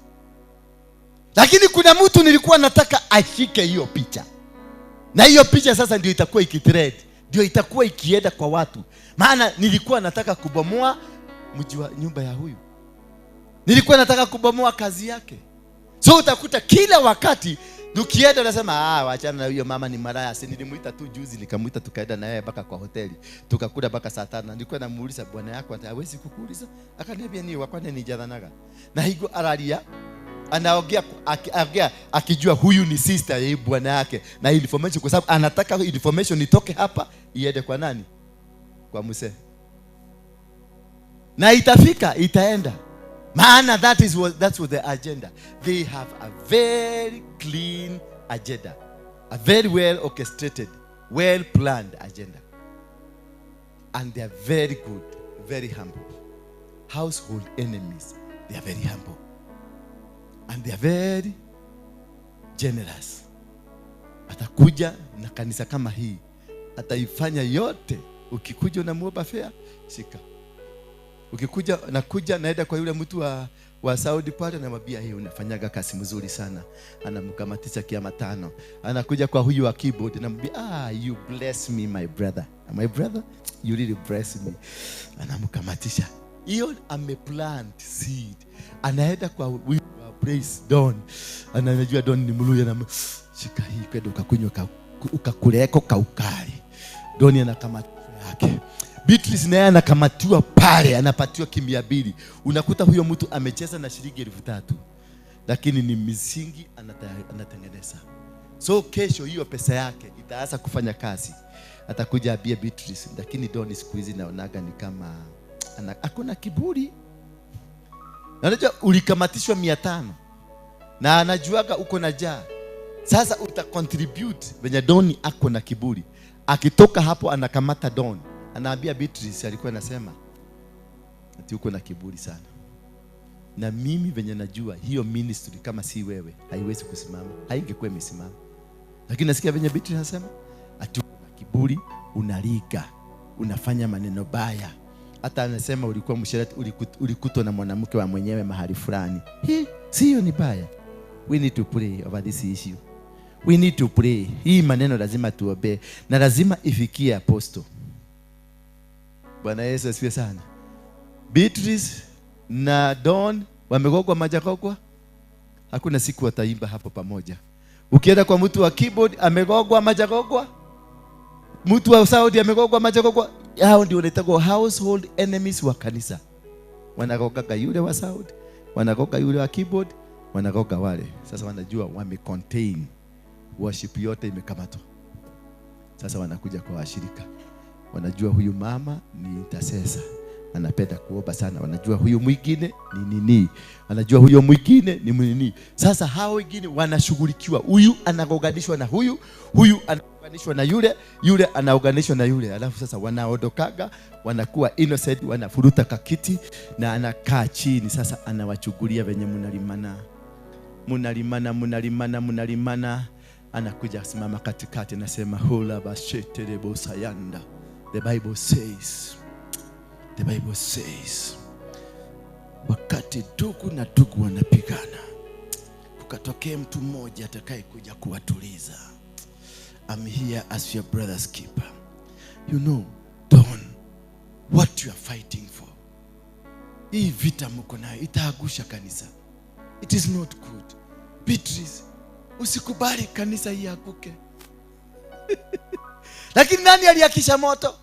Lakini kuna mtu nilikuwa nataka ashike hiyo picha. Na hiyo picha sasa ndio itakuwa ikitrend, ndio itakuwa ikienda kwa watu. Maana nilikuwa nataka kubomoa mji wa nyumba ya huyu. Nilikuwa nataka kubomoa kazi yake. So utakuta kila wakati tukienda unasema waachana na huyo mama ni malaya. Si nilimuita tu juzi, nikamuita tukaenda na yeye mpaka kwa hoteli. Tukakula mpaka saa 5. Nilikuwa namuuliza bwana yako hata hawezi kukuuliza? Akaniambia ni wakwane ni jathanaga. Na higo araria anaongea akijua huyu ni sister ya bwana yake na information, kwa sababu anataka information itoke hapa iende kwa nani? Kwa mzee. Na itafika, itaenda. Maana that's what the agenda. They have a very clean agenda. A very well orchestrated, well planned agenda. And they are very good, very humble. Household enemies, they are very humble. And they are very generous. Atakuja na kanisa kama hii, ataifanya yote. Ukikuja unamuomba fare, shika. Ukikuja nakuja naenda kwa yule mtu wa Saudi pale, namwambia hii unafanyaga kazi mzuri sana. Anamkamatisha kiama 5. Anakuja kwa huyu wa keyboard, namwambia you bless me my brother. My brother, you really bless me. Anamkamatisha. Hiyo ameplant seed. Anaenda kwa huyu wa praise Don. Anajua Don ni Mluya, na shika hii kwenda ukakunywa ukakuleko kaukali. Don anakamata yake. Beatrice naye anakamatiwa pale, anapatiwa 200. Unakuta huyo mtu amecheza na shilingi 3,000. Lakini ni misingi anatengeneza. So kesho hiyo pesa yake itaanza kufanya kazi. Atakuja abia Beatrice, lakini Don siku hizi naonaga ni kama hakuna kiburi. Na unajua ulikamatishwa 500 na anajuaga uko na jaa. Sasa uta contribute venye Don ako na kiburi. Akitoka hapo anakamata Don. Anaambia Beatrice, alikuwa anasema ati uko na kiburi sana. Na mimi venye najua hiyo ministry kama si wewe haiwezi kusimama. Haingekuwa imesimama. Lakini nasikia venye Beatrice anasema ati uko na kiburi, unalika, unafanya maneno baya. Hata anasema ulikuwa msherati, ulikutwa na mwanamke wa mwenyewe mahali fulani. Hii sio ni baya. We need to pray over this issue. We need to pray. Hii maneno lazima tuombe na lazima ifikie apostle. Bwana Yesu asifiwe sana. Beatrice na Don wamegogwa majagogwa. Hakuna siku wataimba hapo pamoja. Ukienda kwa mtu wa keyboard amegogwa majagogwa. Mtu wa Saudi amegogwa majagogwa. Hao ndio wanaitwa household enemies wa kanisa. Wanagoga yule wa Saudi, wanagoga yule wa keyboard, wanagoga wale. Sasa wanajua wame contain worship yote imekamatwa. Sasa wanakuja kwa washirika. Wanajua huyu mama ni intercessor, anapenda kuomba sana. Wanajua huyu mwingine ni nini, wanajua huyo mwingine ni nini. Sasa hao wengine wanashughulikiwa. Huyu anaoganishwa na huyu, huyu anaoganishwa na yule, yule anaoganishwa na yule. Alafu sasa wanaondokaga, wanakuwa innocent, wanafuruta kakiti na anakaa chini. Sasa anawachugulia venye mnalimana. Mnalimana, mnalimana, mnalimana. Anakuja simama katikati nasema hula basheterebo sayanda. The Bible says, wakati ndugu na ndugu wanapigana, kukatokea mtu mmoja atakayekuja kuwatuliza. I'm here as your brother's keeper. You know, Don, what you are fighting for. Hii vita mko nayo itaagusha kanisa. It is not good. Beatrice, usikubali kanisa ianguke. Lakini nani aliakisha moto?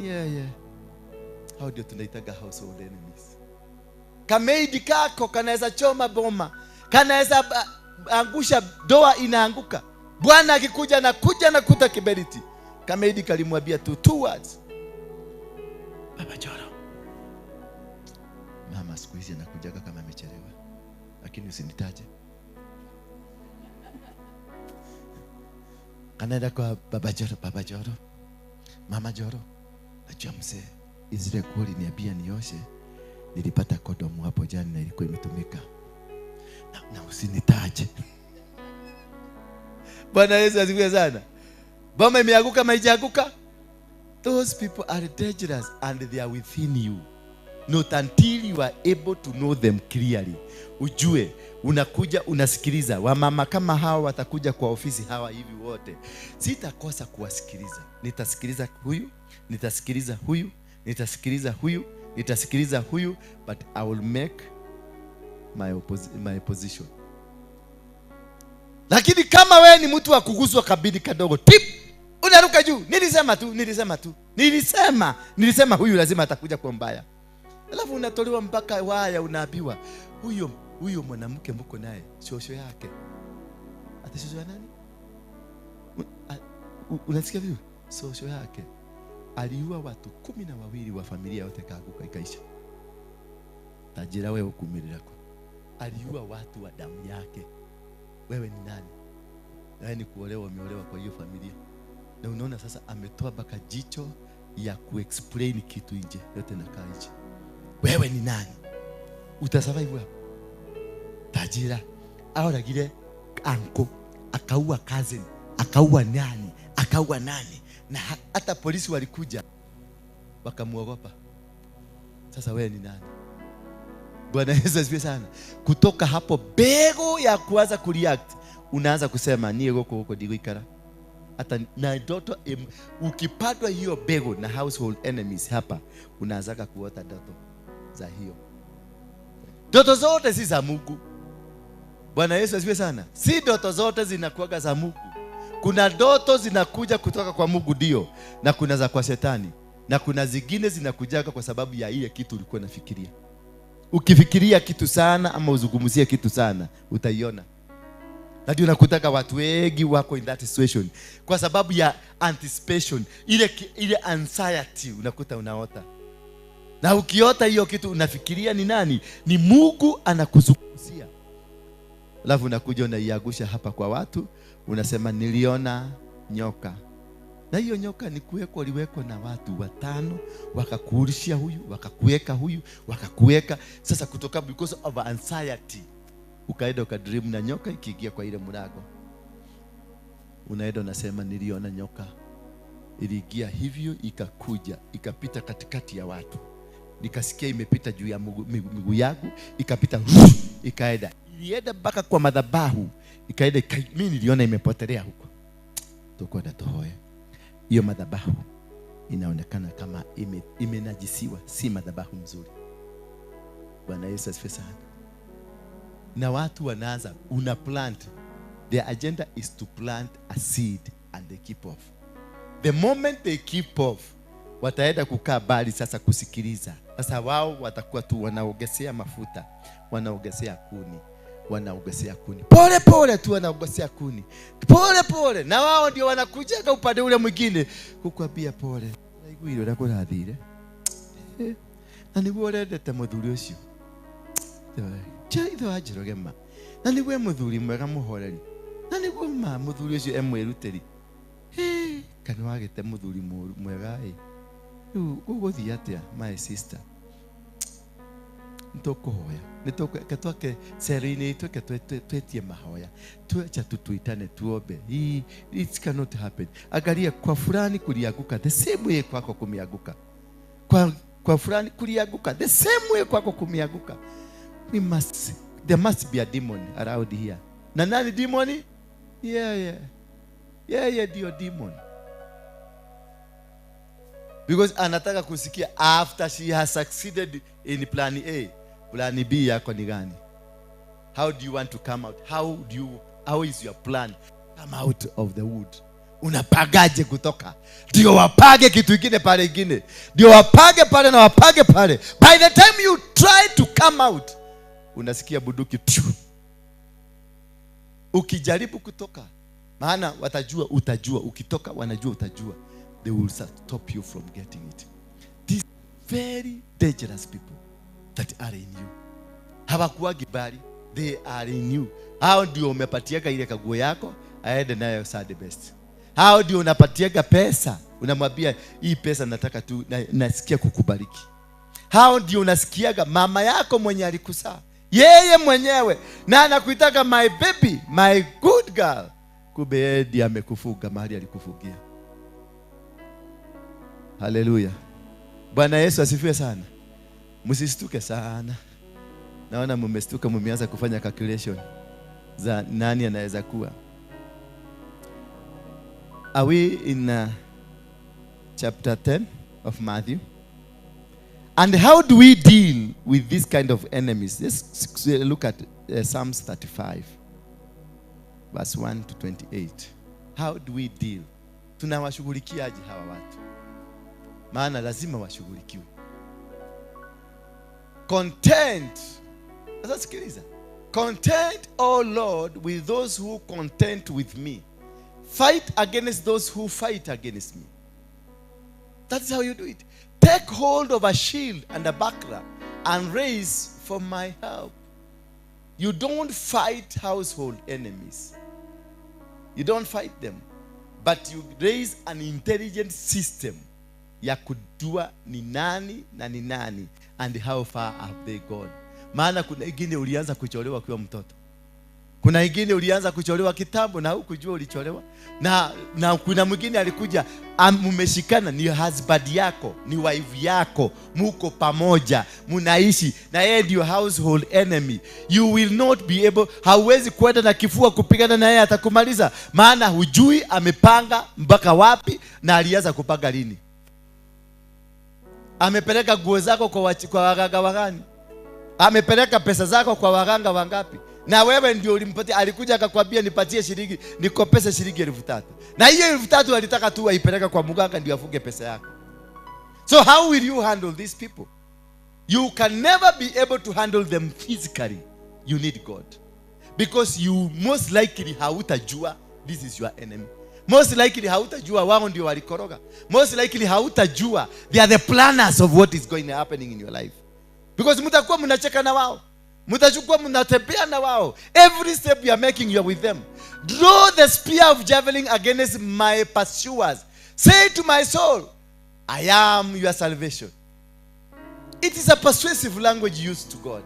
Yeah. Hao ndio tunaitaga household enemies. Kameidi kako kanaweza choma boma, kanaweza angusha doa, inaanguka. Bwana akikuja na kuja na kuta kiberiti. Kameidi kalimwambia tu 2 words. Baba Joro. Mama siku hizi anakujaga kama amechelewa. Lakini usinitaje. Kanaenda kwa Baba Joro, Baba Joro. Mama Joro. Najua mzee, zile kuoli niambia nioshe. Nilipata kondomu hapo jana na ilikuwa imetumika. Na usinitaje. Bwana Yesu asifiwe sana. Boma imeanguka maijaanguka. Those people are dangerous and they are within you. Not until you are able to know them clearly. Ujue, unakuja unasikiliza. Wamama kama hawa watakuja kwa ofisi hawa hivi wote. Sitakosa kuwasikiliza. Nitasikiliza huyu, nitasikiliza huyu, nitasikiliza huyu, nitasikiliza huyu, but I will make my position. Lakini kama wewe ni mtu wa kuguswa kabidi kadogo, tip, unaruka juu. Nilisema tu, nilisema tu. Nilisema huyu lazima atakuja kwa mbaya. Alafu unatolewa mpaka waya, unaambiwa huyo mwanamke mko naye shosho yake. Ati shosho ya nani? Unasikia vizuri? Shosho yake aliua watu 12 wa familia yote kaanguka ikaisha. Tajira wewe ukumirira. Aliua watu wa damu yake. Wewe ni nani? Wewe ni kuolewa, umeolewa kwa hiyo familia. Na unaona sasa ametoa baka jicho ya kuexplain kitu nje yote na kaa nje. Wewe ni nani? Utasurvive hapo? Tajira aoragire anko, akaua cousin, akaua nani, akaua nani, na hata polisi walikuja wakamuogopa. Sasa wewe ni nani? Bwana Yesu asifiwe sana. Kutoka hapo bego ya kuanza kureact, unaanza kusema niye goko huko digo ikara. Hata na ndoto, ukipatwa hiyo bego na household enemies hapa, unaanza kuota ndoto za hiyo. Ndoto zote si za Mungu. Bwana Yesu asifiwe sana. Si ndoto zote zinakuwa za Mungu. Kuna ndoto zinakuja kutoka kwa Mungu ndio, na kuna za kwa shetani, na kuna zingine zinakuja kwa sababu ya ile kitu ulikuwa unafikiria. Ukifikiria kitu sana ama uzungumzie kitu sana, utaiona. Na ndio nakutaka watu wengi wako in that situation kwa sababu ya anticipation, ile anxiety unakuta unaota. Na ukiota hiyo kitu unafikiria ni nani? Ni Mungu anakuzungumzia. Alafu unakuja unaiagusha hapa kwa watu, unasema niliona nyoka. Na hiyo nyoka ni kuwekwa, liwekwa na watu 5, wakakuurishia huyu, wakakuweka huyu, wakakuweka. Sasa kutoka because of anxiety, ukaenda ukadream na nyoka ikiingia kwa ile mlango. Unaenda unasema niliona nyoka. Iliingia hivyo ikakuja, ikapita katikati ya watu. Nikasikia imepita juu ya miguu yangu, ikapita ikaenda. Ilienda mpaka kwa madhabahu, ikaenda, mimi niliona imepotelea huko. Tukwenda tuhoe. Hiyo madhabahu inaonekana kama imenajisiwa, si madhabahu mzuri. Bwana Yesu asifiwe sana. Na watu wanaanza, una plant. Their agenda is to plant a seed and they keep off. The moment they keep off, wataenda kukaa bali sasa kusikiliza. Sasa wao watakuwa tu wanaongezea mafuta, wanaongezea kuni, wanaongezea kuni. Pole pole tu wanaongezea kuni. Pole pole. Na wao ndio wanakuja kwa upande ule mwingine kukwambia pole. Naiguire ndakurathire. Na niguo urendete muthuri ucio. Cha ithe wa Njoroge ma. Na niguo muthuri mwega muhoreri. Na niguo ma muthuri ucio emwiruteri. Kana wagite muthuri mwega ĩ. Rĩu gũgũthiĩ atĩa my sister? Nĩtũkũhoya. Nĩtũke twake cero-inĩ tweke twetie mahoya. Tuacha tutuitane tuombe. It cannot happen. Angalia kwa fulani kulianguka the same way kwako kumianguka. Kwa fulani kulianguka the same way kwako kumianguka. There must be a demon around here. Na nani demon? Yeah. Yeah, ndio demon. Because anataka kusikia after she has succeeded in plan A, plan B yako ni gani? How do you want to come out? How is your plan? Come out of the wood. Unapagaje kutoka? Ndio wapage kitu kingine pale kingine. Ndio wapage pale na wapage pale. By the time you try to come out, unasikia bunduki. Ukijaribu kutoka, maana watajua, utajua. Ukitoka wanajua utajua. They will stop you from getting it. These very dangerous people that are in you. Hawakuwagi bali, they are in you. Hao ndio umepatiaga ile kaguo yako, aende nayo Sunday best. Hao ndio unapatiaga pesa, unamwambia hii pesa nataka tu, nasikia kukubariki. Hao ndio unasikiaga mama yako mwenye alikusaa, yeye mwenyewe, na anakuitaga my baby, my good girl. Kumbe yeye ndiye amekufuga mahali alikufugia. Haleluya. Bwana Yesu asifiwe sana. Msistuke sana. Naona mmestuka, mmeanza kufanya calculation za nani anaweza kuwa. Are we in chapter 10 of Matthew? And how do we deal with this kind of enemies? Let's look at Psalms 35. verse 1 to 28. How do we deal? Tunawashughulikiaje hawa watu? Maana lazima washughulikiwe. Content. Sasa sikiliza. Content, O Lord, with those who contend with me. Fight against those who fight against me. That is how you do it. Take hold of a shield and a buckler and raise for my help. You don't fight household enemies. You don't fight them. But you raise an intelligent system ya kujua ni nani na ni nani and how far have they gone. Maana kuna ingine ulianza kucholewa ukiwa mtoto. Kuna ingine ulianza kucholewa kitambo na hukujua ulicholewa. Na kuna mwingine alikuja, mmeshikana, ni husband yako, ni wife yako, muko pamoja, munaishi, na yeye ndio household enemy. You will not be able, hauwezi kwenda na kifua kupigana na yeye, atakumaliza. Maana hujui amepanga mpaka wapi na alianza kupanga lini. Amepeleka nguo zako kwa waganga wagani? Amepeleka pesa zako kwa waganga wangapi? Na wewe ndio ulimpatia, alikuja akakwambia nipatie shilingi, nikopese shilingi 3,000. Na hiyo 3,000 alitaka tu aipeleka kwa mganga ndio afunge pesa yako. So how will you handle these people? You can never be able to handle them physically. You need God. Because you most likely hautajua this is your enemy. Most likely hautajua wao ndio walikoroga. Most likely hautajua they are the planners of what is going to happening in your life. Because mtakuwa mnacheka na wao. Mtachukua mnatembea na wao. Every step you are making, you are with them. Draw the spear of javelin against my pursuers. Say to my soul, I am your salvation. It is a persuasive language used to God.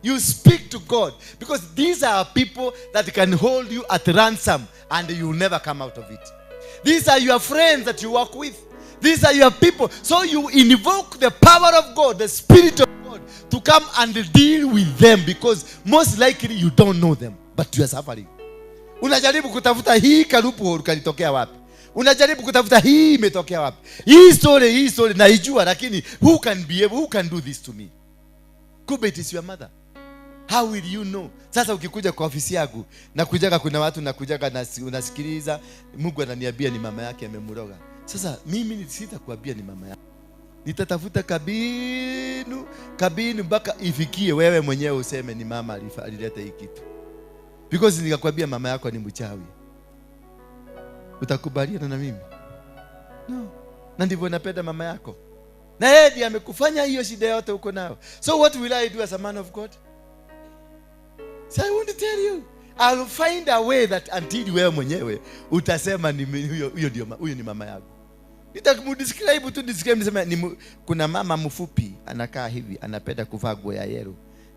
You speak to God because these are people that can hold you at ransom and you will never come out of it. These are your friends that you work with. These are your people. So you invoke the power of God, the Spirit of God, to come and deal with them because most likely you don't know them, but you are suffering. Unajaribu kutafuta hii kalupu kalitokea wapi? Unajaribu kutafuta hii imetokea wapi? Hii story naijua, lakini who can be able, who can do this to me? Kumbe it is your mother. How will you know? Sasa ukikuja kwa ofisi yangu, nakujaga kuna watu nakujaga unasikiliza, Mungu ananiambia ni mama yake amemroga. Sasa mimi sitakwambia ni mama yake. Nitatafuta kabinu mpaka ifikie wewe mwenyewe useme ni mama alileta hii kitu. Because nikakwambia mama yako ni mchawi. Utakubaliana na mimi? No. Na ndivyo napenda mama yako. Na yeye ndiye amekufanya hiyo shida yote uko nayo. So what will I do as a man of God? So I want to tell you, I'll find a way that until wewe mwenyewe utasema ni huyo ndio huyo ni mama yangu. Nitakudescribe tu, describe nisema ni kuna mama mfupi anakaa hivi, anapenda kuvaa nguo ya yellow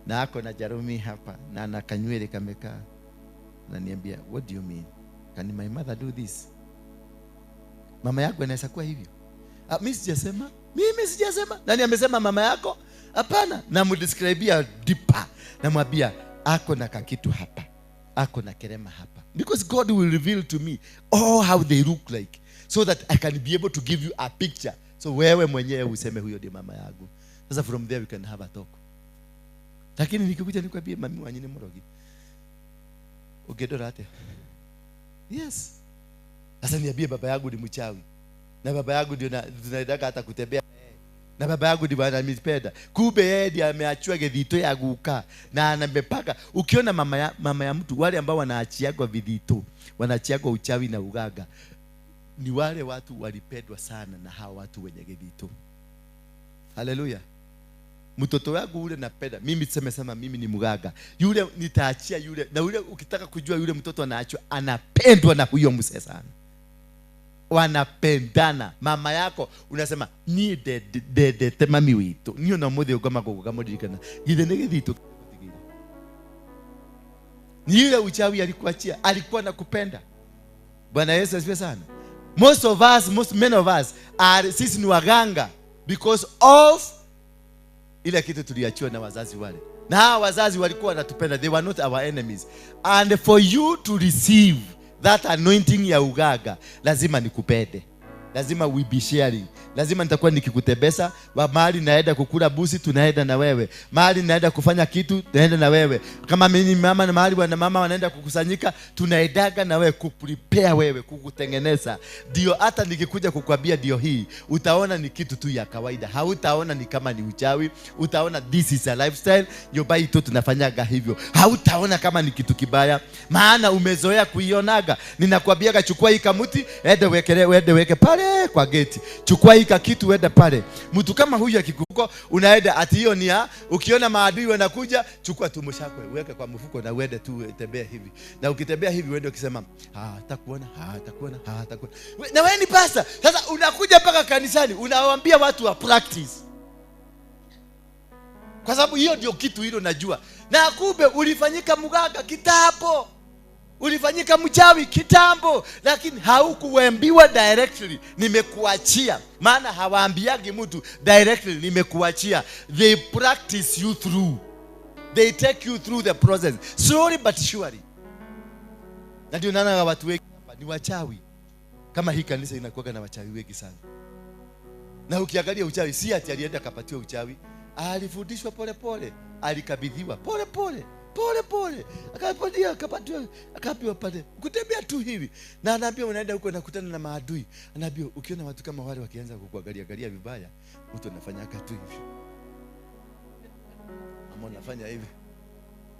na ako na jarumi hapa na ana kanywele kamekaa. Na niambia, what do you mean? Can my mother do this? Mama yako anaweza kuwa hivyo? Mimi sijasema. Mimi sijasema. Nani amesema mama yako? Hapana. Na mdescribea deeper. Namwambia ako na kakitu hapa. Ako na kerema hapa. Because God will reveal to me all how they look like so that I can be able to give you a picture. So wewe mwenyewe useme huyo ndiye mama yangu. Sasa from there we can have a talk. Lakini nikikuja nikwambie mami wanyu ni mrogi. Ugedora ate. Yes. Sasa niambie baba yangu ni mchawi. Na baba yangu ndio tunataka hata kutembea. Na baba yangu ndiye ananipenda. Kumbe yeye ndiye ameachwa gethito ya guka na anamepaka. Ukiona mama ya mtu, wale ambao wanaachiagwa vidhito, wanaachiagwa uchawi na ugaga, ni wale watu walipendwa sana na hao watu wenye gethito. Haleluya. Mtoto wangu ule napenda. Mimi tuseme sema mimi ni mganga. Yule nitaachia yule. Na yule ukitaka kujua yule mtoto anaachwa, anapendwa na huyo mzee sana. Wanapendana. Mama yako unasema ni de mami witu. Niyo na mudhi ugama kugamodirikana. Githe ni githito. Ni yule uchawi alikuachia, alikuwa nakupenda. Bwana Yesu asifiwe sana. Most of us, most men of us are sisi ni waganga because of ile kitu tuliachiwa na wazazi wale. Na hawa wazazi walikuwa wanatupenda, they were not our enemies. And for you to receive that anointing ya ugaga, lazima nikupende. Lazima we be sharing. Lazima nitakuwa nikikutembeza mahali naenda kukula busi, tunaenda na wewe. Mahali naenda kufanya kitu, tunaenda na wewe. Kama mimi mama na mahali wana mama wanaenda kukusanyika, tunaendaga na wewe kuprepare wewe, kukutengeneza. Ndio hata nikikuja kukwambia ndio hii, utaona ni kitu tu ya kawaida. Hautaona ni kama ni uchawi, utaona this is a lifestyle. Nyobai tu tunafanyaga hivyo. Hautaona kama ni kitu kibaya, maana umezoea kuionaga. Ninakwambiaga chukua hii kamuti, ende weke pale kwa geti. Chukua hii kitu uende pale. Mtu kama huyu akikuko unaenda ati hiyo ni ya, ukiona maadui wanakuja chukua tu mshakwe uweke kwa mfuko na uende tu tembea hivi. Na ukitembea hivi uende ukisema hatakuona, hatakuona, hatakuona. Na wewe ni pastor. Sasa unakuja mpaka kanisani unawaambia watu wa practice. Kwa sababu hiyo ndio kitu hilo najua. Na kumbe ulifanyika mganga kitambo. Ulifanyika mchawi kitambo, lakini haukuambiwa directly nimekuachia. Maana hawaambiagi mtu directly nimekuachia. They practice you through. They take you through the process slowly but surely. Na ndio naona watu wengi hapa ni wachawi. Kama hii kanisa inakuwa na wachawi wengi sana. Na ukiangalia uchawi si ati alienda akapatiwa uchawi, alifundishwa pole pole, alikabidhiwa pole pole. Pole pole akapatia, akapatiwa, akapewa pale kutembea tu hivi. Na anaambia unaenda huko nakutana na maadui. Anaambia ukiona watu kama wale wakianza kukuangalia angalia vibaya, mtu anafanyaka tu hivi. Ama anafanya hivi.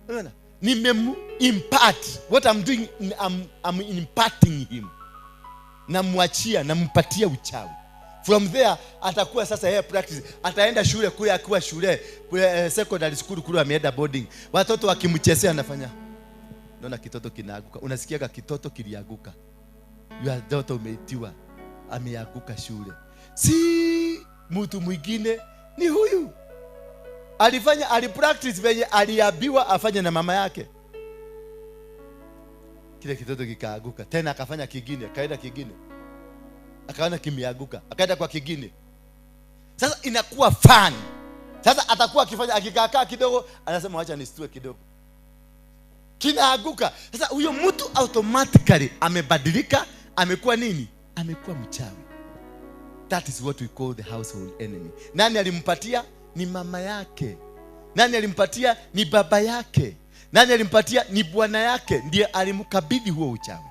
Unaona? Nimemu impart. What I'm doing, I'm imparting him. Namwachia, nampatia uchawi. From there atakuwa sasa yeye practice. Ataenda shule kule, akiwa shule kule secondary school kule ameenda boarding. Watoto wakimchezea anafanya. Naona kitoto kinaaguka. Unasikia kitoto kilianguka. Your daughter umeitiwa ameanguka shule. Si mtu mwingine ni huyu. Alifanya, alipractice venye aliambiwa afanye na mama yake. Kile kitoto kikaaguka. Tena akafanya kingine, akaenda kingine. Akaona kimeanguka, akaenda kwa kingine. Sasa inakuwa fun. Sasa atakuwa akifanya, akikaa kidogo anasema acha nistue kidogo. Kinaanguka. Sasa huyo mtu automatically amebadilika, amekuwa nini? Amekuwa mchawi. That is what we call the household enemy. Nani alimpatia? Ni mama yake. Nani alimpatia? Ni baba yake. Nani alimpatia? Ni bwana yake. Ndiye alimkabidhi huo uchawi.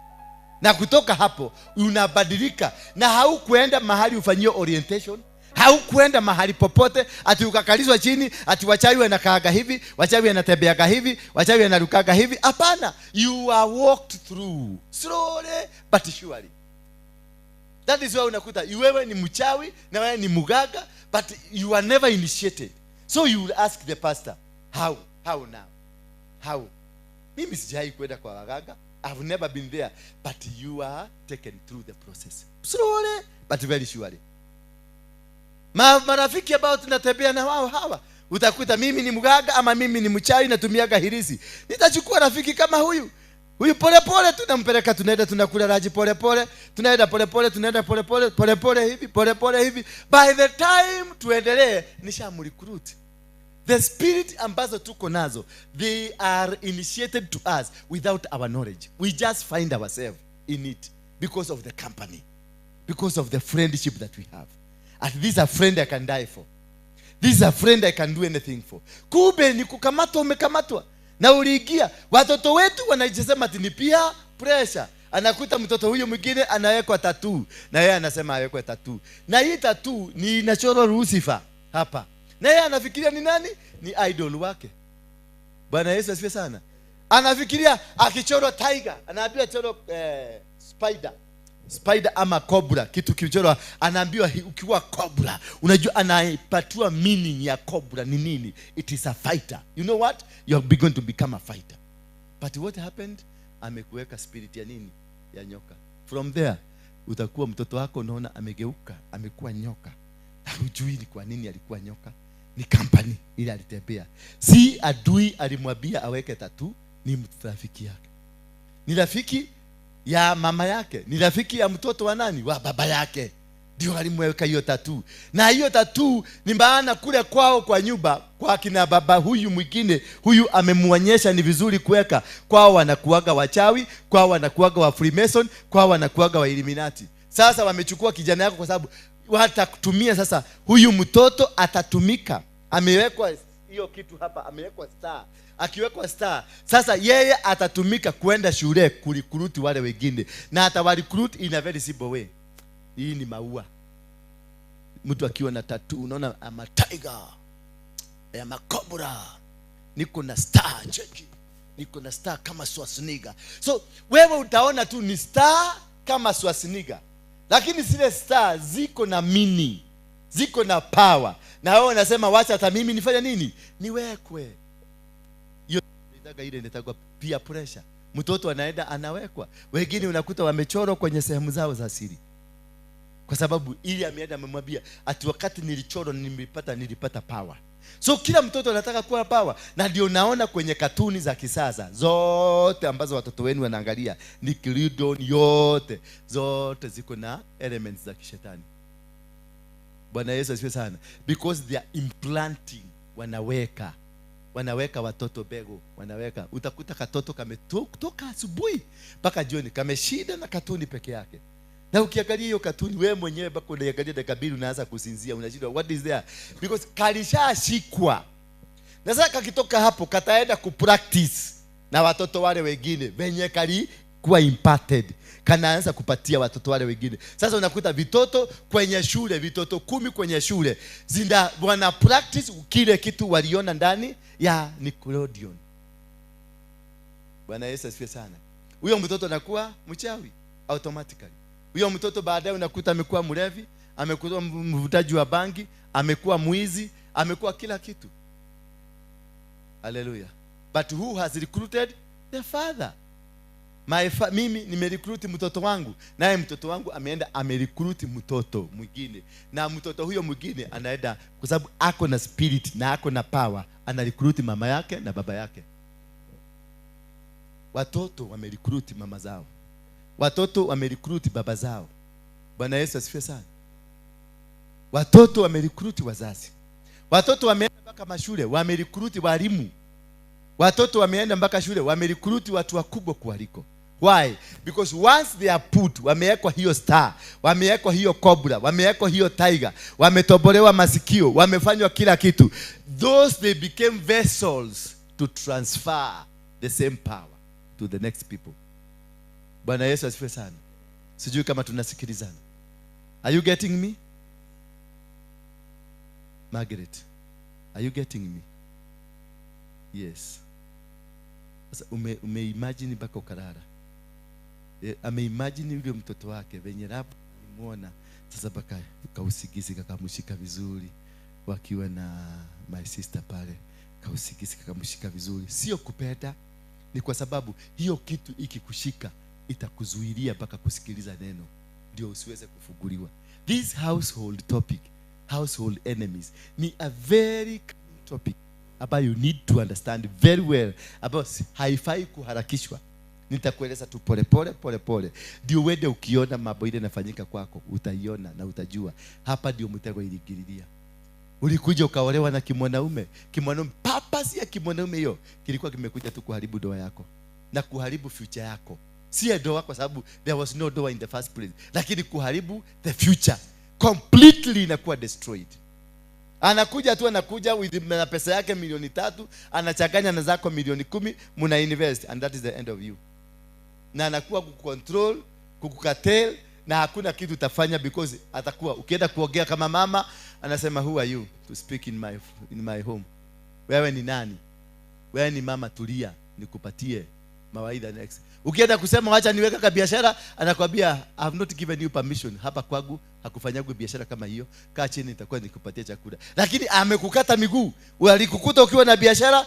Na kutoka hapo unabadilika. Na haukuenda mahali ufanyie orientation, haukuenda mahali popote ati ukakalizwa chini ati wachawi wanakaaga hivi, wachawi wanatembeaga hivi, wachawi wanarukaga hivi. Hapana, you are walked through slowly but surely. That is why unakuta wewe ni mchawi na wewe ni muganga, but you are never initiated. So you will ask the pastor, how now? How? Mimi sijai kwenda kwa waganga. I've never been there, but you are taken through the process. Slowly, but very surely. Marafiki ambao tunatembea na wao hawa, utakuta mimi ni mganga ama mimi ni mchawi natumiaga hirisi. Nitachukua rafiki kama huyu. Huyu pole pole tunampeleka, tunaenda tunakula raji pole pole, tunaenda pole pole, tunaenda pole pole, pole pole hivi, pole pole hivi. By the time tuendelee nishamrecruit. The spirit ambazo tuko nazo, they are initiated to us without our knowledge. We just find ourselves in it because of the company, because of the friendship that we have. And this is a friend I can die for. This is a friend I can do anything for. Kumbe ni kukamatwa, umekamatwa. Na uliingia. Watoto wetu wanajisema ati ni pia pressure. Anakuta mtoto huyo mwingine anawekwa tattoo, na yeye anasema awekwe tattoo. Na hii tattoo ni inachorwa Lucifer hapa. Na yeye anafikiria ni nani? Ni idol wake. Bwana Yesu asifiwe sana. Anafikiria akichorwa tiger, anaambiwa choro spider. Spider ama cobra, kitu kichorwa, anaambiwa ukiwa cobra, unajua anaipatiwa meaning ya cobra ni nini? It is a fighter. You know what? You are going to become a fighter. But what happened? Amekuweka spirit ya nini? Ya nyoka. From there utakuwa mtoto wako unaona amegeuka, amekuwa nyoka. Hujui ni kwa nini alikuwa nyoka. Ni company ile alitembea. Si adui alimwambia aweke tattoo, ni rafiki yake. Ni rafiki ya mama yake, ni rafiki ya mtoto wa nani? Wa baba yake. Ndio alimweka hiyo tattoo. Na hiyo tattoo ni maana kule kwao kwa nyumba, kwa kina baba huyu mwingine, huyu amemuonyesha ni vizuri kuweka. Kwao wanakuaga wachawi, kwao wanakuaga wa Freemason, kwao wanakuaga wa Illuminati. Sasa wamechukua kijana yako kwa sababu watakutumia sasa. Huyu mtoto atatumika. Amewekwa hiyo kitu hapa, amewekwa star. Akiwekwa star, sasa yeye atatumika kwenda shule kurecruit wale wengine, na atawarecruit in a very simple way. Hii ni maua. Mtu akiwa na tattoo unaona I'm a tiger, I'm a cobra, niko na star, cheki, niko na star kama Schwarzenegger. So wewe utaona tu ni star kama Schwarzenegger, lakini zile star ziko na meaning, ziko na power. Na wewe unasema wacha hata mimi nifanye nini, niwekwe. Hiyo ile inaitwa peer pressure. Mtoto anaenda anawekwa. Wengine unakuta wamechorwa kwenye sehemu zao za siri, kwa sababu ili ameenda amemwambia ati wakati nilichorwa nilipata power. So kila mtoto anataka kuwa power. Na ndio naona kwenye katuni za kisasa zote ambazo watoto wenu wanaangalia, Nickelodeon, yote zote ziko na elements za kishetani. Bwana Yesu asifiwe sana. Because they are implanting, wanaweka watoto bego, wanaweka. Utakuta katoto kametoka asubuhi mpaka jioni kameshida na katuni peke yake. Na ukiangalia hiyo katuni wewe mwenyewe mpaka unaangalia dakika mbili unaanza kusinzia, unashindwa what is there, because kalishashikwa. Na sasa kakitoka hapo kataenda kupractice na watoto wale wengine venye kali kuwa imparted, kanaanza kupatia watoto wale wengine. Sasa unakuta vitoto kwenye shule, vitoto 10 kwenye shule zinda wana practice kile kitu waliona ndani ya Nickelodeon. Bwana Yesu asifiwe sana. Huyo mtoto anakuwa mchawi automatically. Huyo mtoto baadaye unakuta amekuwa mlevi, amekuwa mvutaji wa bangi, amekuwa mwizi, amekuwa kila kitu. Hallelujah. But who has recruited? The father. Mimi nimerecruit mtoto wangu, naye mtoto wangu ameenda amerecruit mtoto mwingine, na mtoto huyo mwingine anaenda kwa sababu ako na spirit na ako na power, anarecruit mama yake na baba yake. Watoto wamerecruit mama zao, watoto wamerecruit baba zao. Bwana Yesu asifiwe sana. Watoto wamerecruit wazazi. Watoto wameenda mpaka mashule wamerecruit walimu. Watoto wameenda mpaka shule wamerecruit watu wakubwa kuwaliko. Why? Because once they are put, wamewekwa hiyo star, wamewekwa hiyo cobra, wamewekwa hiyo tiger, wametobolewa masikio, wamefanywa kila kitu. Those they became vessels to transfer the same power to the next people. Bwana Yesu asifiwe sana. Sijui kama tunasikilizana. Are you getting me? Margaret, are you getting me? Yes. Sasa umeimagine mpaka ukalala. Ameimagine yule mtoto wake venye rabu alimuona. Sasa mpaka kausigisi kakamshika vizuri wakiwa na my sister pale. Kausigisi kakamshika vizuri. Sio kupenda, ni kwa sababu hiyo kitu ikikushika itakuzuilia mpaka kusikiliza neno, ndio usiweze kufunguliwa. This household topic, household enemies, ni a very topic about you need to understand very well about. Haifai kuharakishwa. Nitakueleza tu pole pole pole pole, ndio uende ukiona mambo ile yanafanyika kwako utaiona na utajua hapa ndio mtego iligililia. Ulikuja ukaolewa na kimwanaume, kimwanaume purpose ya kimwanaume hiyo kilikuwa kimekuja tu kuharibu ndoa yako na kuharibu future yako. Si ndoa kwa sababu there was no ndoa in the first place, lakini kuharibu the future completely, inakuwa destroyed. Anakuja tu, anakuja with na pesa yake 3 milioni, anachanganya na zako 10 milioni, muna invest and that is the end of you. Na anakuwa kucontrol, kukukatel, na hakuna kitu utafanya because atakuwa ukienda kuongea kama mama anasema, "Who are you to speak in my home? Wewe ni nani? Wewe ni mama, tulia nikupatie mawaidha next." Ukienda kusema wacha niweke ka biashara, anakwambia, "I have not given you permission. Hapa kwangu hakufanyagwi biashara kama hiyo. Kaa chini, nitakuwa nikupatia chakula." Lakini amekukata miguu. Alikukuta ukiwa na biashara,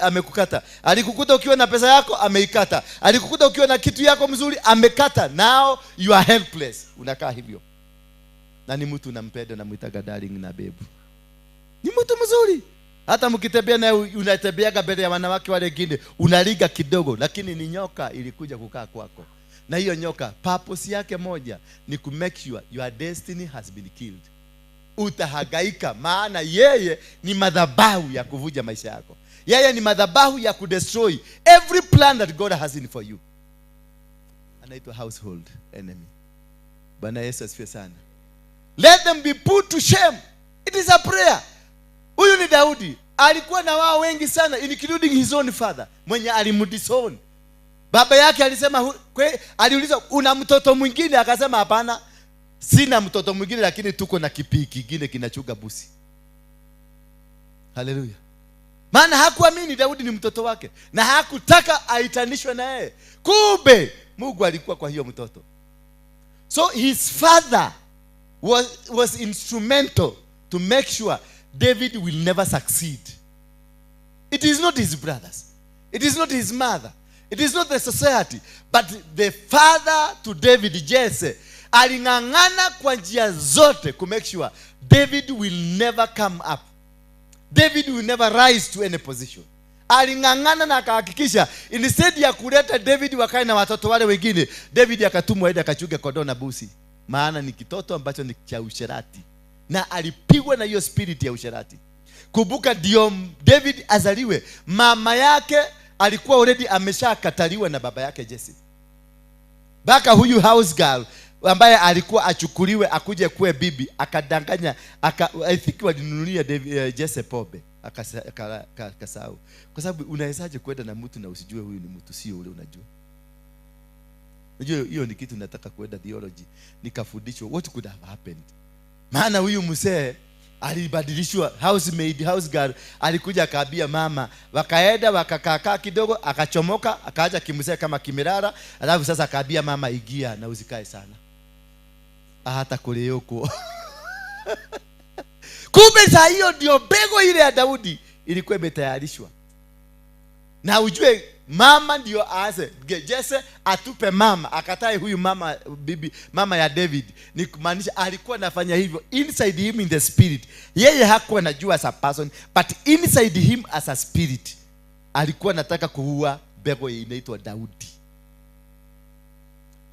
amekukata. Alikukuta ukiwa na pesa yako, ameikata. Alikukuta ukiwa na kitu yako mzuri, amekata. Now you are helpless. Unakaa hivyo. Na ni mtu unampenda, unamuitaga darling na babe. Ni mtu mzuri. Hata mkitembea naye unatembeaga mbele ya wanawake wale wengine, unaliga kidogo, lakini ni nyoka ilikuja kukaa kwako. Na hiyo nyoka purpose yake moja ni ku make sure your destiny has been killed. Utahagaika, maana yeye ni madhabahu ya kuvuja maisha yako. Yeye ni madhabahu ya kudestroy every plan that God has in for you. Anaitwa household enemy. Bwana Yesu asifiwe sana. Let them be put to shame. It is a prayer. Huyu ni Daudi, alikuwa na wao wengi sana, including his own father mwenye alimdisown. Baba yake alisema, aliuliza una mtoto mwingine? Akasema hapana, sina mtoto mwingine, lakini tuko na kipii kingine kinachuga busi. Haleluya. Maana hakuamini Daudi ni mtoto wake na hakutaka aitanishwe na yeye. Kumbe Mungu alikuwa kwa hiyo mtoto. So his father was instrumental to make sure David will never succeed. It is not his brothers. It is not his mother. It is not the society. But the father to David, Jesse, aling'ang'ana kwa njia zote to make sure David will never come up. David will never rise to any position. Aling'ang'ana na akahakikisha instead ya kuleta David wakae na watoto wale wengine, David akatumwa aende akachuge kondoo na busi. Maana ni kitoto ambacho ni cha usherati. Na alipigwa na hiyo spirit ya usherati. Kumbuka ndio David azaliwe, mama yake alikuwa already ameshakataliwa na baba yake Jesse. Baka huyu house girl ambaye alikuwa achukuliwe akuje kuwe bibi, akadanganya, I think walinunulia Jesse pombe, akasahau. Kwa sababu unawezaje kwenda na mtu na usijue huyu ni mtu, sio ule unajua. Unajua hiyo ni kitu nataka kwenda theology nikafundishwa what could have happened. Maana huyu mzee alibadilishwa, housemaid, house girl alikuja akaambia mama, wakaenda wakakaa kidogo, akachomoka, akaacha kimzee kama kimirara, alafu sasa akaambia mama igia na usikae sana. Hata kule huko. Kumbe saa hiyo ndio mbegu ile ya Daudi ilikuwa imetayarishwa. Na ujue mama ndio aanze, Jesse atupe mama, akatae huyu mama bibi, mama ya David. Ni kumaanisha alikuwa anafanya hivyo inside him in the spirit. Yeye hakuwa anajua as a person, but inside him as a spirit alikuwa anataka kuua mbegu inaitwa Daudi.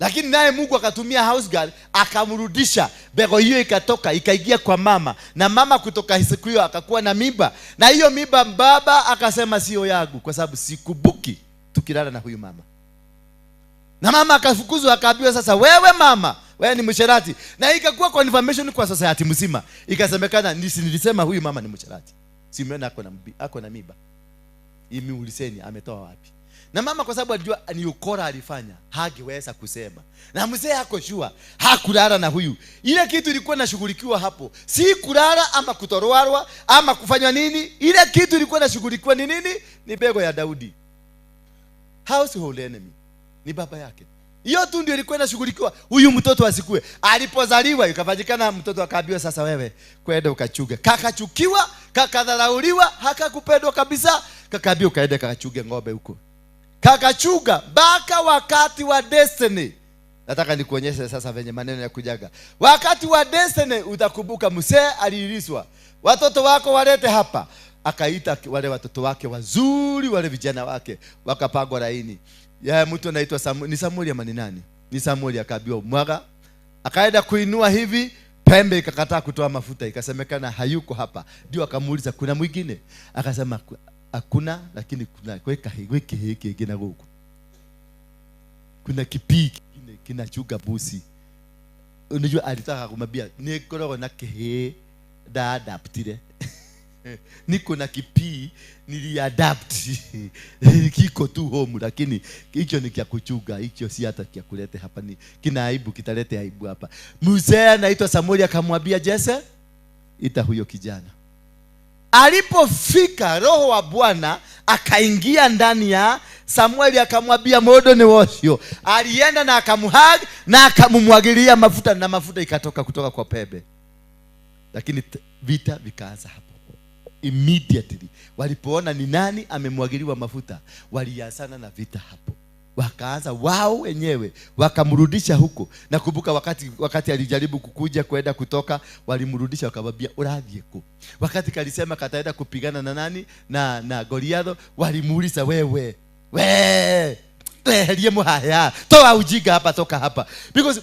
Lakini naye Mungu akatumia house girl akamrudisha mbegu hiyo, ikatoka ikaingia kwa mama, na mama kutoka siku hiyo akakuwa na mimba. Na hiyo mimba baba akasema sio yangu, kwa sababu sikubuki tukilala na huyu mama. Na mama akafukuzwa, akaambiwa sasa wewe mama, wewe ni msherati. Na ikakuwa confirmation kwa society mzima. Ikasemekana nilisema huyu mama ni msherati. Si umeona ako na mimba. Imiuliseni ametoa wapi? Na mama kwa sababu alijua ni ukora alifanya, hangeweza kusema. Na mzee hako sure, hakulala na huyu. Ile kitu ilikuwa inashughulikiwa hapo, si kulala ama kutorwarwa ama kufanywa nini. Ile kitu ilikuwa inashughulikiwa ni nini? Ni mbegu ya Daudi. Household enemy ni baba yake. Hiyo tu ndio ilikuwa inashughulikiwa, huyu mtoto asikue. Alipozaliwa ikafanyikana mtoto akaambiwa sasa wewe kwenda ukachuge. Kakachukiwa, kakadharauliwa, hakakupendwa kabisa. Kakaambiwa kaende kakachuge ng'ombe huko. Kakachuga mpaka wakati wa destiny. Nataka nikuonyeshe sasa venye maneno ya kujaga. Wakati wa destiny utakumbuka mzee aliiliswa, watoto wako walete hapa. Akaita wale watoto wake wazuri, wale vijana wake, wakapangwa laini. Ya mtu anaitwa ni Samueli ama ni nani? Ni Samueli akaambiwa mwaga. Akaenda kuinua hivi, pembe ikakataa kutoa mafuta, ikasemekana hayuko hapa. Ndio akamuuliza kuna mwingine? Akasema hakuna, lakini kuna kweka hiki hiki kina huko. Kuna kipii kingine kinachuga busi. Unajua alitaka kumwambia nikorogo na kehe da adaptire. Niko na kipii niliadapt. Kiko tu home, lakini hicho ni kia kuchuga, hicho si hata kia kulete hapa, ni kina aibu, kitalete aibu hapa. Mzee anaitwa Samueli akamwambia Jesse, ita huyo kijana. Alipofika roho wa Bwana akaingia ndani ya Samueli akamwambia modo ni woshio. Alienda na akamhag na akamumwagilia mafuta, na mafuta ikatoka kutoka kwa pembe. Lakini vita vikaanza hapo. Immediately walipoona ni nani amemwagiliwa mafuta, walianzana na vita hapo. Wakaanza wao wenyewe, wakamrudisha huko. Na kumbuka wakati alijaribu kukuja kwenda kutoka, walimrudisha wakamwambia uradhie ku. Wakati kalisema kataenda kupigana na nani? Na Goliatho, walimuuliza wewe, we eherie muhaya, toa ujinga hapa, toka hapa. Because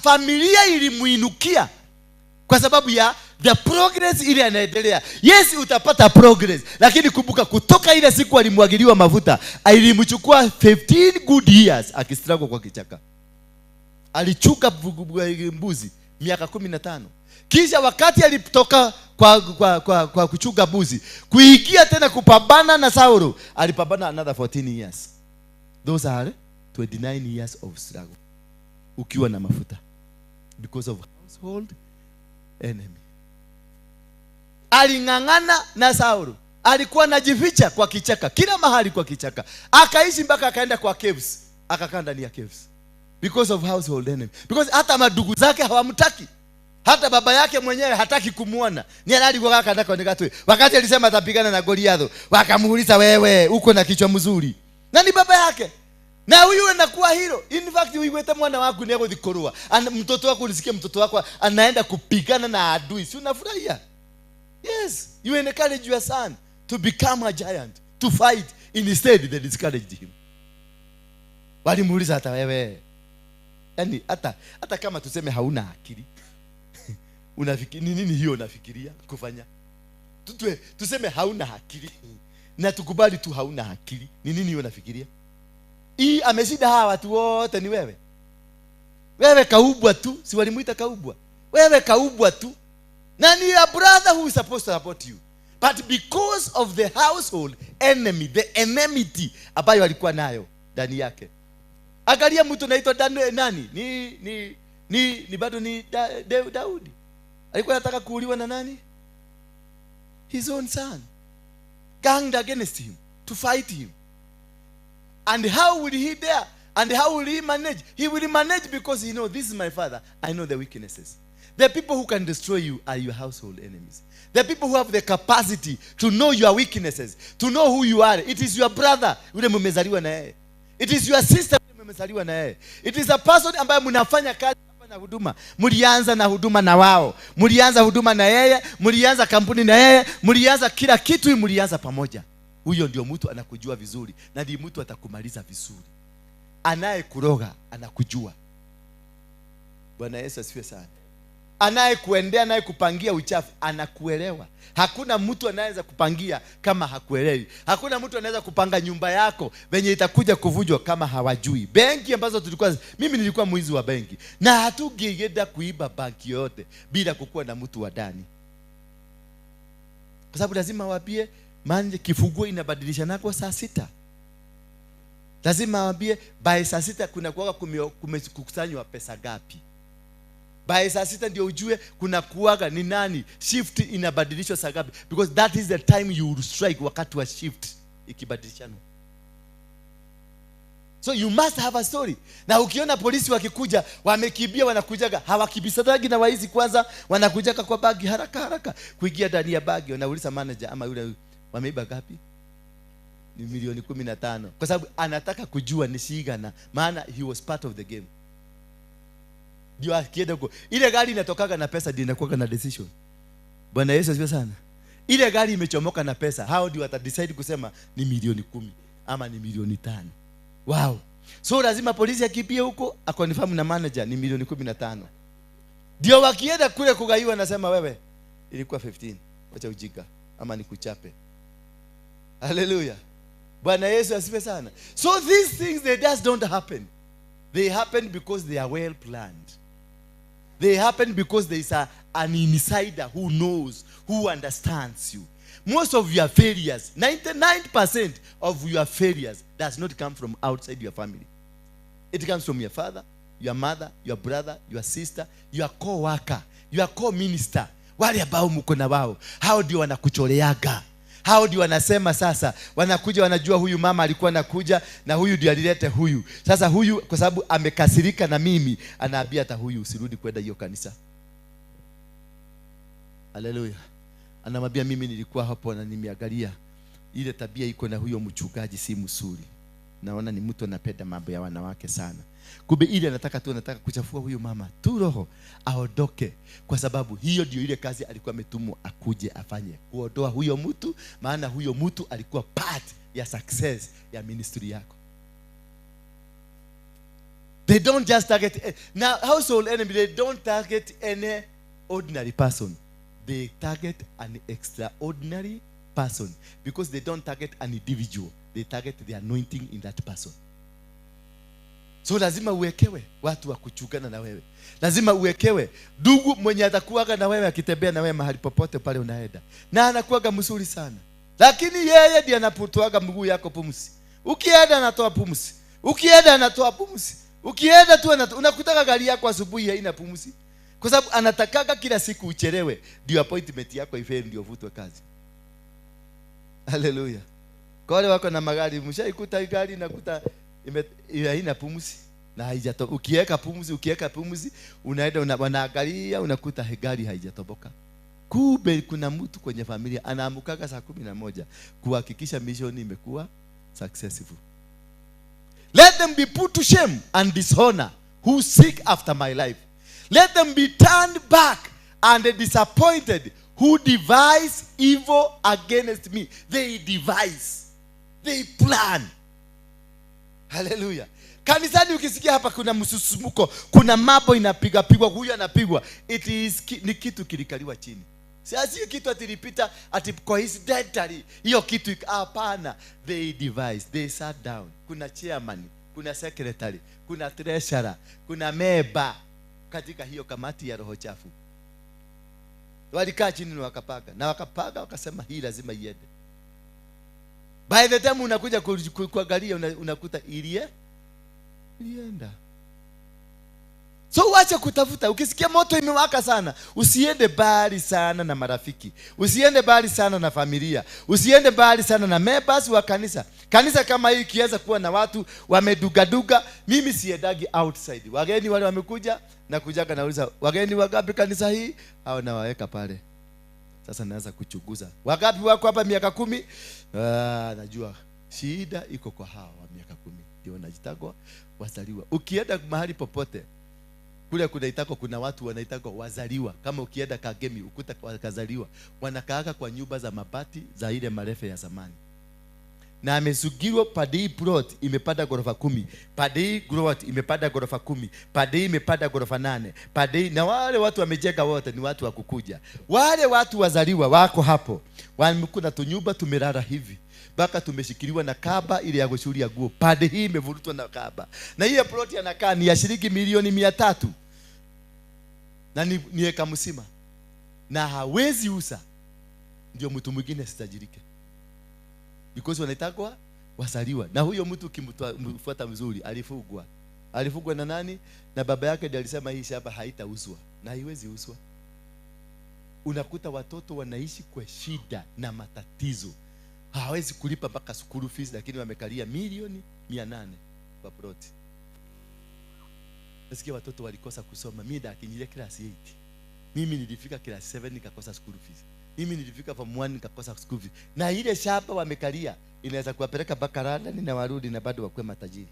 familia ilimuinukia kwa sababu ya the progress ile anaendelea. Yes, utapata progress, lakini kumbuka kutoka ile siku alimwagiliwa mafuta, ilimchukua 15 good years akistruggle kwa kichaka. Alichuka mbuzi miaka 15. Kisha wakati alitoka kwa kuchunga mbuzi, kuingia tena kupambana na Saulo, alipambana another 14 years. Those are 29 years of struggle. Ukiwa na mafuta. Because of household enemy. Aling'ang'ana na Saulo. Alikuwa anajificha kwa kichaka, kila mahali kwa kichaka. Akaishi mpaka akaenda kwa caves. Akakaa ndani ya caves. Because of household enemy. Because hata madugu zake hawamtaki. Hata baba yake mwenyewe hataki kumuona. Ni alali kwa kaka ndako nikatwe. Wakati alisema atapigana na Goliath, wakamuuliza wewe uko na kichwa mzuri? Na ni baba yake. Na huyu anakuwa hilo. In fact uiwete mwana wako ni agothikorwa. Mtoto wako unisikie mtoto wako anaenda kupigana na adui. Si unafurahia? Yes, you encourage your son to become a giant, to fight. Instead they discouraged him. Walimuuliza hata wewe. Yaani hata kama tuseme hauna akili. Unafikiri nini hiyo unafikiria kufanya? Tuseme hauna akili. Na tukubali tu hauna akili. Ni nini hiyo unafikiria? Hii ameshinda hawa watu wote ni wewe. Wewe kaubwa tu, si walimuita kaubwa. Wewe kaubwa tu. Na ni your brother who is supposed to support you. But because of the household enemy, the enmity ambayo alikuwa nayo ndani yake. Angalia mtu anaitwa nani? Ni bado ni Daudi. Alikuwa anataka kuuliwa na nani? His own son. Ganged against him to fight him. And how will he dare? And how will he manage? He will manage because he knows this is my father. I know the weaknesses. The people who can destroy you are your household enemies. The people who have the capacity to know your weaknesses, to know who you are. It is your brother yule mmezaliwa na yeye. It is your sister yule mmezaliwa na yeye. It is a person ambaye mnafanya kazi hapa na huduma. Mlianza na huduma na wao. Mlianza huduma na yeye, mlianza kampuni na yeye, mlianza kila kitu, mlianza pamoja. Huyo ndio mtu anakujua vizuri na ndiye mtu atakumaliza vizuri. Anayekuroga anakujua. Bwana Yesu asifiwe sana. Anayekuendea, anayekupangia uchafu anakuelewa. Hakuna mtu anaweza kupangia kama hakuelewi. Hakuna mtu anaweza kupanga nyumba yako venye itakuja kuvunjwa kama hawajui. Benki ambazo tulikuwa, mimi nilikuwa mwizi wa benki, na hatugeenda kuiba banki yote bila kukuwa na mtu wa ndani. Kwa sababu lazima waambie manje kifunguo inabadilishana kwa saa 6. Lazima waambie by saa 6 kuna kuwa kumekusanywa pesa gapi. By saa 6 ndio ujue kuna kuaga ni nani, shift inabadilishwa saa ngapi, because that is the time you will strike, wakati wa shift ikibadilishana. So you must have a story. Na ukiona polisi wakikuja wamekimbia, wanakujaga hawakibisatagi na waizi kwanza, wanakujaga kwa bagi haraka haraka kuingia ndani ya bagi, wanauliza manager ama yule wameiba ngapi? Ni milioni 15. Kwa sababu anataka kujua ni shigana, maana he was part of the game. Ndio akienda huko ile gari inatokaga na pesa ndio inakuwa na decision. Bwana Yesu asifiwe sana. Ile gari imechomoka na pesa, hao ndio watadecide kusema ni milioni 10 ama ni milioni 5. Wow. So lazima polisi akipia huko akonfirm na manager ni milioni 15. Ndio wakienda kule kugaiwa nasema wewe ilikuwa 15. Wacha ujinga ama nikuchape. Hallelujah. Bwana Yesu asifiwe sana. So these things, they just don't happen. They happen because they are well planned. They happen because there is an insider who knows, who understands you. Most of your failures, 99% of your failures does not come from outside your family. It comes from your father, your mother, your brother, your sister, your co-worker, your co-minister. Wale ambao mko na wao, hao ndio wanakuchoreaga. Hao ndio wanasema sasa, wanakuja wanajua huyu mama alikuwa anakuja na huyu ndio alilete huyu. Sasa huyu kwa sababu amekasirika na mimi, anaambia hata huyu usirudi kwenda hiyo kanisa. Haleluya. Anamwambia mimi nilikuwa hapo na nimeangalia ile tabia iko na huyo mchungaji si mzuri. Naona ni mtu anapenda mambo ya wanawake sana. Kumbe ile anataka tu, anataka kuchafua huyu mama tu roho aondoke, kwa sababu hiyo ndio ile kazi alikuwa ametumwa akuje afanye, kuondoa huyo mtu, maana huyo mtu alikuwa part ya success ya ministry yako. They don't just target now household enemy, they don't target any ordinary person. They target an extraordinary person because they don't target an individual. They target the anointing in that person. So lazima uwekewe watu wa kuchungana na wewe. Lazima uwekewe ndugu mwenye atakuwaga na wewe akitembea na wewe mahali popote pale unaenda. Na anakuwaga mzuri sana. Lakini yeye ndiye anapotoaga mguu yako pumzi. Ukienda anatoa pumzi. Ukienda anatoa pumzi. Ukienda tu unakutaka gari yako asubuhi haina pumzi. Kwa sababu anatakaga kila siku uchelewe ndio appointment yako ifail ndio uvutwe kazi. Haleluya. Kwa wale wako na magari, mshaikuta gari nakuta haina pumzi na haijatoboka. Ukiweka pumzi unaenda wanaangalia unakuta gari haijatoboka. Kumbe kuna mtu kwenye familia anaamukaga saa 11 kuhakikisha mission imekuwa successful. Let them be put to shame and dishonor who seek after my life. Let them be turned back and disappointed who devise evil against me. They devise. They plan. Hallelujah. Kanisani ukisikia hapa kuna msusumuko, kuna mambo inapiga pigwa, huyu anapigwa. It is ni kitu kilikaliwa chini. Sasa kitu atilipita ati coincidentally hiyo kitu hapana. They devise, they sat down. Kuna chairman, kuna secretary, kuna treasurer, kuna member katika hiyo kamati ya roho chafu. Walikaa chini na wakapanga, na wakapanga wakasema hii lazima iende. By the time unakuja kuangalia unakuta ilienda. So wacha kutafuta. Ukisikia moto imewaka sana, usiende mbali sana na marafiki, usiende mbali sana na familia, usiende mbali sana na members wa kanisa. Kanisa kama hii ikianza kuwa na watu wamedugaduga, mimi siendagi outside. Wageni wale wamekuja na kujaga nauliza, wageni wangapi kanisa hii? Hao nawaweka pale. Sasa naanza kuchunguza. Wangapi wako hapa miaka 10? Najua shida iko kwa hawa wa miaka 10. Ndio wanajitagwa wazaliwa. Ukienda mahali popote kule kunaitako kuna watu wanaitagwa wazaliwa. Kama ukienda Kagemi ukuta wakazaliwa, wanakaaka kwa nyumba za mabati za ile marefe ya zamani. Na amezugirwa padei plot imepanda ghorofa 10, padei plot imepanda ghorofa 10, padei imepanda ghorofa 8, padei. Na wale watu wamejenga wote ni watu wa kukuja. Wale watu wazaliwa wako hapo. Wamekuwa tunyumba tumelala hivi. Baka tumeshikiliwa na kaba ile ya kushulia guo. Pade hii imevurutwa na kaba. Na hiyo plot anakaa ni ya shilingi milioni 300. Na ni eka msima. Na hawezi usa. Ndio mtu mwingine asitajirike. Because wanaitakwa wazaliwa. Na huyo mtu ukimfuata mzuri alifugwa. Alifugwa na nani? Na baba yake ndiye alisema hii shamba haitauzwa. Na haiwezi uzwa. Unakuta watoto wanaishi kwa shida na matatizo. Hawezi kulipa mpaka school fees, lakini wamekalia milioni 800 kwa plot. Nasikia watoto walikosa kusoma. Mimi ndakinyile class 8. Mimi nilifika class 7 nikakosa school fees. Mimi nilifika form 1 nikakosa school fees. Na ile shamba wamekalia inaweza kuwapeleka mpaka London na warudi na bado wakuwe matajiri.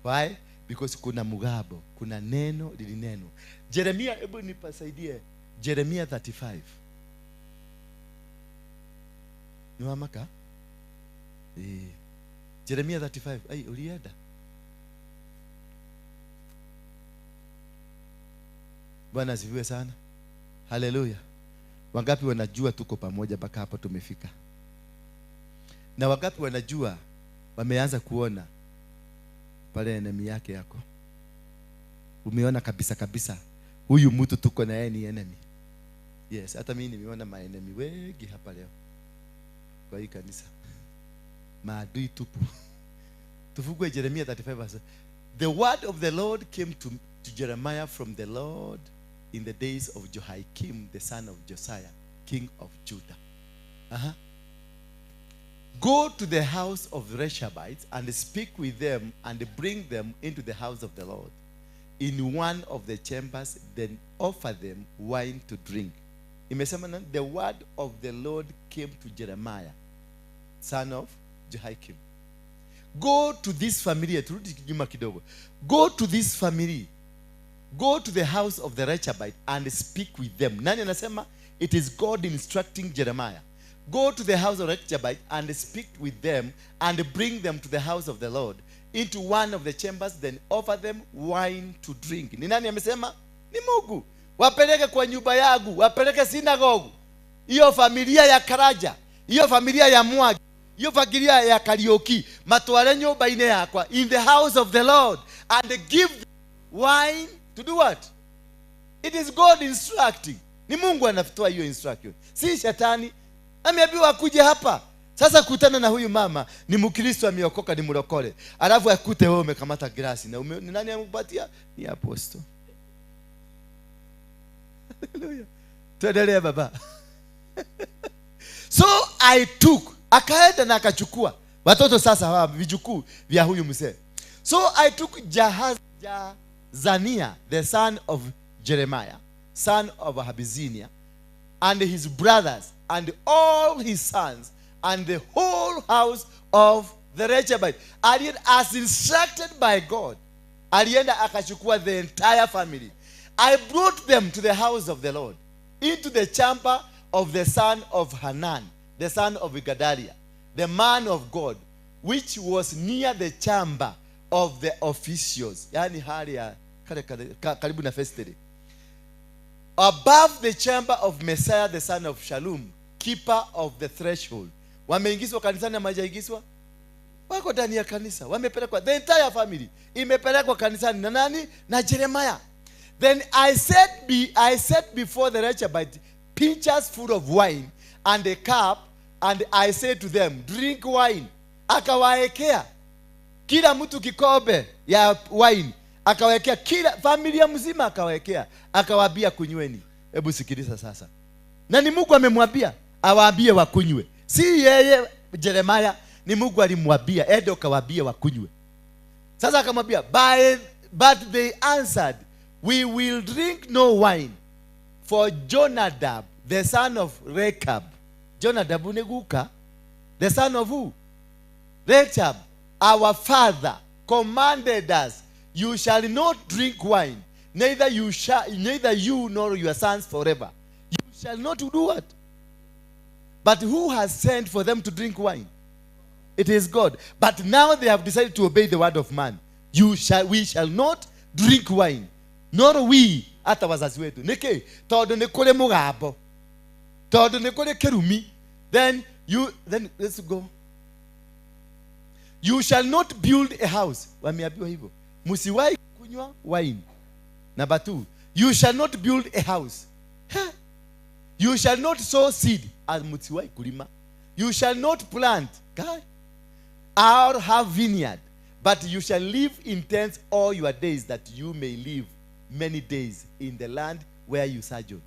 Why? Because kuna mugabo, kuna neno lilineno. Jeremia, hebu nipasaidie. Jeremia 35. Ni wamaka? Jeremia 35. Ai, ulienda. Bwana asifiwe sana. Haleluya. Wangapi wanajua tuko pamoja mpaka hapa tumefika? Na wangapi wanajua wameanza kuona pale enemy yake yako? Umeona kabisa kabisa huyu mtu tuko na yeye ni enemy. Yes, hata mimi nimeona ma enemy wengi hapa leo kwa hii kanisa. Maadui tupu. Tufungue Jeremia 35 verse. The word of the Lord came to Jeremiah from the Lord in the days of Jehoiakim, the son of Josiah, king of Judah. Go to the house of the Rechabites and speak with them and bring them into the house of the Lord. In one of the chambers, then offer them wine to drink. Imesema, the word of the Lord came to Jeremiah, son of Jehoiakim. Go to this family. Turudi nyuma kidogo. Go to this family. Go to the house of the Rechabite and speak with them. Nani anasema? It is God instructing Jeremiah. Go to the house of Rechabite and speak with them and bring them to the house of the Lord into one of the chambers, then offer them wine to drink. Ni nani amesema? Ni Mungu. Wapeleke kwa nyumba yangu, wapeleke sinagogu. Hiyo familia ya Karaja, hiyo familia ya Mwagi. Hiyo fagilia ya Kariuki matware nyũmba-inĩ yakwa, in the house of the Lord, and give wine to do what? It is God instructing. Ni Mungu anatoa hiyo instruction, si shetani. Ameambiwa akuje hapa. Sasa kutana na huyu mama, ni Mkristo ameokoka, ni mlokole. Alafu akute wewe umekamata glasi na ni nani amekupatia? Ni apostle. Hallelujah. Tuendelee baba. So I took, akaenda na akachukua watoto sasa hawa vijukuu vya huyu mzee. So I took Jazania, the son of Jeremiah, son of Habizinia, and his brothers and all his sons and the whole house of the Rechabite. As instructed by God, alienda akachukua the entire family. I brought them to the house of the Lord, into the chamber of the son of Hanan, the son of Gedaliah, the man of God, which was near the chamber of the officials. Yani hali ya karibu na festiri. Above the chamber of Messiah, the son of Shalom, keeper of the threshold. Wameingizwa kanisani ama hawajaingizwa? Wako ndani ya kanisa. Wamepelekwa, the entire family imepelekwa kanisani na nani? Na Jeremiah. Then I set before the Rechabite pitchers full of wine and a cup, and I said to them, drink wine. Akawaekea kila mtu kikombe ya wine, akawekea kila familia mzima, akawekea, akawaambia kunyweni. Hebu sikiliza sasa. Na ni Mungu amemwambia awaambie wakunywe. Si yeye Jeremiah, ni Mungu alimwambia ende kawaambie wakunywe. Sasa akamwambia, but they answered, we will drink no wine, for Jonadab, the son of Rechab. Jonadab neguka, the son of who? Rechab, our father, commanded us, you shall not drink wine, neither you nor your sons forever. You shall not do what? But who has sent for them to drink wine? It is God. But now they have decided to obey the word of man. We shall not drink wine, nor we, hata wazazi wetu. Nike, todo ne kule mugambo. Todo ne kule kerumi. Then let's go. You shall not build a house. Wameambiwa hivyo. Msiwahi kunywa wine. Number 2, you shall not build a house. Huh? You shall not sow seed. Msiwahi kulima. You shall not plant. God. Or have vineyard. But you shall live in tents all your days, that you may live many days in the land where you sojourn.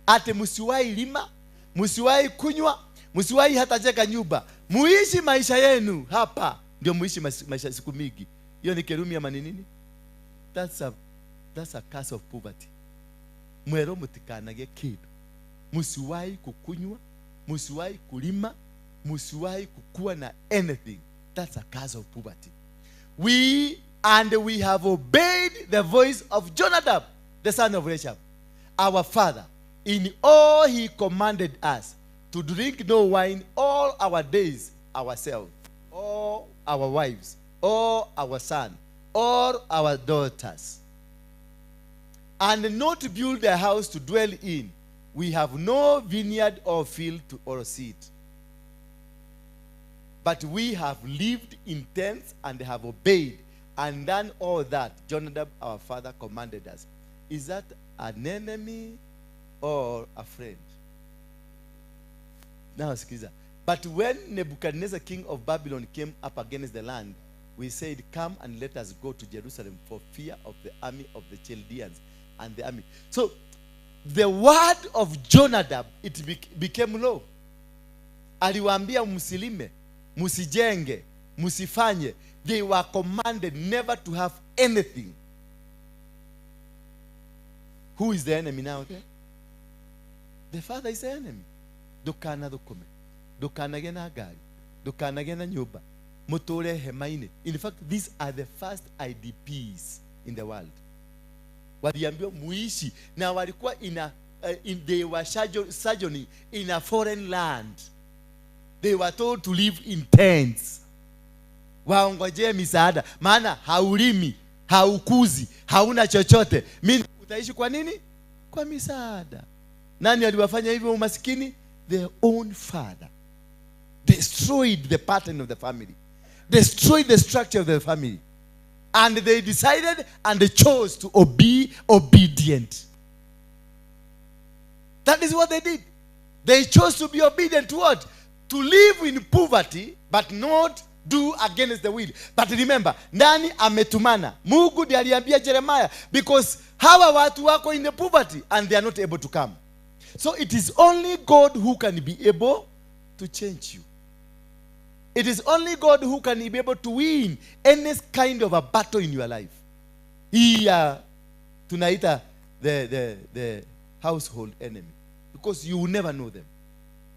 Ate msiwahi lima, msiwahi kunywa, msiwahi hata jenga nyumba. Muishi maisha yenu hapa. Ndio muishi maisha siku mingi. Hiyo ni kerumi ama ni nini? That's a curse of poverty. Mwero mutikanage kindu. Msiwahi kukunywa, msiwahi kulima, msiwahi kukua na anything. That's a curse of poverty. We have obeyed the voice of Jonadab, the son of Rechab, our father, in all he commanded us, to drink no wine all our days ourselves, all our wives, all our sons, all our daughters, and not build a house to dwell in. We have no vineyard or field or seed. But we have lived in tents and have obeyed and done all that Jonadab our father commanded us. Is that an enemy or a friend? Now, excuse me. But when Nebuchadnezzar, king of Babylon, came up against the land, we said, come and let us go to Jerusalem for fear of the army of the Chaldeans and the army. So, the word of Jonadab, it became law. Aliwaambia msilime, msijenge, msifanye. They were commanded never to have anything. Who is the enemy now? Okay? The father is the enemy. Ndukana thukome, ndukanage na ngari, ndukanage na nyumba, muture hema-inĩ. In fact, these are the first IDPs in the world. Waliambiwa muishi na walikuwa they were sojourning in a foreign land. They were told to live in tents. Waongojee misaada, maana haulimi, haukuzi, hauna chochote. Mimi utaishi kwa nini? Kwa misaada. Nani aliwafanya hivyo umasikini? Their own father. Destroyed the pattern of the family. Destroyed the structure of the family. And they decided and they chose to be obedient. That is what they did. They chose to be obedient to what? To live in poverty, but not do against the will. But remember, nani ametumana? Mungu ndiye aliambia Jeremiah, because hawa watu wako in the poverty and they are not able to come. So it is only God who can be able to change you. It is only God who can be able to win any kind of a battle in your life. Hii tunaita the household enemy, because you will never know them.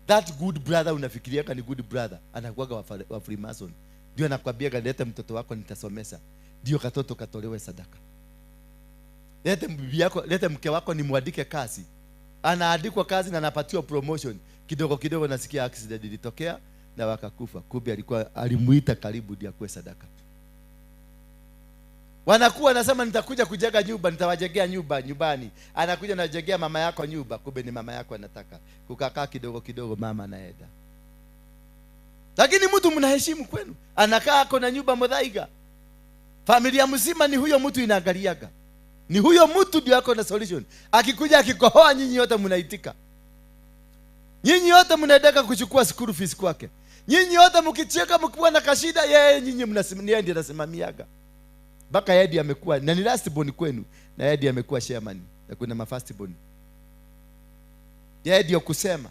That good brother unafikiriaka ni good brother, anakuwaga wa Freemason. Ndio anakuambia leta mtoto wako nitasomesa. Ndio katoto katolewe sadaka. Leta bibi yako, leta mke wako nimwandike kazi. Anaandikwa kazi na anapatiwa promotion. Kidogo kidogo nasikia accident ilitokea na wakakufa. Kumbe alikuwa alimuita karibu ndio akuwe sadaka. Wanakuwa anasema nitakuja kujenga nyumba, nitawajengea nyumba nyumbani. Anakuja anajengea mama yako nyumba, kumbe ni mama yako anataka. Kukakaa kidogo kidogo mama anaenda. Lakini mtu mnaheshimu kwenu, anakaa ako na nyumba Muthaiga. Familia mzima ni huyo mtu inaangaliaga. Ni huyo mtu ndio ako na solution. Akikuja akikohoa nyinyi wote mnaitika. Nyinyi wote mnaendeka kuchukua school fees kwake. Nyinyi wote mkicheka mkiwa na kashida, yeye nyinyi mnasimamia, ndiye anasimamiaga. Baka yeye amekuwa na ni last born kwenu, na yeye amekuwa chairman, na kuna ma first born. Yeye ndio kusema.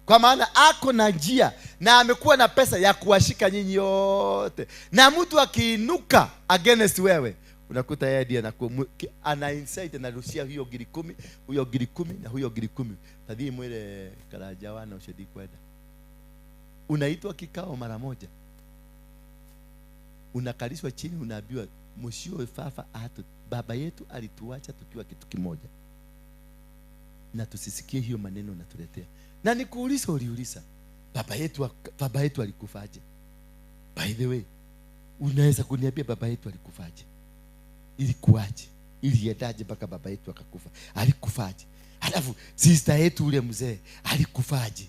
Kwa maana ako na njia na amekuwa na pesa ya kuwashika nyinyi yote. Na mtu akiinuka against wewe, unakuta yeye ndiye anakuwa ana insight, anarushia hiyo giri 10, huyo giri 10 na huyo giri 10. Tadhi mwele karaja wana ushedi kwenda. Unaitwa kikao mara moja. Unakalishwa chini, unaambiwa mshio fafa atu baba yetu alituacha tukiwa kitu kimoja. Na tusisikie hiyo maneno natuletea. Na nikuuliza, uliuliza baba yetu alikufaje? By the way, unaweza kuniambia baba yetu alikufaje? Ilikuwaje? Iliendaje mpaka baba yetu akakufa? Alikufaje? Alafu sister yetu ule mzee alikufaje?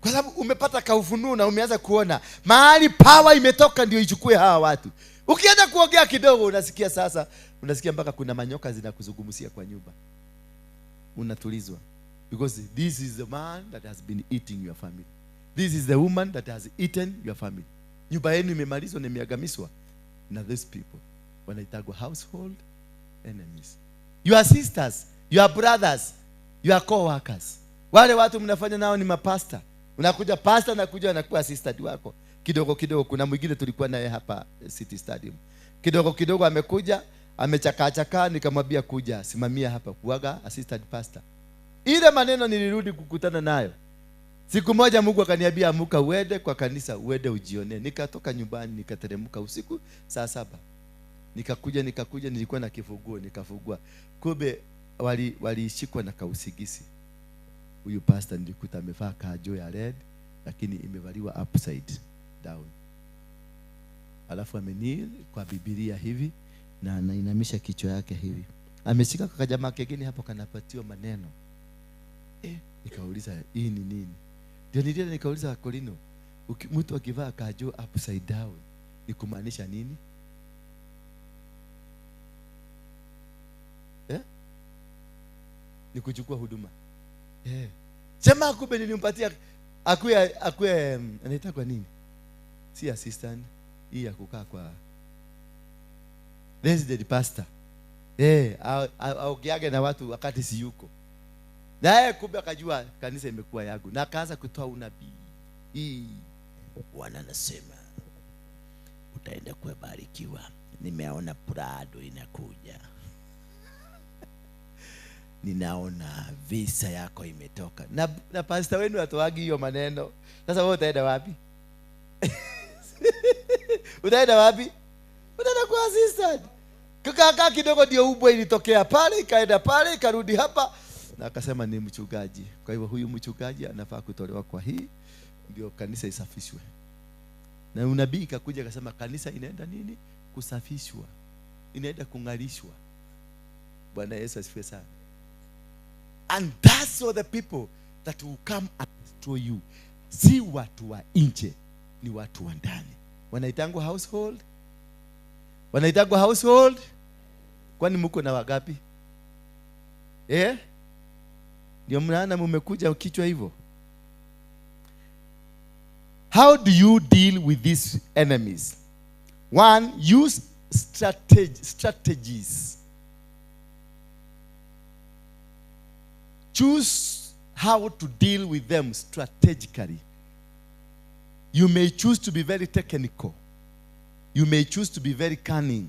Kwa sababu umepata kaufunuo na umeanza kuona mahali power imetoka ndio ichukue hawa watu. Ukienda kuongea kidogo unasikia sasa, unasikia mpaka kuna manyoka zinakuzungumzia kwa nyumba. Unatulizwa. Because this is the man that has been eating your family. This is the woman that has eaten your family. Nyumba yenu imemalizwa na imeagamiswa na these people. Wanaitagwa household enemies. Your sisters, your brothers, your co-workers. Wale watu mnafanya nao ni mapasta. Unakuja pastor anakuja anakuwa assistant wako. Kidogo kidogo kuna mwingine tulikuwa naye hapa City Stadium. Kidogo kidogo amekuja, amechakaa chakaa, nikamwambia kuja simamia hapa kuaga assistant pastor. Ile maneno nilirudi kukutana nayo. Siku moja Mungu akaniambia amuka uende kwa kanisa, uende ujione. Nikatoka nyumbani nikateremka usiku saa 7. Nikakuja nilikuwa na kifunguo nikafungua. Kumbe walishikwa na kausigisi. Huyu pastor nilikuta amevaa kajo ya red lakini imevaliwa upside down. Alafu amenil kwa Biblia hivi na anainamisha kichwa yake hivi. Ameshika kwa jamaa kingine hapo kanapatiwa maneno. Nikauliza hii ni nini? Ndio nilienda nikauliza Kolino, mtu akivaa kajo upside down ni kumaanisha nini? Ni kuchukua huduma. Sema kumbe nilimpatia akue anaita kwa nini? Si assistant, hii ya kukaa kwa resident pastor. Aogeage na watu wakati si yuko. Naye kumbe akajua kanisa imekuwa yangu na akaanza kutoa unabii. Hii Bwana anasema utaenda kubarikiwa. Nimeona Prado inakuja. Ninaona visa yako imetoka. Na pastor wenu atoagi hiyo maneno. Sasa wewe utaenda wapi? Utaenda wapi? Utaenda kwa assistant. Kukaa kidogo ndio ubwa ilitokea pale, ikaenda pale, ikarudi hapa. Na akasema ni mchungaji. Kwa hivyo huyu mchungaji anafaa kutolewa kwa hii ndio kanisa isafishwe. Na unabii ikakuja akasema kanisa inaenda nini? Kusafishwa. Inaenda kungarishwa. Bwana Yesu asifiwe sana. And that's all the people that will come and destroy you. Si watu wa nje, ni watu wa ndani. Wanaitangwa household. Wanaitangwa household. Kwani mko na wagapi? Eh? Ndio mnaona mmekuja kichwa hivyo. How do you deal with these enemies? One, use strategies. Choose how to deal with them strategically. You may choose to be very technical. You may choose to be very cunning.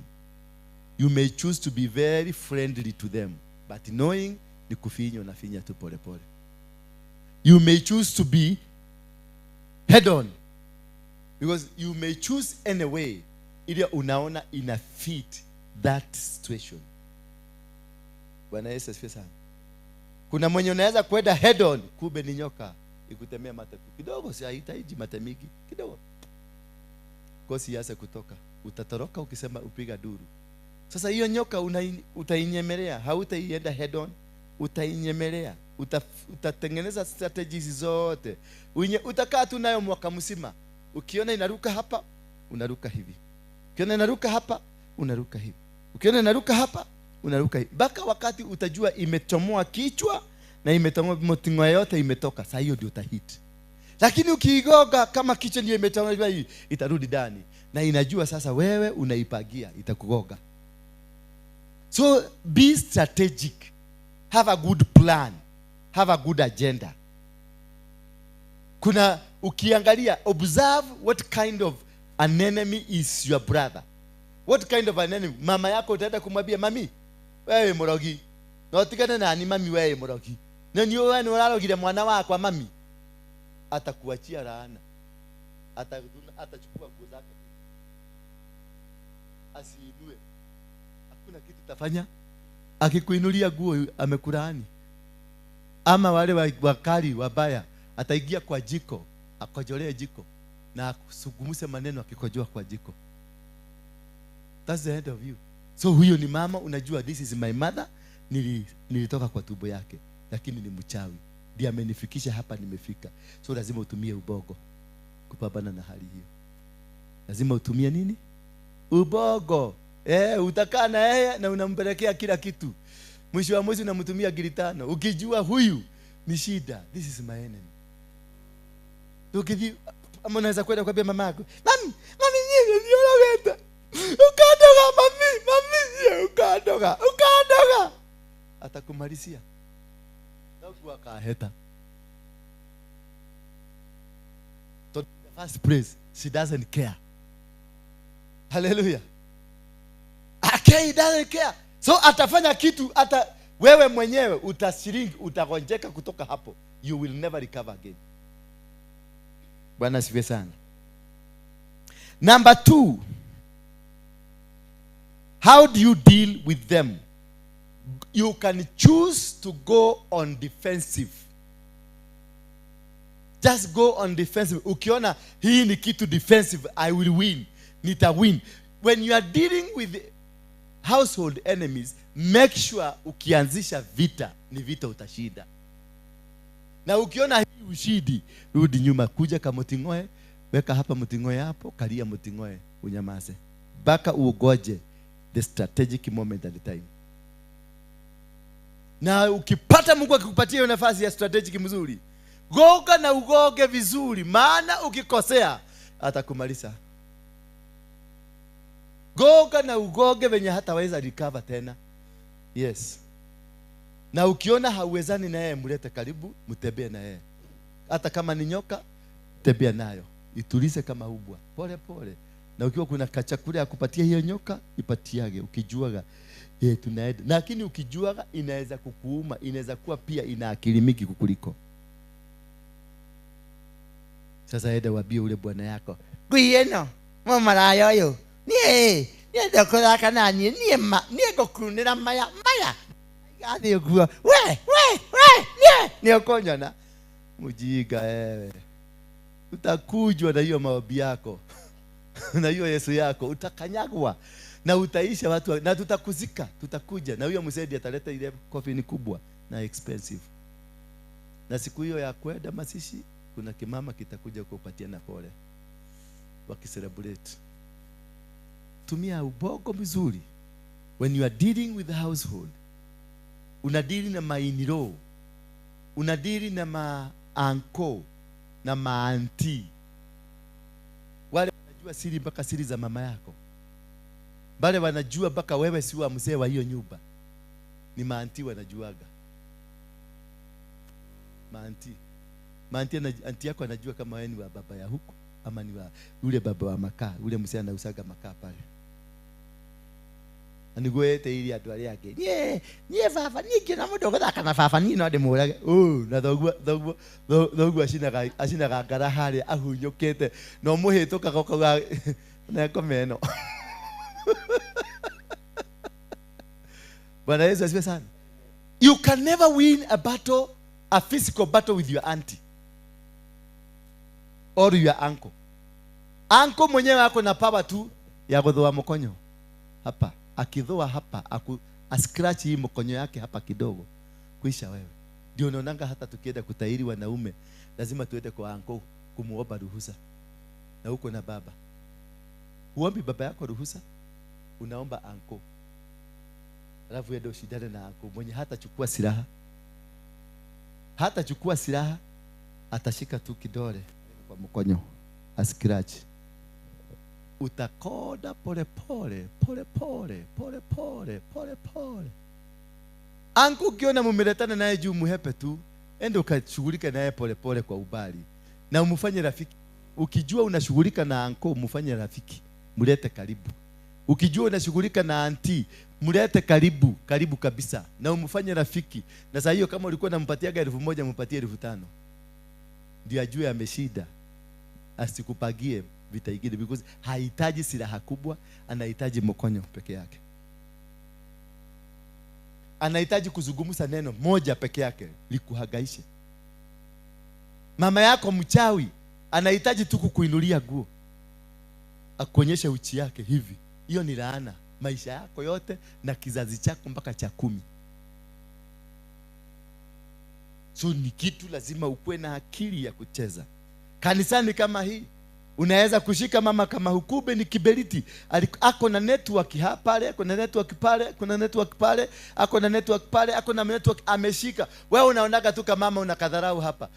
You may choose to be very friendly to them. But knowing ni kufinya na finya tu pole pole. You may choose to be head on. Because you may choose any way ile unaona ina fit that situation. Bwana Yesu asifiwe sana. Kuna mwenye unaweza kwenda head on, kumbe ni nyoka ikutemea mate tu kidogo, si haitaiji mate mingi kidogo. Kosi yase kutoka, utatoroka ukisema upiga duru. Sasa hiyo nyoka utainyemelea, hautaienda head on, utainyemelea, utatengeneza strategies zote. Utakaa tu nayo mwaka mzima. Ukiona inaruka hapa, unaruka hivi. Ukiona inaruka hapa, unaruka hivi. Ukiona inaruka hapa, unaruka hivi. Mpaka wakati utajua imechomoa kichwa na imetomoa motingo yote imetoka. Sasa hiyo ndio utahit. Lakini ukiigoga kama kichwa ndio imetomoa hii, itarudi ndani. Na inajua sasa wewe unaipagia, itakugoga. So be strategic. Have a good plan. Have a good agenda. Kuna ukiangalia, observe what kind of an enemy is your brother. What kind of an enemy? Mama yako utaenda kumwambia, mami, wewe mrogi. Na utikane nani mami wewe mrogi. Na ni wewe ni unalogile mwana wako mami. Atakuachia laana. Atachukua nguo zake. Asiinue. Hakuna kitu tafanya. Akikuinulia nguo amekulaani. Ama wale wakali wabaya, ataingia kwa jiko, akojolee jiko na akusugumuse maneno akikojoa kwa jiko. That's the end of you. So huyo ni mama, unajua this is my mother, nilitoka kwa tumbo yake, lakini ni mchawi. Ndiye amenifikisha hapa nimefika. So lazima utumie ubogo kupambana na hali hiyo. Lazima utumie nini? Ubogo. Utakaa na yeye na unampelekea kila kitu. Mwisho wa mwezi unamtumia gili 5. Ukijua huyu ni shida. This is my enemy. Tukithi ama unaweza kwenda kwambia mama yako, "Mami, mami nyinyi ndio unaleta. Ukandoga mami, mami ukandoga, ukandoga." Atakumalizia. Na kwa kaheta. To the first place, she doesn't care. Hallelujah. Okay, he doesn't care. So atafanya kitu ata wewe mwenyewe utashrink, utagonjeka kutoka hapo. You will never recover again. Bwana asifiwe sana. Number 2. How do you deal with them? You can choose to go on defensive. Just go on defensive. Ukiona hii ni kitu defensive, I will win. Nita win. When you are dealing with household enemies, make sure ukianzisha vita, ni vita utashinda. Na ukiona hii ushindi, rudi nyuma, kuja kama mtingoe, weka hapa mtingoe hapo, kalia mtingoe, unyamaze. Baka uogoje the strategic moment at the time. Na ukipata Mungu akikupatia hiyo nafasi ya strategic mzuri, goga na ugoge vizuri, maana ukikosea atakumaliza. Goga na ugoge venye hataweza recover tena. Yes. Na ukiona hauwezani na yeye, mlete karibu, mtembee na yeye. Hata kama ni nyoka, tembea nayo. Itulize kama ubwa. Pole pole. Na ukiwa kuna kachakula ya kupatia hiyo nyoka, ipatiage. Ukijuaga, tunaenda. Lakini ukijuaga, inaweza kukuuma, inaweza kuwa pia ina akili mingi kukuliko. Sasa enda waambie ule bwana yako, "Ngui ĩno, mũmaraya ũyũ, niĩ ndekũthaka na niĩ, niĩ ma, niĩ ngũkunĩra maya, maya. Gathi ũguo, we, we, we, niĩ, nĩ ũkũnyona." Mjinga wewe. Utakujwa na hiyo maombi yako. Na hiyo Yesu yako, utakanyagwa na utaisha watu, na tutakuzika, tutakuja na huyo msedi ataleta ile coffin kubwa na expensive. Na siku hiyo ya kwenda mazishi Kuna kimama kitakuja kupatiana pole wakicelebrate. Tumia ubongo mzuri when you are dealing with the household. Unadili na mainiro, unadili na maanko na maanti. Wale wanajua siri mpaka siri za mama yako. Wale wanajua mpaka wewe si wa mzee wa hiyo nyumba. Ni maanti wanajuaga. Maanti. Maanti, anti yako anajua kama wewe ni wa baba ya huko ama ni wa yule baba wa makaa, yule mzee anausaga makaa pale. Anigwete ili andu aria angi. Nie baba, nie ngiona mundu uguthaka na baba nie no ndimurage. Na thoguo acinaga ngara haria ahunyukite na umuhitukaga ukauga neko meno. Bwana Yesu asifiwe sana. You can never win a battle, a physical battle with your auntie or your uncle. Uncle mwenyewe ako na power tu ya kudhoa mkonyo hapa. Akidhoa hapa, ascratch hii mkonyo yake hapa kidogo, kuisha wewe. Ndio unaonanga hata tukienda kutahiri wanaume lazima tuende kwa uncle kumuomba ruhusa. Na huko na baba. Huombi baba yako ruhusa, unaomba uncle. Alafu uende ushindane na uncle mwenye hatachukua silaha. Hatachukua silaha, atashika tu kidole kwa mkonyo, ascratch. Utakoda pole pole, pole pole, pole pole, pole pole. Anku ukiona mumeletana naye juu muhepe tu, ende ukashughulika naye pole pole kwa ubali. Na umfanye rafiki. Ukijua unashughulika na anko, umfanye rafiki, mulete karibu. Ukijua unashughulika na anti, mulete karibu, karibu kabisa. Na umfanye rafiki. Na saa hiyo kama ulikuwa unampatiaga 1000, mpatie 5000. Ndio ajue ameshida. Asikupagie vita ingine, because hahitaji silaha kubwa, anahitaji mkonyo peke yake. Anahitaji kuzungumza neno moja peke yake likuhagaishe. Mama yako mchawi anahitaji tu kukuinulia nguo, akuonyeshe uchi yake hivi. Hiyo ni laana maisha yako yote na kizazi chako mpaka cha 10. So ni kitu lazima ukuwe na akili ya kucheza. Kanisani kama hii unaweza kushika mama kama hukube ni kiberiti. Ako na network hapa pale, ako na network pale, kuna network pale, ako na network pale, ako na network ameshika. Wewe unaonaga tu kama mama unakadharau hapa.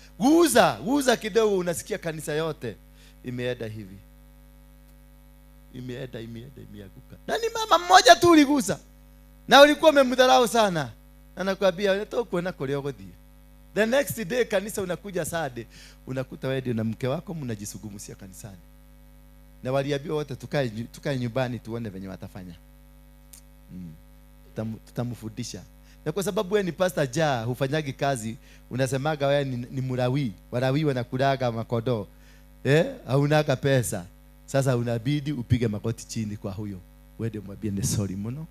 Guza kidogo unasikia kanisa yote imeenda hivi. Imeenda, imeanguka. Na ni mama mmoja tu uligusa. Na ulikuwa umemdharau sana. Na nakwambia unatoka kuona koleo godhi. The next day kanisa unakuja Sunday, unakuta wewe na mke wako mnajisugumusia kanisani. Na waliambiwa wote tukae nyumbani tuone venye watafanya. Tutamfundisha. Na kwa sababu wewe ni pastor ja, hufanyagi kazi, unasemaga wewe ni murawi, warawi wanakulaga makodoo. Haunaga pesa. Sasa unabidi upige magoti chini kwa huyo. Wewe ndio mwambie ni sorry muno,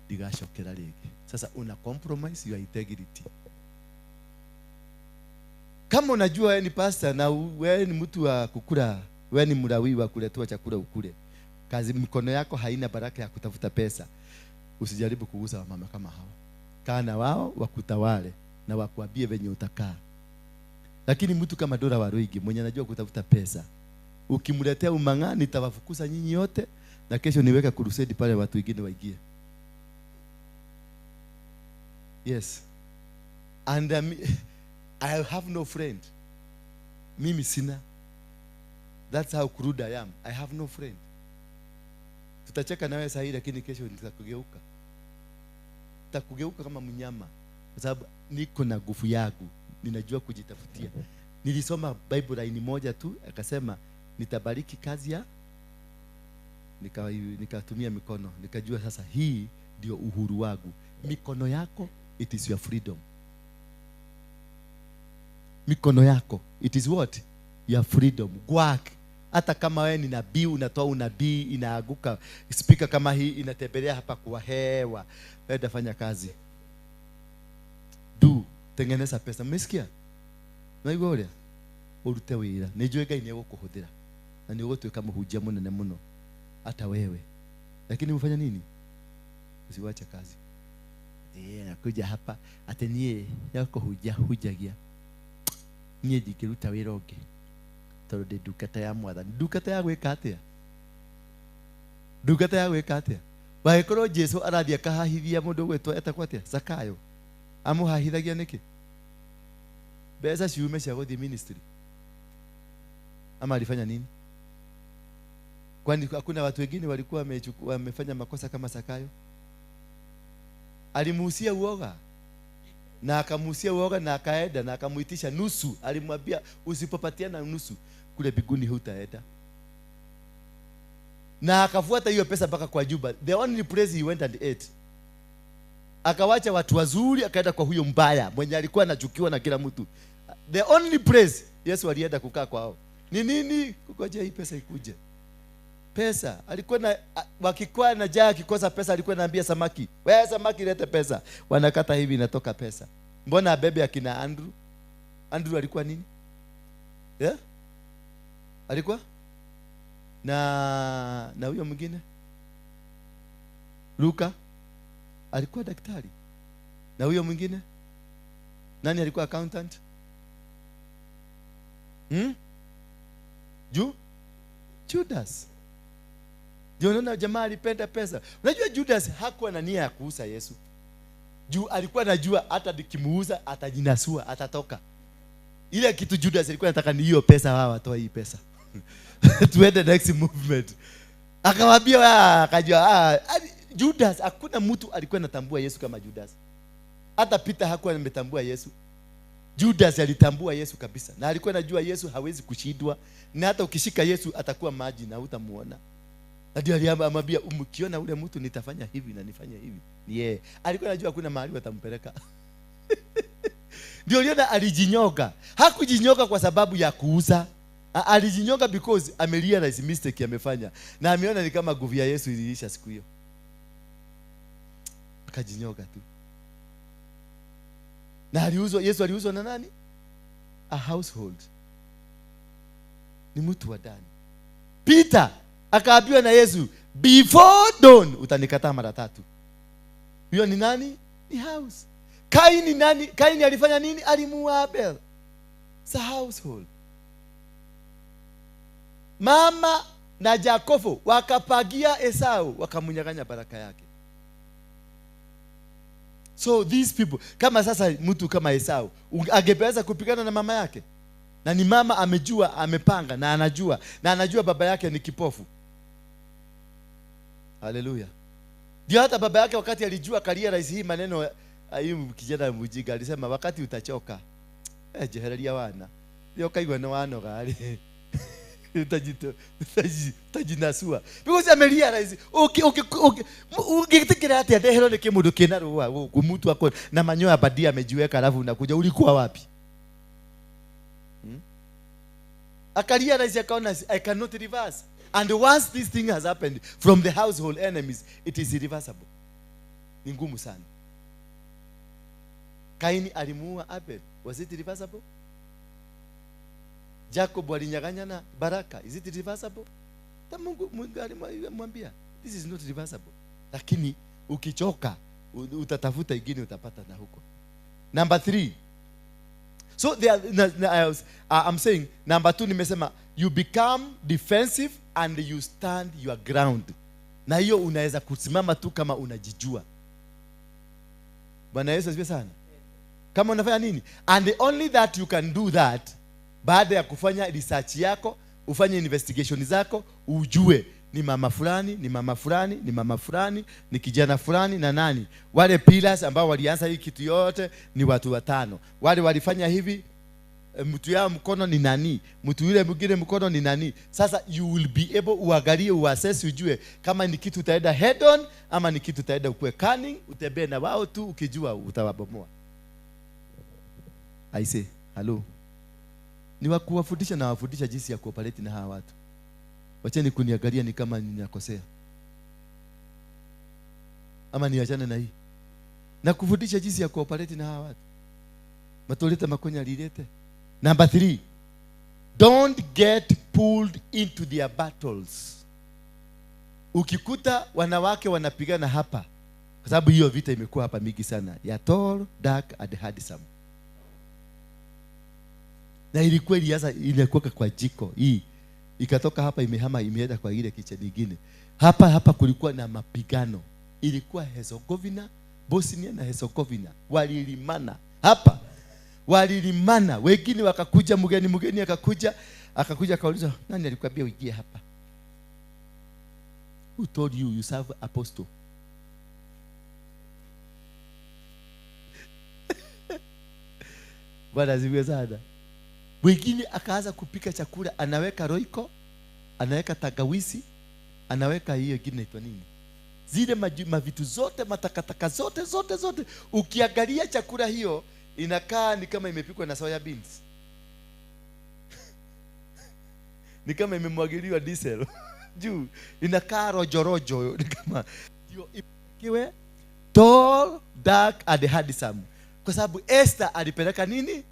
ndigacokera rĩngĩ. Sasa una compromise your integrity. Kama unajua wewe ni pastor na wewe ni mtu wa kukula, wewe ni mrawi wa kuletewa chakula ukule, kazi mikono yako haina baraka ya kutafuta pesa, usijaribu kugusa wamama kama hawa. Kaa na wao wakutawale na wakuambie venye utakaa. Lakini mtu kama Dora Waruigi mwenye anajua kutafuta pesa, ukimletea umang'a nitawafukuza nyinyi yote, na kesho niweka crusade pale watu wengine waingie. Yes. And I have no friend. Mimi sina. That's how crude I am. I have no friend. Tutacheka nawe sahi lakini kesho nitakugeuka. Nitakugeuka kama mnyama. Kwa sababu niko na nguvu yangu. Ninajua kujitafutia. Nilisoma Bible line moja tu, akasema nitabariki kazi ya, nikatumia mikono, nikajua sasa hii ndio uhuru wangu. Mikono yako, it is your freedom. Mikono yako, it is what? Your freedom. Work. Hata kama wewe ni nabii, unatoa unabii, inaaguka. Speaker kama hii inatembelea hapa kwa hewa. Wewe utafanya kazi. Do, tengeneza pesa. Umesikia? Unaigua uria? Urute wira. Nijue Ngai nĩegũkũhũthĩra. Na nĩũgũtuĩka mũhunjia mũnene mũno. Hata wewe. Lakini ufanya nini? Usiwache kazi. Nakuja hapa ate niĩ nĩkũhunjia hunjagia. Niĩ ndingĩruta wĩra ũngĩ. Tondu ndi ndungata ya Mwathani. Ndungata ya gwĩka atĩa? Ndungata ya gwĩka atĩa? Wagĩkorwo Jesu arathiĩ akahahithia mũndũ ũgwĩtwo etagwo atĩa? Zakayo. Amũhahithagia nĩkĩ? Mbeca ciume cia gũthiĩ ministry. Ama alifanya nini? Kwani hakuna watu wengine walikuwa wamefanya makosa kama Zakayo? Alimuhusia uoga. Na akamuhusia uoga na akaenda na akamuitisha nusu. Alimwambia usipopatiana nusu kule biguni hutaenda. Na akafuata hiyo pesa mpaka kwa Juba. The only place he went and ate. Akawacha watu wazuri akaenda kwa huyo mbaya mwenye alikuwa anachukiwa na kila mtu. The only place Yesu alienda kukaa kwao. Ni nini? Kungojea hii pesa ikuje. Pesa alikuwa na wakikuwa na jaa akikosa pesa alikuwa anaambia samaki, wewe samaki lete pesa. Wanakata hivi inatoka pesa. Mbona abebe akina Andrew? Andrew alikuwa nini? Yeah? Alikuwa na huyo mwingine Luka alikuwa daktari. Na huyo mwingine nani alikuwa accountant? Judas. Ndio unaona jamaa alipenda pesa. Unajua Judas hakuwa na nia ya kuuza Yesu. Juu alikuwa anajua hata nikimuuza atajinasua, atatoka. Ile kitu Judas alikuwa anataka ni hiyo pesa, hawa watoa hii pesa. Tuende next movement. Akamwambia akajua Judas, hakuna mtu alikuwa anatambua Yesu kama Judas. Hata Peter hakuwa ametambua Yesu. Judas alitambua Yesu kabisa. Na alikuwa anajua Yesu hawezi kushindwa, na hata ukishika Yesu atakuwa maji na hutamuona. Na ndio alimwambia mkiona ule mtu nitafanya hivi na nifanye hivi. Ni yeye. Alikuwa anajua hakuna mahali watampeleka. Ndio aliona alijinyoka. Hakujinyoka kwa sababu ya kuuza. Alijinyoka because amerealize mistake amefanya. Na ameona ni kama nguvu ya Yesu iliisha siku hiyo. Akajinyoka tu. Na aliuzwa, Yesu aliuzwa na nani? A household. Ni mtu wa ndani. Peter akaambiwa na Yesu, before dawn utanikataa mara tatu. Huyo ni nani? Ni house. Kaini nani? Kaini alifanya nini? Alimuua Abel. It's a household. Mama na Yakobo wakapagia Esau, wakamunyang'anya baraka yake. So these people, kama sasa mtu kama Esau angeweza kupigana na mama yake? Na ni mama amejua, amepanga na anajua, na anajua baba yake ni kipofu. Haleluya. Ndio hata baba yake wakati alijua akarealize hii maneno, hii kijana mjinga alisema wakati utachoka, jehereria wana. Ndio kaigwa na wanoga ali. Utajinasua. Because amerealize ukitikira ati ndehero ni kimundu kina ruwa mtu wako na manyoya badia amejiweka alafu unakuja ulikuwa wapi? Akarealize akaona I cannot reverse. And once this thing has happened from the household enemies, it is irreversible. Ni ngumu sana. Kaini alimuua Abel. Was it reversible? Jacob alinyang'anya na baraka. Is it reversible? Ta Mungu alimwambia this is not reversible. Lakini ukichoka utatafuta ingine utapata na huko. Number 3. So there, I'm saying number 2 nimesema you become defensive and you stand your ground. Na hiyo unaweza kusimama tu kama unajijua. Bwana Yesu asifiwe sana. Kama unafanya nini? And only that you can do that baada ya kufanya research yako, ufanye investigation zako, ujue ni mama fulani, ni mama fulani, ni mama fulani, ni kijana fulani na nani. Wale pillars ambao walianza hii kitu yote ni watu watano. Wale walifanya hivi, mtu yao mkono ni nani, mtu yule mwingine mkono ni nani. Sasa you will be able uangalie, uassess, ujue kama ni kitu utaenda head on ama ni kitu utaenda ukue cunning, utembee na wao tu ukijua utawabomoa. I say, hello. Ni wakuwafundisha na wafundisha jinsi ya kuoperate na hawa watu. Wacheni kuniangalia ni kama ninakosea. Ama niachane na hii. Na kufundisha jinsi ya kuoperate na hawa watu. Matoleta makonya lilete. Number 3. Don't get pulled into their battles. Ukikuta wanawake wanapigana hapa, kwa sababu hiyo vita imekuwa hapa mingi sana, ya tall, dark and handsome. Na ilikuwa ilianza inakuwa kwa jiko hii. Ikatoka hapa imehama imeenda kwa ile kitchen nyingine. Hapa hapa kulikuwa na mapigano. Ilikuwa Herzegovina, Bosnia na Herzegovina walilimana. Hapa walilimana, wengine wakakuja, mgeni akakuja akauliza, nani alikwambia uingie hapa? Who told you you serve apostle? Bwana asifiwe sana. Wengine akaanza kupika chakula, anaweka roiko, anaweka tangawizi, anaweka hiyo ingine inaitwa nini? Zile mavitu zote, matakataka zote zote zote. Ukiangalia chakula hiyo inakaa ni kama imepikwa na soya beans. Ni kama imemwagiliwa diesel. Juu inakaa rojo rojo, ni kama ndio ikiwe tall, dark and handsome. Kwa sababu Esther alipeleka nini?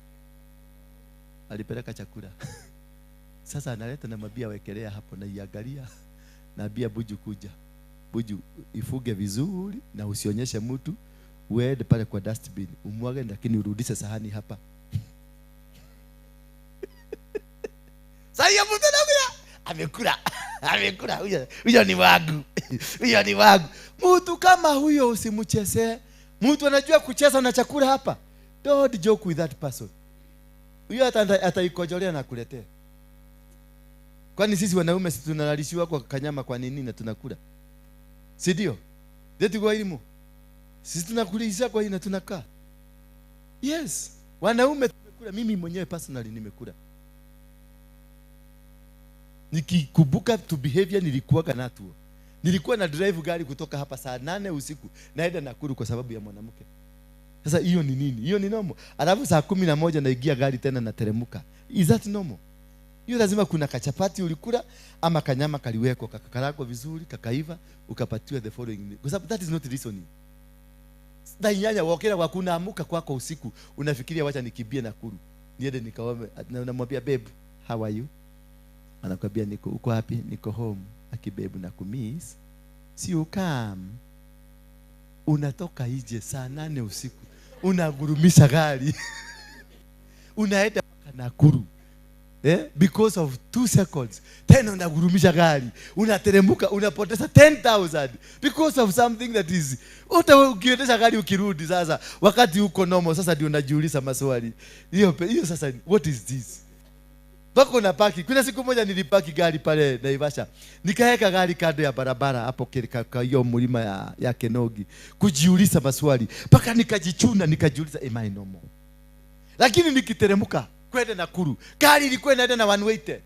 Alipeleka chakula. Sasa analeta na mabia wekelea hapo na iangalia. Na bia Buju kuja. Buju ifuge vizuri na usionyeshe mtu. Uende pale kwa dustbin umwage, lakini urudishe sahani hapa. Sasa hiyo mtu anakuja, amekula. Amekula huyo. Huyo ni wangu. Huyo ni wangu. Mtu kama huyo usimchezee. Mtu anajua kucheza na chakula hapa. Don't joke with that person. Huyo ataikojolea na kuletea. Kwani sisi wanaume si tunalalishiwa kwa kanyama kwa nini na tunakula? Si ndio? Ndio kwa elimu. Sisi tunakulisha kwa hii na tunakaa. Yes, wanaume tumekula. Mimi mwenyewe personally nimekula. Nikikumbuka to behavior nilikuwa natuo. Nilikuwa na drive gari kutoka hapa saa 8 usiku naenda Nakuru kwa sababu ya mwanamke. Sasa hiyo ni nini? Hiyo ni normal. Alafu saa 11 naingia gari tena nateremuka. Is that normal? Hiyo lazima kuna kachapati ulikula ama kanyama kaliwekwa kakakarangwa vizuri kakaiva ukapatiwa the following. Kwa sababu that is not reasoning. Dainyanya wakera wakuna amuka kwako usiku unafikiria wacha nikimbie Nakuru. Niende nikaombe na unamwambia babe, how are you? Anakuambia niko, uko wapi? Niko home. Akibebu na kumiss. Si ukam. Unatoka nje saa 8 usiku. Unagurumisha gari. Unaenda mpaka Nakuru. Because of 2 seconds. Tena unagurumisha gari. Unateremka, unapoteza 10,000 because of something that is. Ukiendesha gari ukirudi sasa wakati uko normal sasa ndio unajiuliza maswali. Hiyo sasa what is this? Bako na paki. Kuna siku moja nilipaki gari pale Naivasha. Nikaweka gari kando ya barabara hapo kwa hiyo mlima ya Kenogi. Kujiuliza maswali. Paka nikajichuna nikajiuliza am I normal? Lakini nikiteremka kwenda Nakuru, gari ilikuwa inaenda na 180.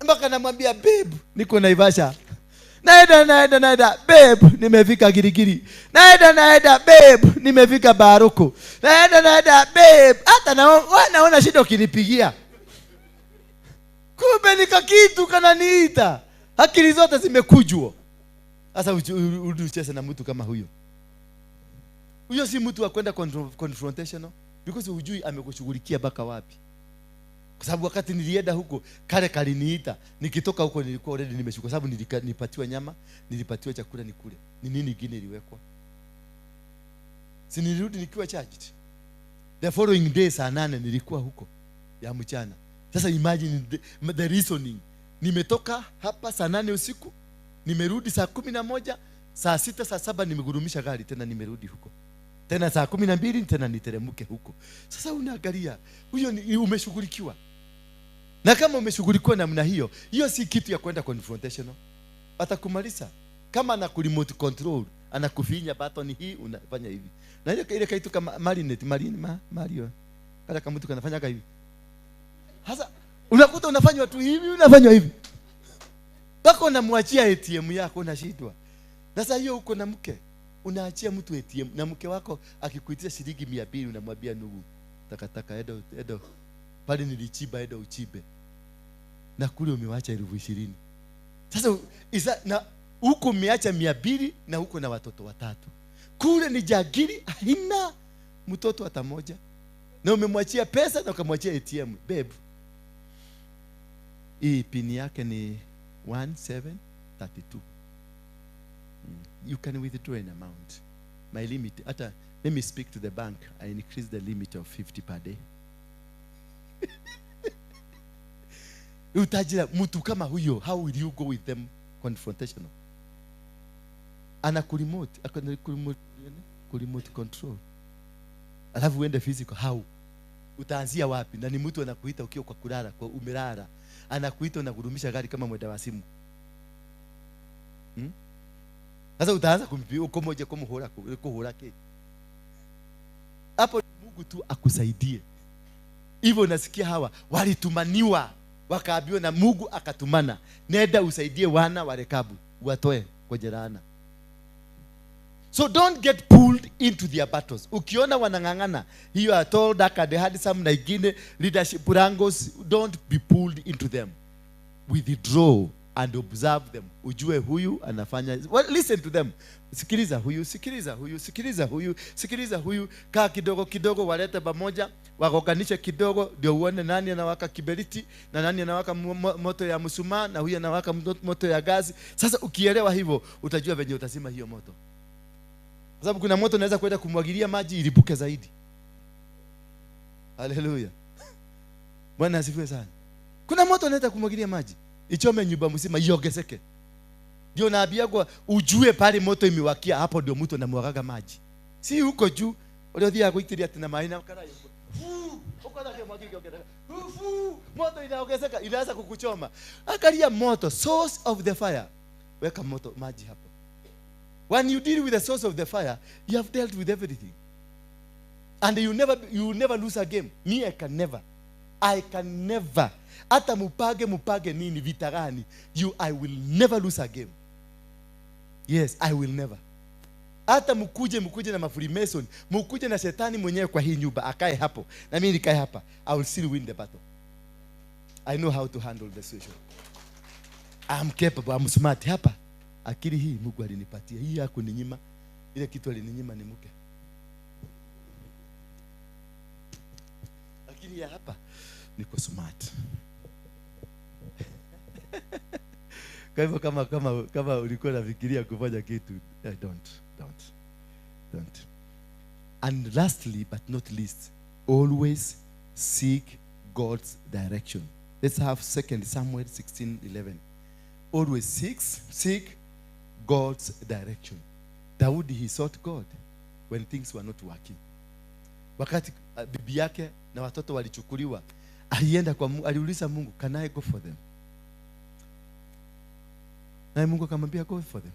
Mpaka namwambia babe, niko Naivasha. Naenda babe, nimefika Girigiri. Naenda babe, nimefika Baruko. Naenda babe, hata naona shida ukinipigia. Kumbe nika kitu kananiita. Akili zote zimekujwa. Sasa urudi ucheze na mtu kama huyo. Huyo si mtu wa kwenda confrontational because hujui amekushughulikia baka wapi. Kwa sababu wakati nilienda huko kale kaliniita, nikitoka huko nilikuwa already nimeshuka kwa sababu nilipatiwa nyama, nilipatiwa chakula nikule. Ni nini kingine iliwekwa? Si nilirudi nikiwa charged. The following day saa 8 nilikuwa huko ya mchana. Sasa imagine the reasoning. Nimetoka hapa saa 8 usiku, nimerudi saa 11, saa 6, saa 7 nimegurumisha gari tena nimerudi huko. Tena saa 12 tena niteremuke huko. Sasa unaangalia, huyo ni umeshughulikiwa. Na kama umeshughulikiwa namna hiyo, hiyo si kitu ya kwenda confrontational. Atakumaliza. Kama anaku remote control, anakufinya button hii unafanya hivi. Na ile kitu kama marinette, Mario. Kala kama mtu kanafanya hivi. Sasa unakuta unafanywa tu hivi, unafanywa hivi. Mpaka unamwachia ATM yako unashindwa. Sasa hiyo uko na mke, unaachia mtu ATM na mke wako akikuitisha shilingi 200 unamwambia ndugu, takataka edo. Pale nilichiba edo uchibe. Na kule umewacha 20,000. Sasa na huko umeacha 200 na huko na watoto watatu. Kule ni jagiri haina mtoto hata moja. Na umemwachia pesa na ukamwachia ATM. Babe, hii pin yake ni 1732. You can withdraw an amount. My limit, let me speak to the bank. I increase the limit of 50 per day. Utajira mtu kama huyo, how will you go with them confrontational? Ana kuremote, akona kuremote control. Alafu uende physical, how? Utaanzia wapi? Na ni mtu anakuita ukiwa kwa kulala, kwa umelala. Anakuita na kudumisha gari kama mwenda wa simu. Sasa utaanza kumpiga ukomoje kumuhura kuhura ke. Hapo Mungu tu akusaidie. Hivyo nasikia hawa walitumaniwa, wakaambiwa na Mungu akatumana, nenda usaidie wana wa Rekabu watoe kwa laana. So don't get pulled into their battles. Ukiona wanang'ang'ana, hiyo are told that they had some na ingine leadership wrangles, don't be pulled into them. Withdraw and observe them. Ujue huyu anafanya. Well, listen to them. Sikiliza huyu, sikiliza huyu, sikiliza huyu, sikiliza huyu. Kaa kidogo kidogo, walete pamoja, wakoganishe kidogo, ndio uone nani anawaka kiberiti na nani anawaka moto ya mshumaa na huyu anawaka moto ya gazi. Sasa ukielewa hivyo, utajua venye utazima hiyo moto. Kwa sababu kuna moto unaweza kwenda kumwagilia maji ilipuke zaidi. Haleluya. Bwana asifiwe sana. Kuna moto unaweza kumwagilia maji ichome nyumba mzima iongezeke. Ndio naambia kwa ujue pale moto imewakia, hapo ndio mtu anamwagaga maji. Si huko juu uliothia kuitiria tena maji na karai. Uko na mwagike ongezeka. Moto inaongezeka, inaanza kukuchoma. Angalia moto, source of the fire. Weka moto maji hapo. When you deal with the source of the fire, you have dealt with everything. And you never lose a game. Me, I can never. I can never. Hata mupage nini vita gani, I will never lose a game. Yes, I will never. Hata mukuje na mafreemason, mukuje na shetani mwenyewe kwa hii nyumba, akae hapo na mimi nikae hapa, I will still win the battle. I know how to handle the situation. I'm capable, I'm smart hapa. Akili hii Mungu alinipatia. Hii hakuninyima. Ile kitu alininyima ni mke. Lakini ya hapa niko smart. Kwa hivyo kama ulikuwa unafikiria kufanya kitu, don't. And lastly but not least, always seek God's direction. Let's have 2 Samuel 16:11. Always seek God's direction. Daudi, he sought God when things were not working. Wakati bibi yake na watoto walichukuliwa, alienda kwa Mungu, aliuliza Mungu, can I go for them? Na Mungu akamwambia, go for them.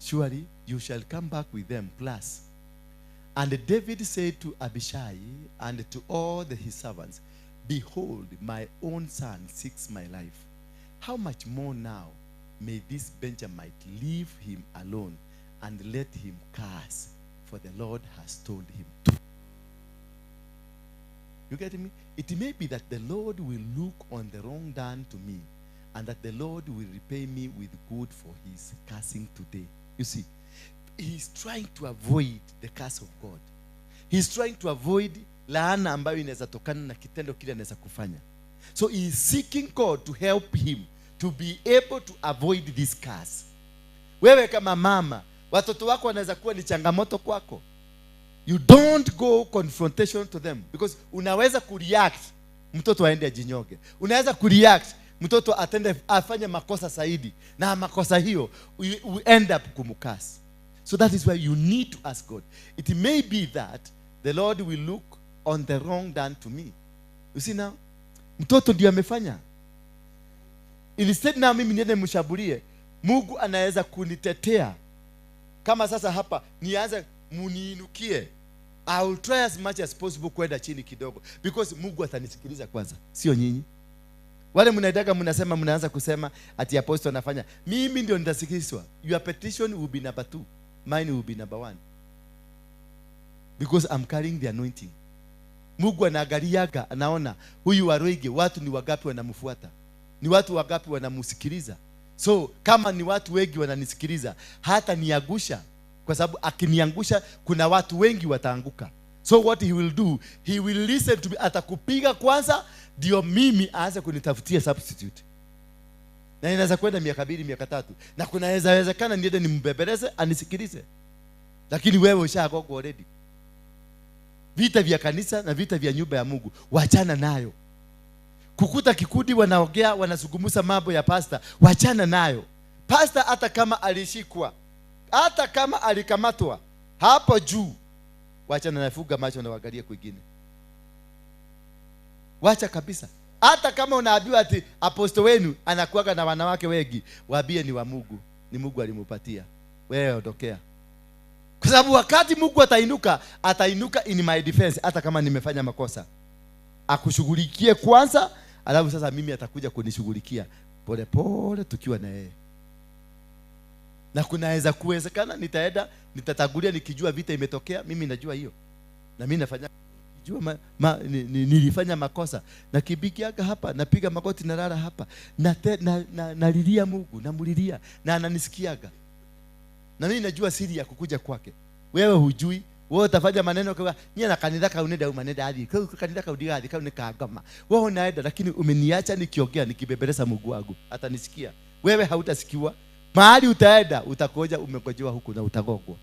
Surely you shall come back with them plus. And David said to Abishai and to all his servants, behold, my own son seeks my life. How much more now may this Benjamite leave him alone and let him curse, for the Lord has told him to. You get me? It may be that the Lord will look on the wrong done to me, and that the Lord will repay me with good for his cursing today. You see, he's trying to avoid the curse of God. He's trying to avoid laana ambayo inaweza tokana na kitendo kile anaweza kufanya. So he is seeking God to help him to be able to avoid this curse. Wewe kama mama, watoto wako wanaweza kuwa ni changamoto kwako. You don't go confrontation to them because unaweza kureact mtoto aende ajinyoge. Unaweza kureact mtoto atende afanye makosa zaidi, na makosa hiyo we end up kumukasi. So that is why you need to ask God. It may be that the Lord will look on the wrong done to me. You see now? Mtoto ndiye amefanya. Instead na mimi niende mshabulie, Mungu anaweza kunitetea. Kama sasa hapa nianze muniinukie, I will try as much as possible kwenda chini kidogo, because Mungu atanisikiliza kwanza, sio nyinyi. Wale mnaitaka mnasema, mnaanza kusema ati apostle anafanya. Mimi ndio nitasikilizwa. Your petition will be number 2. Mine will be number 1. Because I'm carrying the anointing. Mungu anaangaliaga, anaona huyu Waruige watu ni wagapi wanamfuata. Ni watu wagapi wanamusikiliza. So kama ni watu wengi wananisikiliza, hata niangusha, kwa sababu akiniangusha kuna watu wengi wataanguka. So what he will do, he will listen to me, atakupiga kwanza ndio mimi aanze kunitafutia substitute. Na inaweza kwenda miaka 2, miaka 3. Na kunaweza wezekana niende nimbebeleze anisikilize. Lakini wewe ushagogwa already. Vita vya kanisa na vita vya nyumba ya Mungu, wachana nayo. Kukuta kikundi wanaongea, wanazungumza mambo ya pastor, wachana nayo. Pastor hata kama alishikwa, hata kama alikamatwa hapo juu, wachana na, fuga macho na waangalie kwingine. Wacha kabisa. Hata kama unaambiwa ati apostle wenu anakuaga na wanawake wengi, waambie ni wa Mungu, ni Mungu alimupatia. Wewe ondokea. Kwa sababu wakati Mungu atainuka, atainuka in my defense, hata kama nimefanya makosa. Akushughulikie kwanza, alafu sasa mimi atakuja kunishughulikia pole pole tukiwa na yeye. Na kunaweza kuwezekana nitaenda, nitatagulia nikijua vita imetokea, mimi najua hiyo. Na mimi nafanya jua nilifanya makosa. Nakibikiaga hapa, napiga magoti na lala hapa. Nalilia Mungu, namulilia na ananisikiaga. Na mimi najua siri ya kukuja kwake. Wewe hujui. Wewe utafanya maneno kwa nyie na kanitha kaunenda umanenda hadi kanitha kaudiga hadi kaunikagama. Wewe unaenda lakini umeniacha nikiongea nikibebeleza Mungu wangu. Atanisikia. Wewe hautasikiwa. Mahali utaenda utakoja umekojewa huku na utagogwa.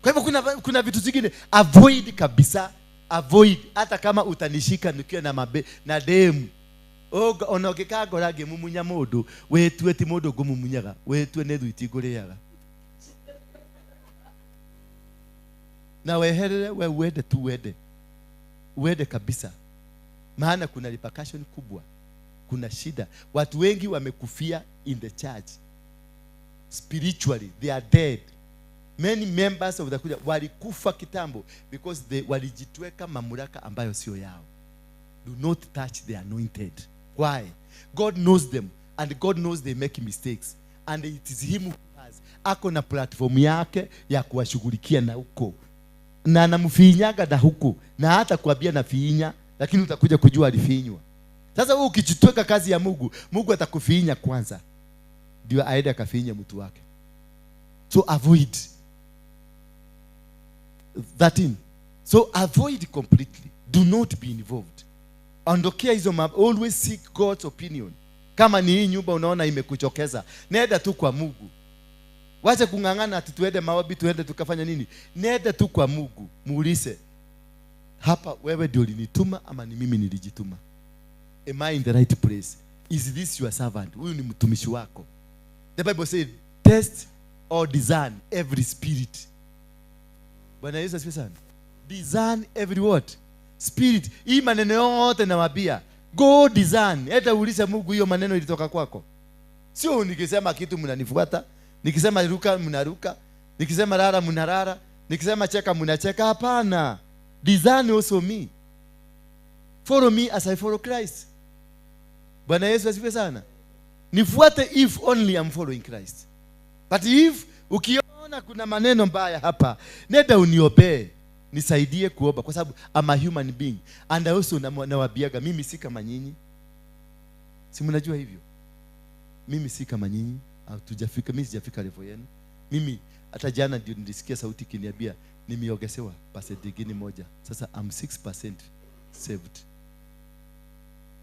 Kwa hivyo kuna vitu zingine avoid kabisa, avoid hata kama utanishika nikiwa na mabe na demu. Onogeka ngorage mumunya mundu, wetue ti mundu ngumumunyaga, wetue ni thuiti nguriaga. Na weherere we uende tu uende. Uende kabisa. Maana kuna repercussion kubwa. Kuna shida. Watu wengi wamekufia in the church. Spiritually they are dead. Many members of the church walikufa kitambo because they walijitweka mamlaka ambayo sio yao. Do not touch the anointed. Why? God knows them and God knows they make mistakes and it is him who has ako na platform yake ya kuwashughulikia na huko. Na anamfinyaga na huko na hata kuambia na finya, lakini utakuja kujua alifinywa. Sasa wewe ukijitweka kazi ya Mungu, Mungu atakufinya kwanza ndio aende akafinya mtu wake. So avoid 13. So avoid completely. Do not be involved. Ondokea hizo mambo. Always seek God's opinion. Kama ni hii nyumba unaona imekuchokeza, nenda tu kwa Mungu. Wacha kung'ang'ana ati tuende maombi, tuende tukafanya nini. Nenda tu kwa Mungu, muulize, hapa wewe ndio ulinituma ama ni mimi nilijituma? Am I in the right place? Is this your servant? Huyu ni mtumishi wako. The Bible says, test or discern every spirit. Bwana Yesu asifiwe sana. Discern every what? Spirit. Hii maneno yote nawaambia, go discern. Hata uulize Mungu hiyo maneno ilitoka kwako. Sio nikisema kitu mnanifuata, nikisema ruka mnaruka, nikisema rara mnarara, nikisema cheka mnacheka. Hapana. Discern also me. Follow me as I follow Christ. Bwana Yesu asifiwe sana. Nifuate if only I'm following Christ. But if ukiona kuna maneno mbaya hapa, nenda uniombee, nisaidie kuomba kwa sababu I'm a human being and I also nawaambiaga mimi si kama nyinyi. Si mnajua hivyo? Mimi si kama nyinyi, hatujafika, mimi sijafika level yenu. Mimi hata jana ndio nilisikia sauti ikiniambia nimeongezewa percent nyingine moja. Sasa I'm 6% saved.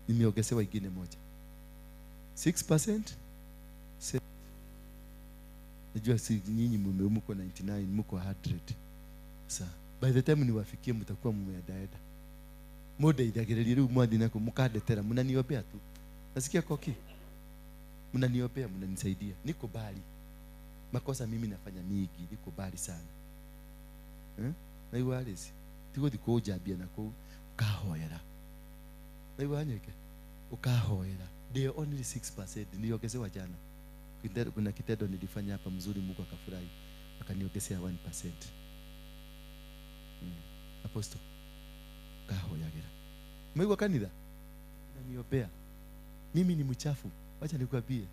Nimeongezewa ingine moja. 6% saved. Najua si nyinyi mko 99, mko 100. Sasa by the time niwafikie mtakuwa mmeadaeda. Muda ithagereria riu mwathi nako mukandetera mnaniombea tu. Nasikia koki. Mnaniombea, mnanisaidia. Niko bali. Makosa mimi nafanya mingi, niko bali sana. Na iwa alezi. Tigo diko ujambia nako ukahoera. Na iwa anyeke ukahoera. They only 6% niliongezewa jana. Kuna kitendo nilifanya hapa mzuri, Mungu akafurahi, akaniongezea 1%. Apostle kahoyagera. Mwiwa kanitha naniopea. Mimi ni mchafu, wacha nikwambie.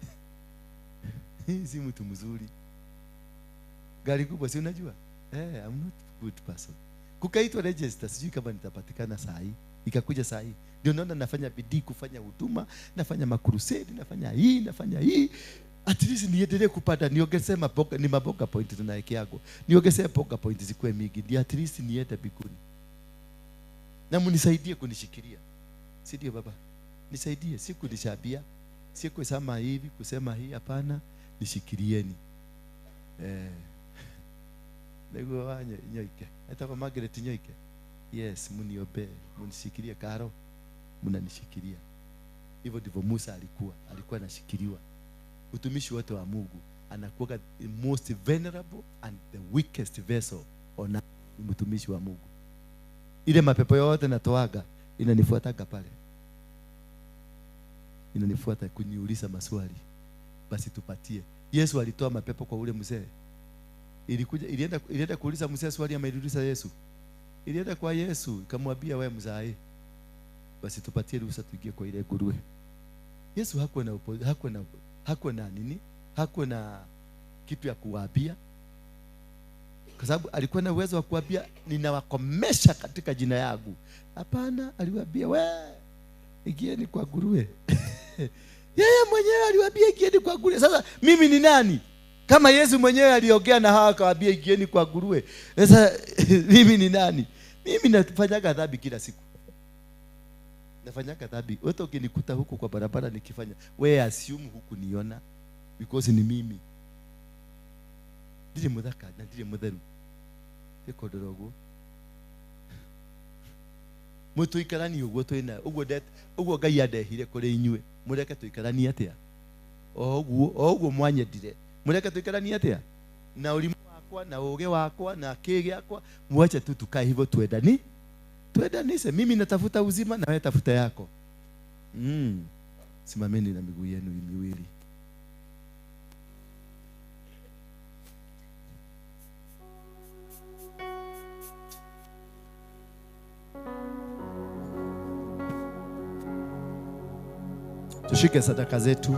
Si mtu mzuri. Gari kubwa si unajua? I'm not good person. Kukaitwa register, sijui kama nitapatikana saa hii. Ikakuja saa hii. Ndio naona nafanya bidii kufanya huduma, nafanya makrusade, nafanya hii, nafanya hii. At least niendelee kupata, niongezee maboga, ni maboga point tunawekeago. Niongezee boga point zikuwe mingi, ndio at least niende mbinguni. Na mnisaidie kunishikilia. Si ndio baba? Nisaidie, si kunishabia, si kusema hivi, kusema hii, hapana, nishikilieni. Niguo wa Nyoike. Etagwo Margaret Nyoike. Yes, muniombee, munishikilie karo. Mnanishikilia. Hivyo ndivyo Musa alikuwa anashikiliwa. Utumishi wote wa Mungu anakuwa the most venerable and the weakest vessel on earth, ni mtumishi wa Mungu. Ile mapepo yote natoaga inanifuataga pale. Inanifuata kuniuliza maswali. Basi tupatie. Yesu alitoa mapepo kwa ule mzee. Ilienda kuuliza mzee swali ama iliuliza Yesu? Ilienda kwa Yesu ikamwambia wewe mzee, basi tupatie ruhusa tuingie kwa ile nguruwe. Yesu hakuwa na nini? Hakuwa na kitu ya kuwaambia. Kwa sababu alikuwa na uwezo wa kuwaambia ninawakomesha katika jina yangu. Hapana, aliwaambia we ingieni kwa nguruwe. Yeye mwenyewe aliwaambia ingieni kwa nguruwe. Sasa mimi ni nani? Kama Yesu mwenyewe aliongea na hawa akawaambia ingieni kwa nguruwe. Sasa mimi ni nani? Mimi nafanyaga dhambi kila siku. Nafanyaga dhambi. Wewe ukinikuta huko kwa barabara nikifanya, wewe assume huku niona because ni mimi. Ndiri muthaka na ndiri mutheru. Tikondora uguo. Mutuikarani uguo twina, uguo det, uguo Ngai andehire kuri inyue. Mureke tuikarani atia? O uguo mwanyendire. Mureke tuikarani atia? Na ulimu wakwa na uge wakwa na kii giakwa, mwache tu tukae hivyo tuendani. Tuendanise. Mimi natafuta uzima na wewe tafuta yako. Simameni na miguu yenu miwili. Tushike sadaka zetu.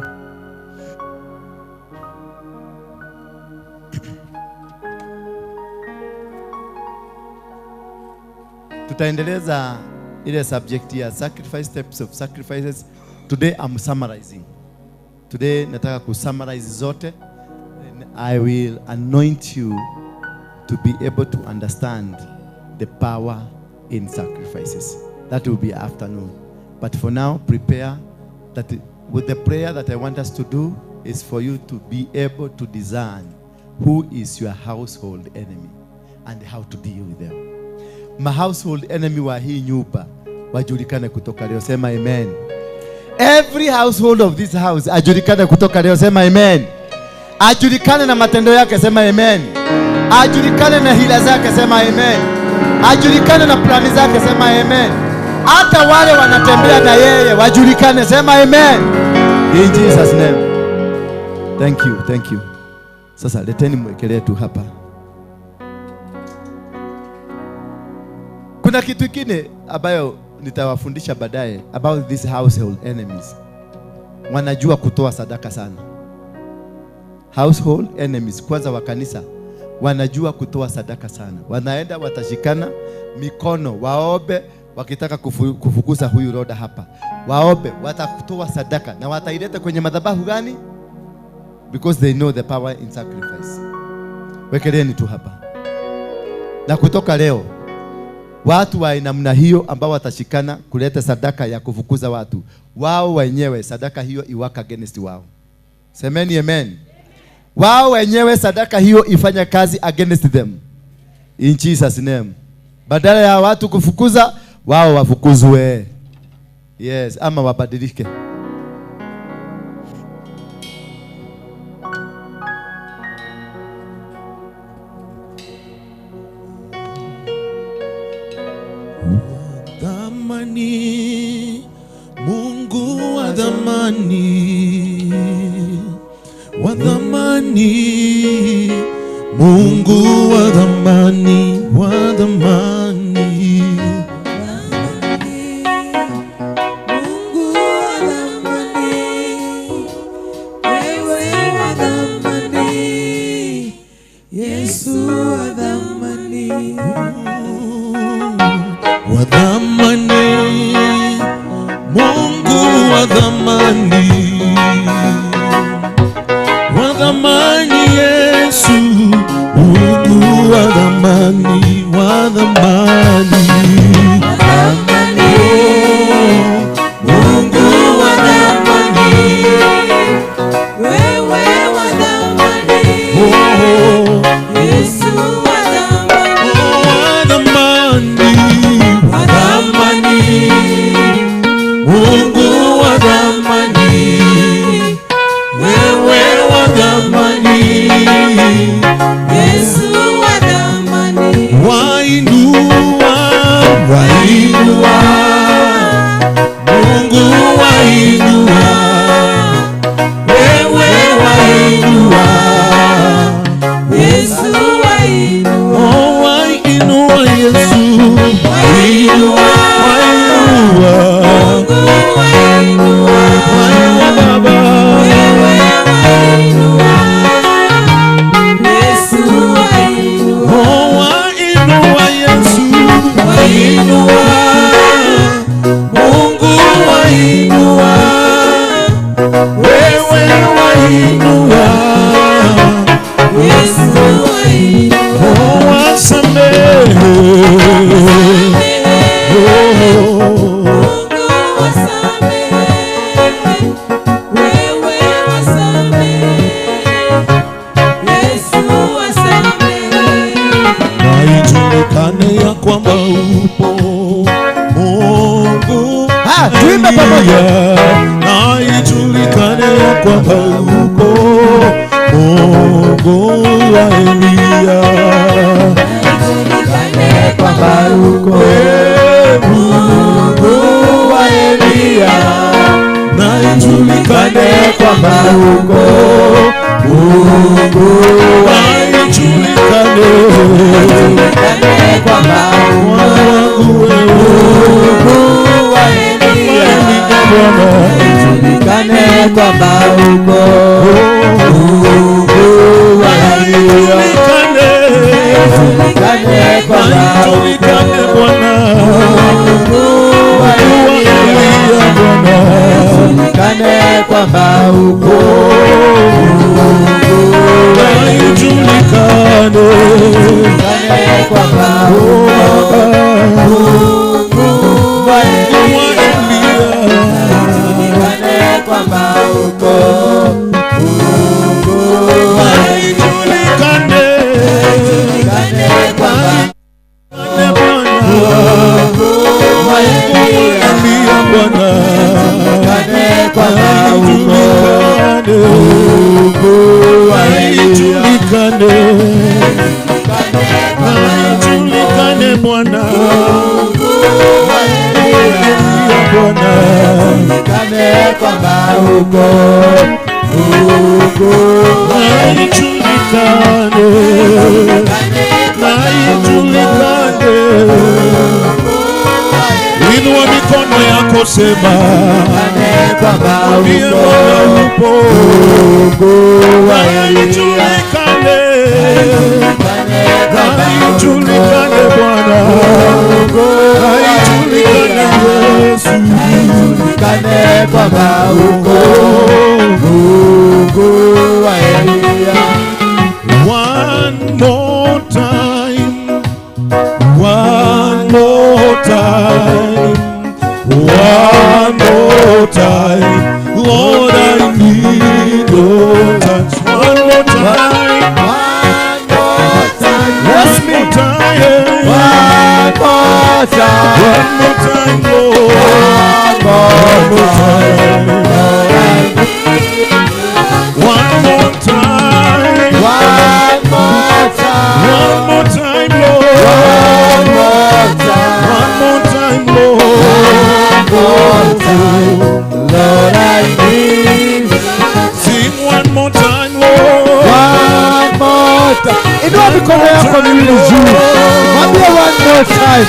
Tutaendeleza ile subject ya sacrifice, steps of sacrifices. Today I'm summarizing. Today nataka kusummarize zote. And I will anoint you to be able to understand the power in sacrifices. That will be afternoon. But for now, prepare that with the prayer that I want us to do is for you to be able to discern who is your household enemy and how to deal with them. My household enemy wa hii nyumba wajulikane kutoka leo, sema amen. Every household of this house ajulikane kutoka leo, sema amen. Ajulikane na matendo yake, sema amen. Ajulikane na hila zake, sema amen. Ajulikane na plani zake, sema amen. Hata wale wanatembea na yeye wajulikane, sema amen. In Jesus name. Thank you, thank you. Sasa leteni mwekelee tu hapa. Kuna kitu kingine ambayo nitawafundisha baadaye about these household enemies. Wanajua kutoa sadaka sana. Household enemies kwanza wa kanisa wanajua kutoa sadaka sana. Wanaenda watashikana mikono waombe, wakitaka kufukuza huyu roda hapa. Waombe, watakutoa sadaka na wataileta kwenye madhabahu gani? Because they know the power in sacrifice. Wekeleni tu hapa. Na kutoka leo watu wa namna hiyo ambao watashikana kuleta sadaka ya kufukuza watu, wao wenyewe sadaka hiyo iwaka against wao. Semeni amen. Wao wenyewe sadaka hiyo ifanya kazi against them. In Jesus name. Badala ya watu kufukuza, wao wafukuzwe. Yes, ama wabadilike. Dhamani, Mungu wa dhamani, wa dhamani, Mungu wa dhamani, wa dhamani. Mungu wa dhamani, wewe wa dhamani, Yesu wa dhamani. Wa dhamani, Mungu wa dhamani, wa dhamani Yesu, Mungu wa dhamani, wa dhamani. Mungu wa dhamani, wewe wa dhamani, Yesu wa dhamani. kwamba upo Mungu. Tuimbe pamoja. Na ijulikane ya kwamba upo Mungu wa Eliya. Ijulikane kwamba uko Mungu wa Eliya. Na ijulikane kwamba uko Mungu wa Eliya. Ijulikane kwamba uko Mungu wa Eliya. Ijulikane kwamba uko Mungu wa Eliya. Ijulikane kwamba uko Mungu wa Eliya. Ijulikane kwamba uko Mungu wa Eliya. Ijulikane kwamba uko Mungu wa Eliya. Ijulikane kwamba uko Mungu wa Eliya. Ijulikane kwamba Mungu wa Eliya. Ijulikane kwamba uko Mungu wa Eliya. Ijulikane Bwana, Mungu wa Eliya. Bwana, Ijulikane kwamba uko Mungu wa Eliya. Ijulikane, ijulikane. Inua mikono yako, sema kwamba mwambie uko Bwana upo. Mungu wa Eliya. Ijulikane, ijulikane Bwana, ijulikane Yesu. Ijulikane kwamba uko Mungu wa Eliya. One more time, one more time, one more time, Lord, I need your touch. One more time, One more time. one more time, One more time. one more time, Lord, One more time. One more time, One more time. one more time, Lord, One more time. one more time, Lord. One more time. Lord, I need Sing one more time, Lord. one more time. Inua mikono yako miwili juu. Mwambie one more time.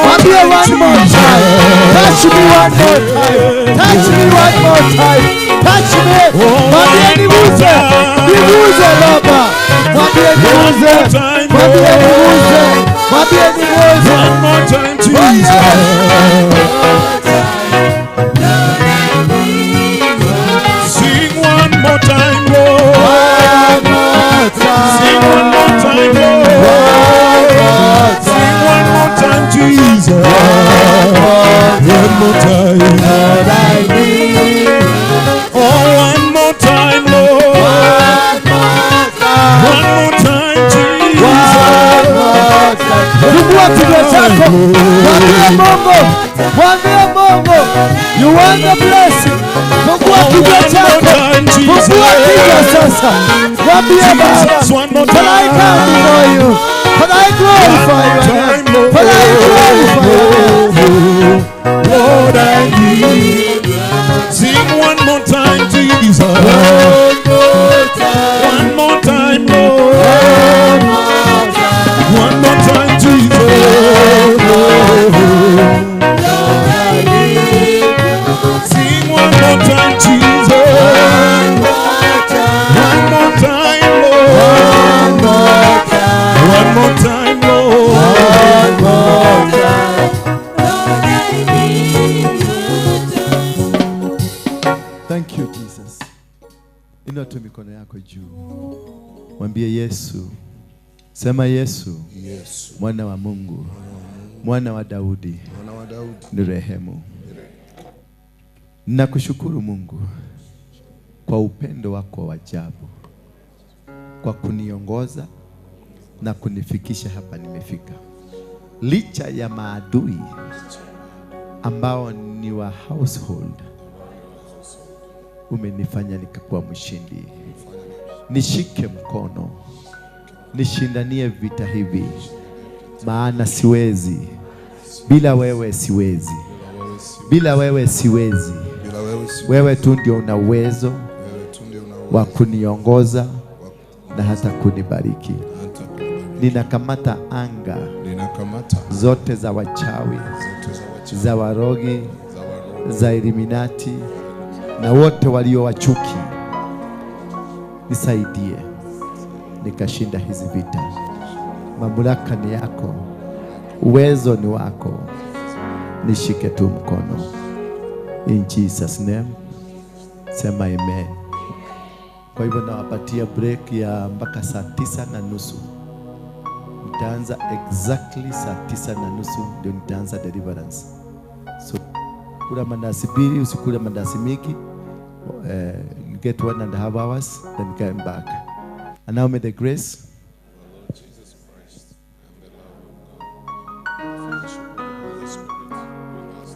Mwambie one more time. Touch me one more time. Touch me one more time. Touch me. Mwambie niguze. Niguze Baba. Mwambie niguze. Mwambie niguze. Mwambie niguze. One more time, Oh, Jesus. yes. Sing one more time, Lord. One more time. Sing one more time, Lord. One more Sing time. one more time, Jesus. One more time. Lord, I need Oh, one more time, Lord. one more time. One more time, Jesus. One more time. Fungua kinywa chako, mwambie Mungu, mwambie Mungu, you want the blessing. Fungua kinywa chako, fungua kinywa sasa, mwambie Baba, Jesus, one more for I come time. before you, for I glorify your name, for I glorify your name. Lord, I need. Sing one more time, Jesus. One more time, One more time, Lord. one more time. One more time, Jesus. Sing one more time, Jesus. One more time, Lord. One more time, Lord. One more time. Thank you Jesus. Inua tu mikono yako juu. Mwambie Yesu. Sema Yesu, Yesu, mwana wa Mungu, mwana wa Daudi, mwana wa Daudi, nirehemu. Nakushukuru Mungu kwa upendo wako wa ajabu, kwa kuniongoza na kunifikisha hapa nimefika. Licha ya maadui ambao ni wa household, umenifanya nikakuwa mshindi. Nishike mkono, nishindanie vita hivi, maana siwezi bila wewe, siwezi bila wewe, siwezi. Wewe tu ndio una uwezo wa kuniongoza na hata kunibariki. Ninakamata anga zote za wachawi, za warogi, za Illuminati na wote walio wachuki. Nisaidie nikashinda hizi vita. Mamlaka ni yako, uwezo ni wako, nishike tu mkono. In Jesus name, sema amen. Kwa hivyo nawapatia break ya mpaka 9:30. Nitaanza exactly 9:30 ndio nitaanza deliverance. So kula mandasi mbili, usikule mandasi mingi. You get 1.5 hours, then come back. And now may the grace of our Lord Jesus Christ and the love of God, and the fellowship of the Holy Spirit with us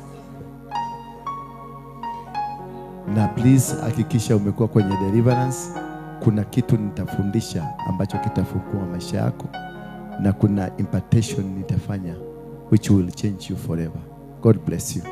now. Na please hakikisha umekuwa kwenye deliverance. Kuna kitu nitafundisha ambacho kitafungua maisha yako, na kuna impartation nitafanya which will change you forever. God bless you.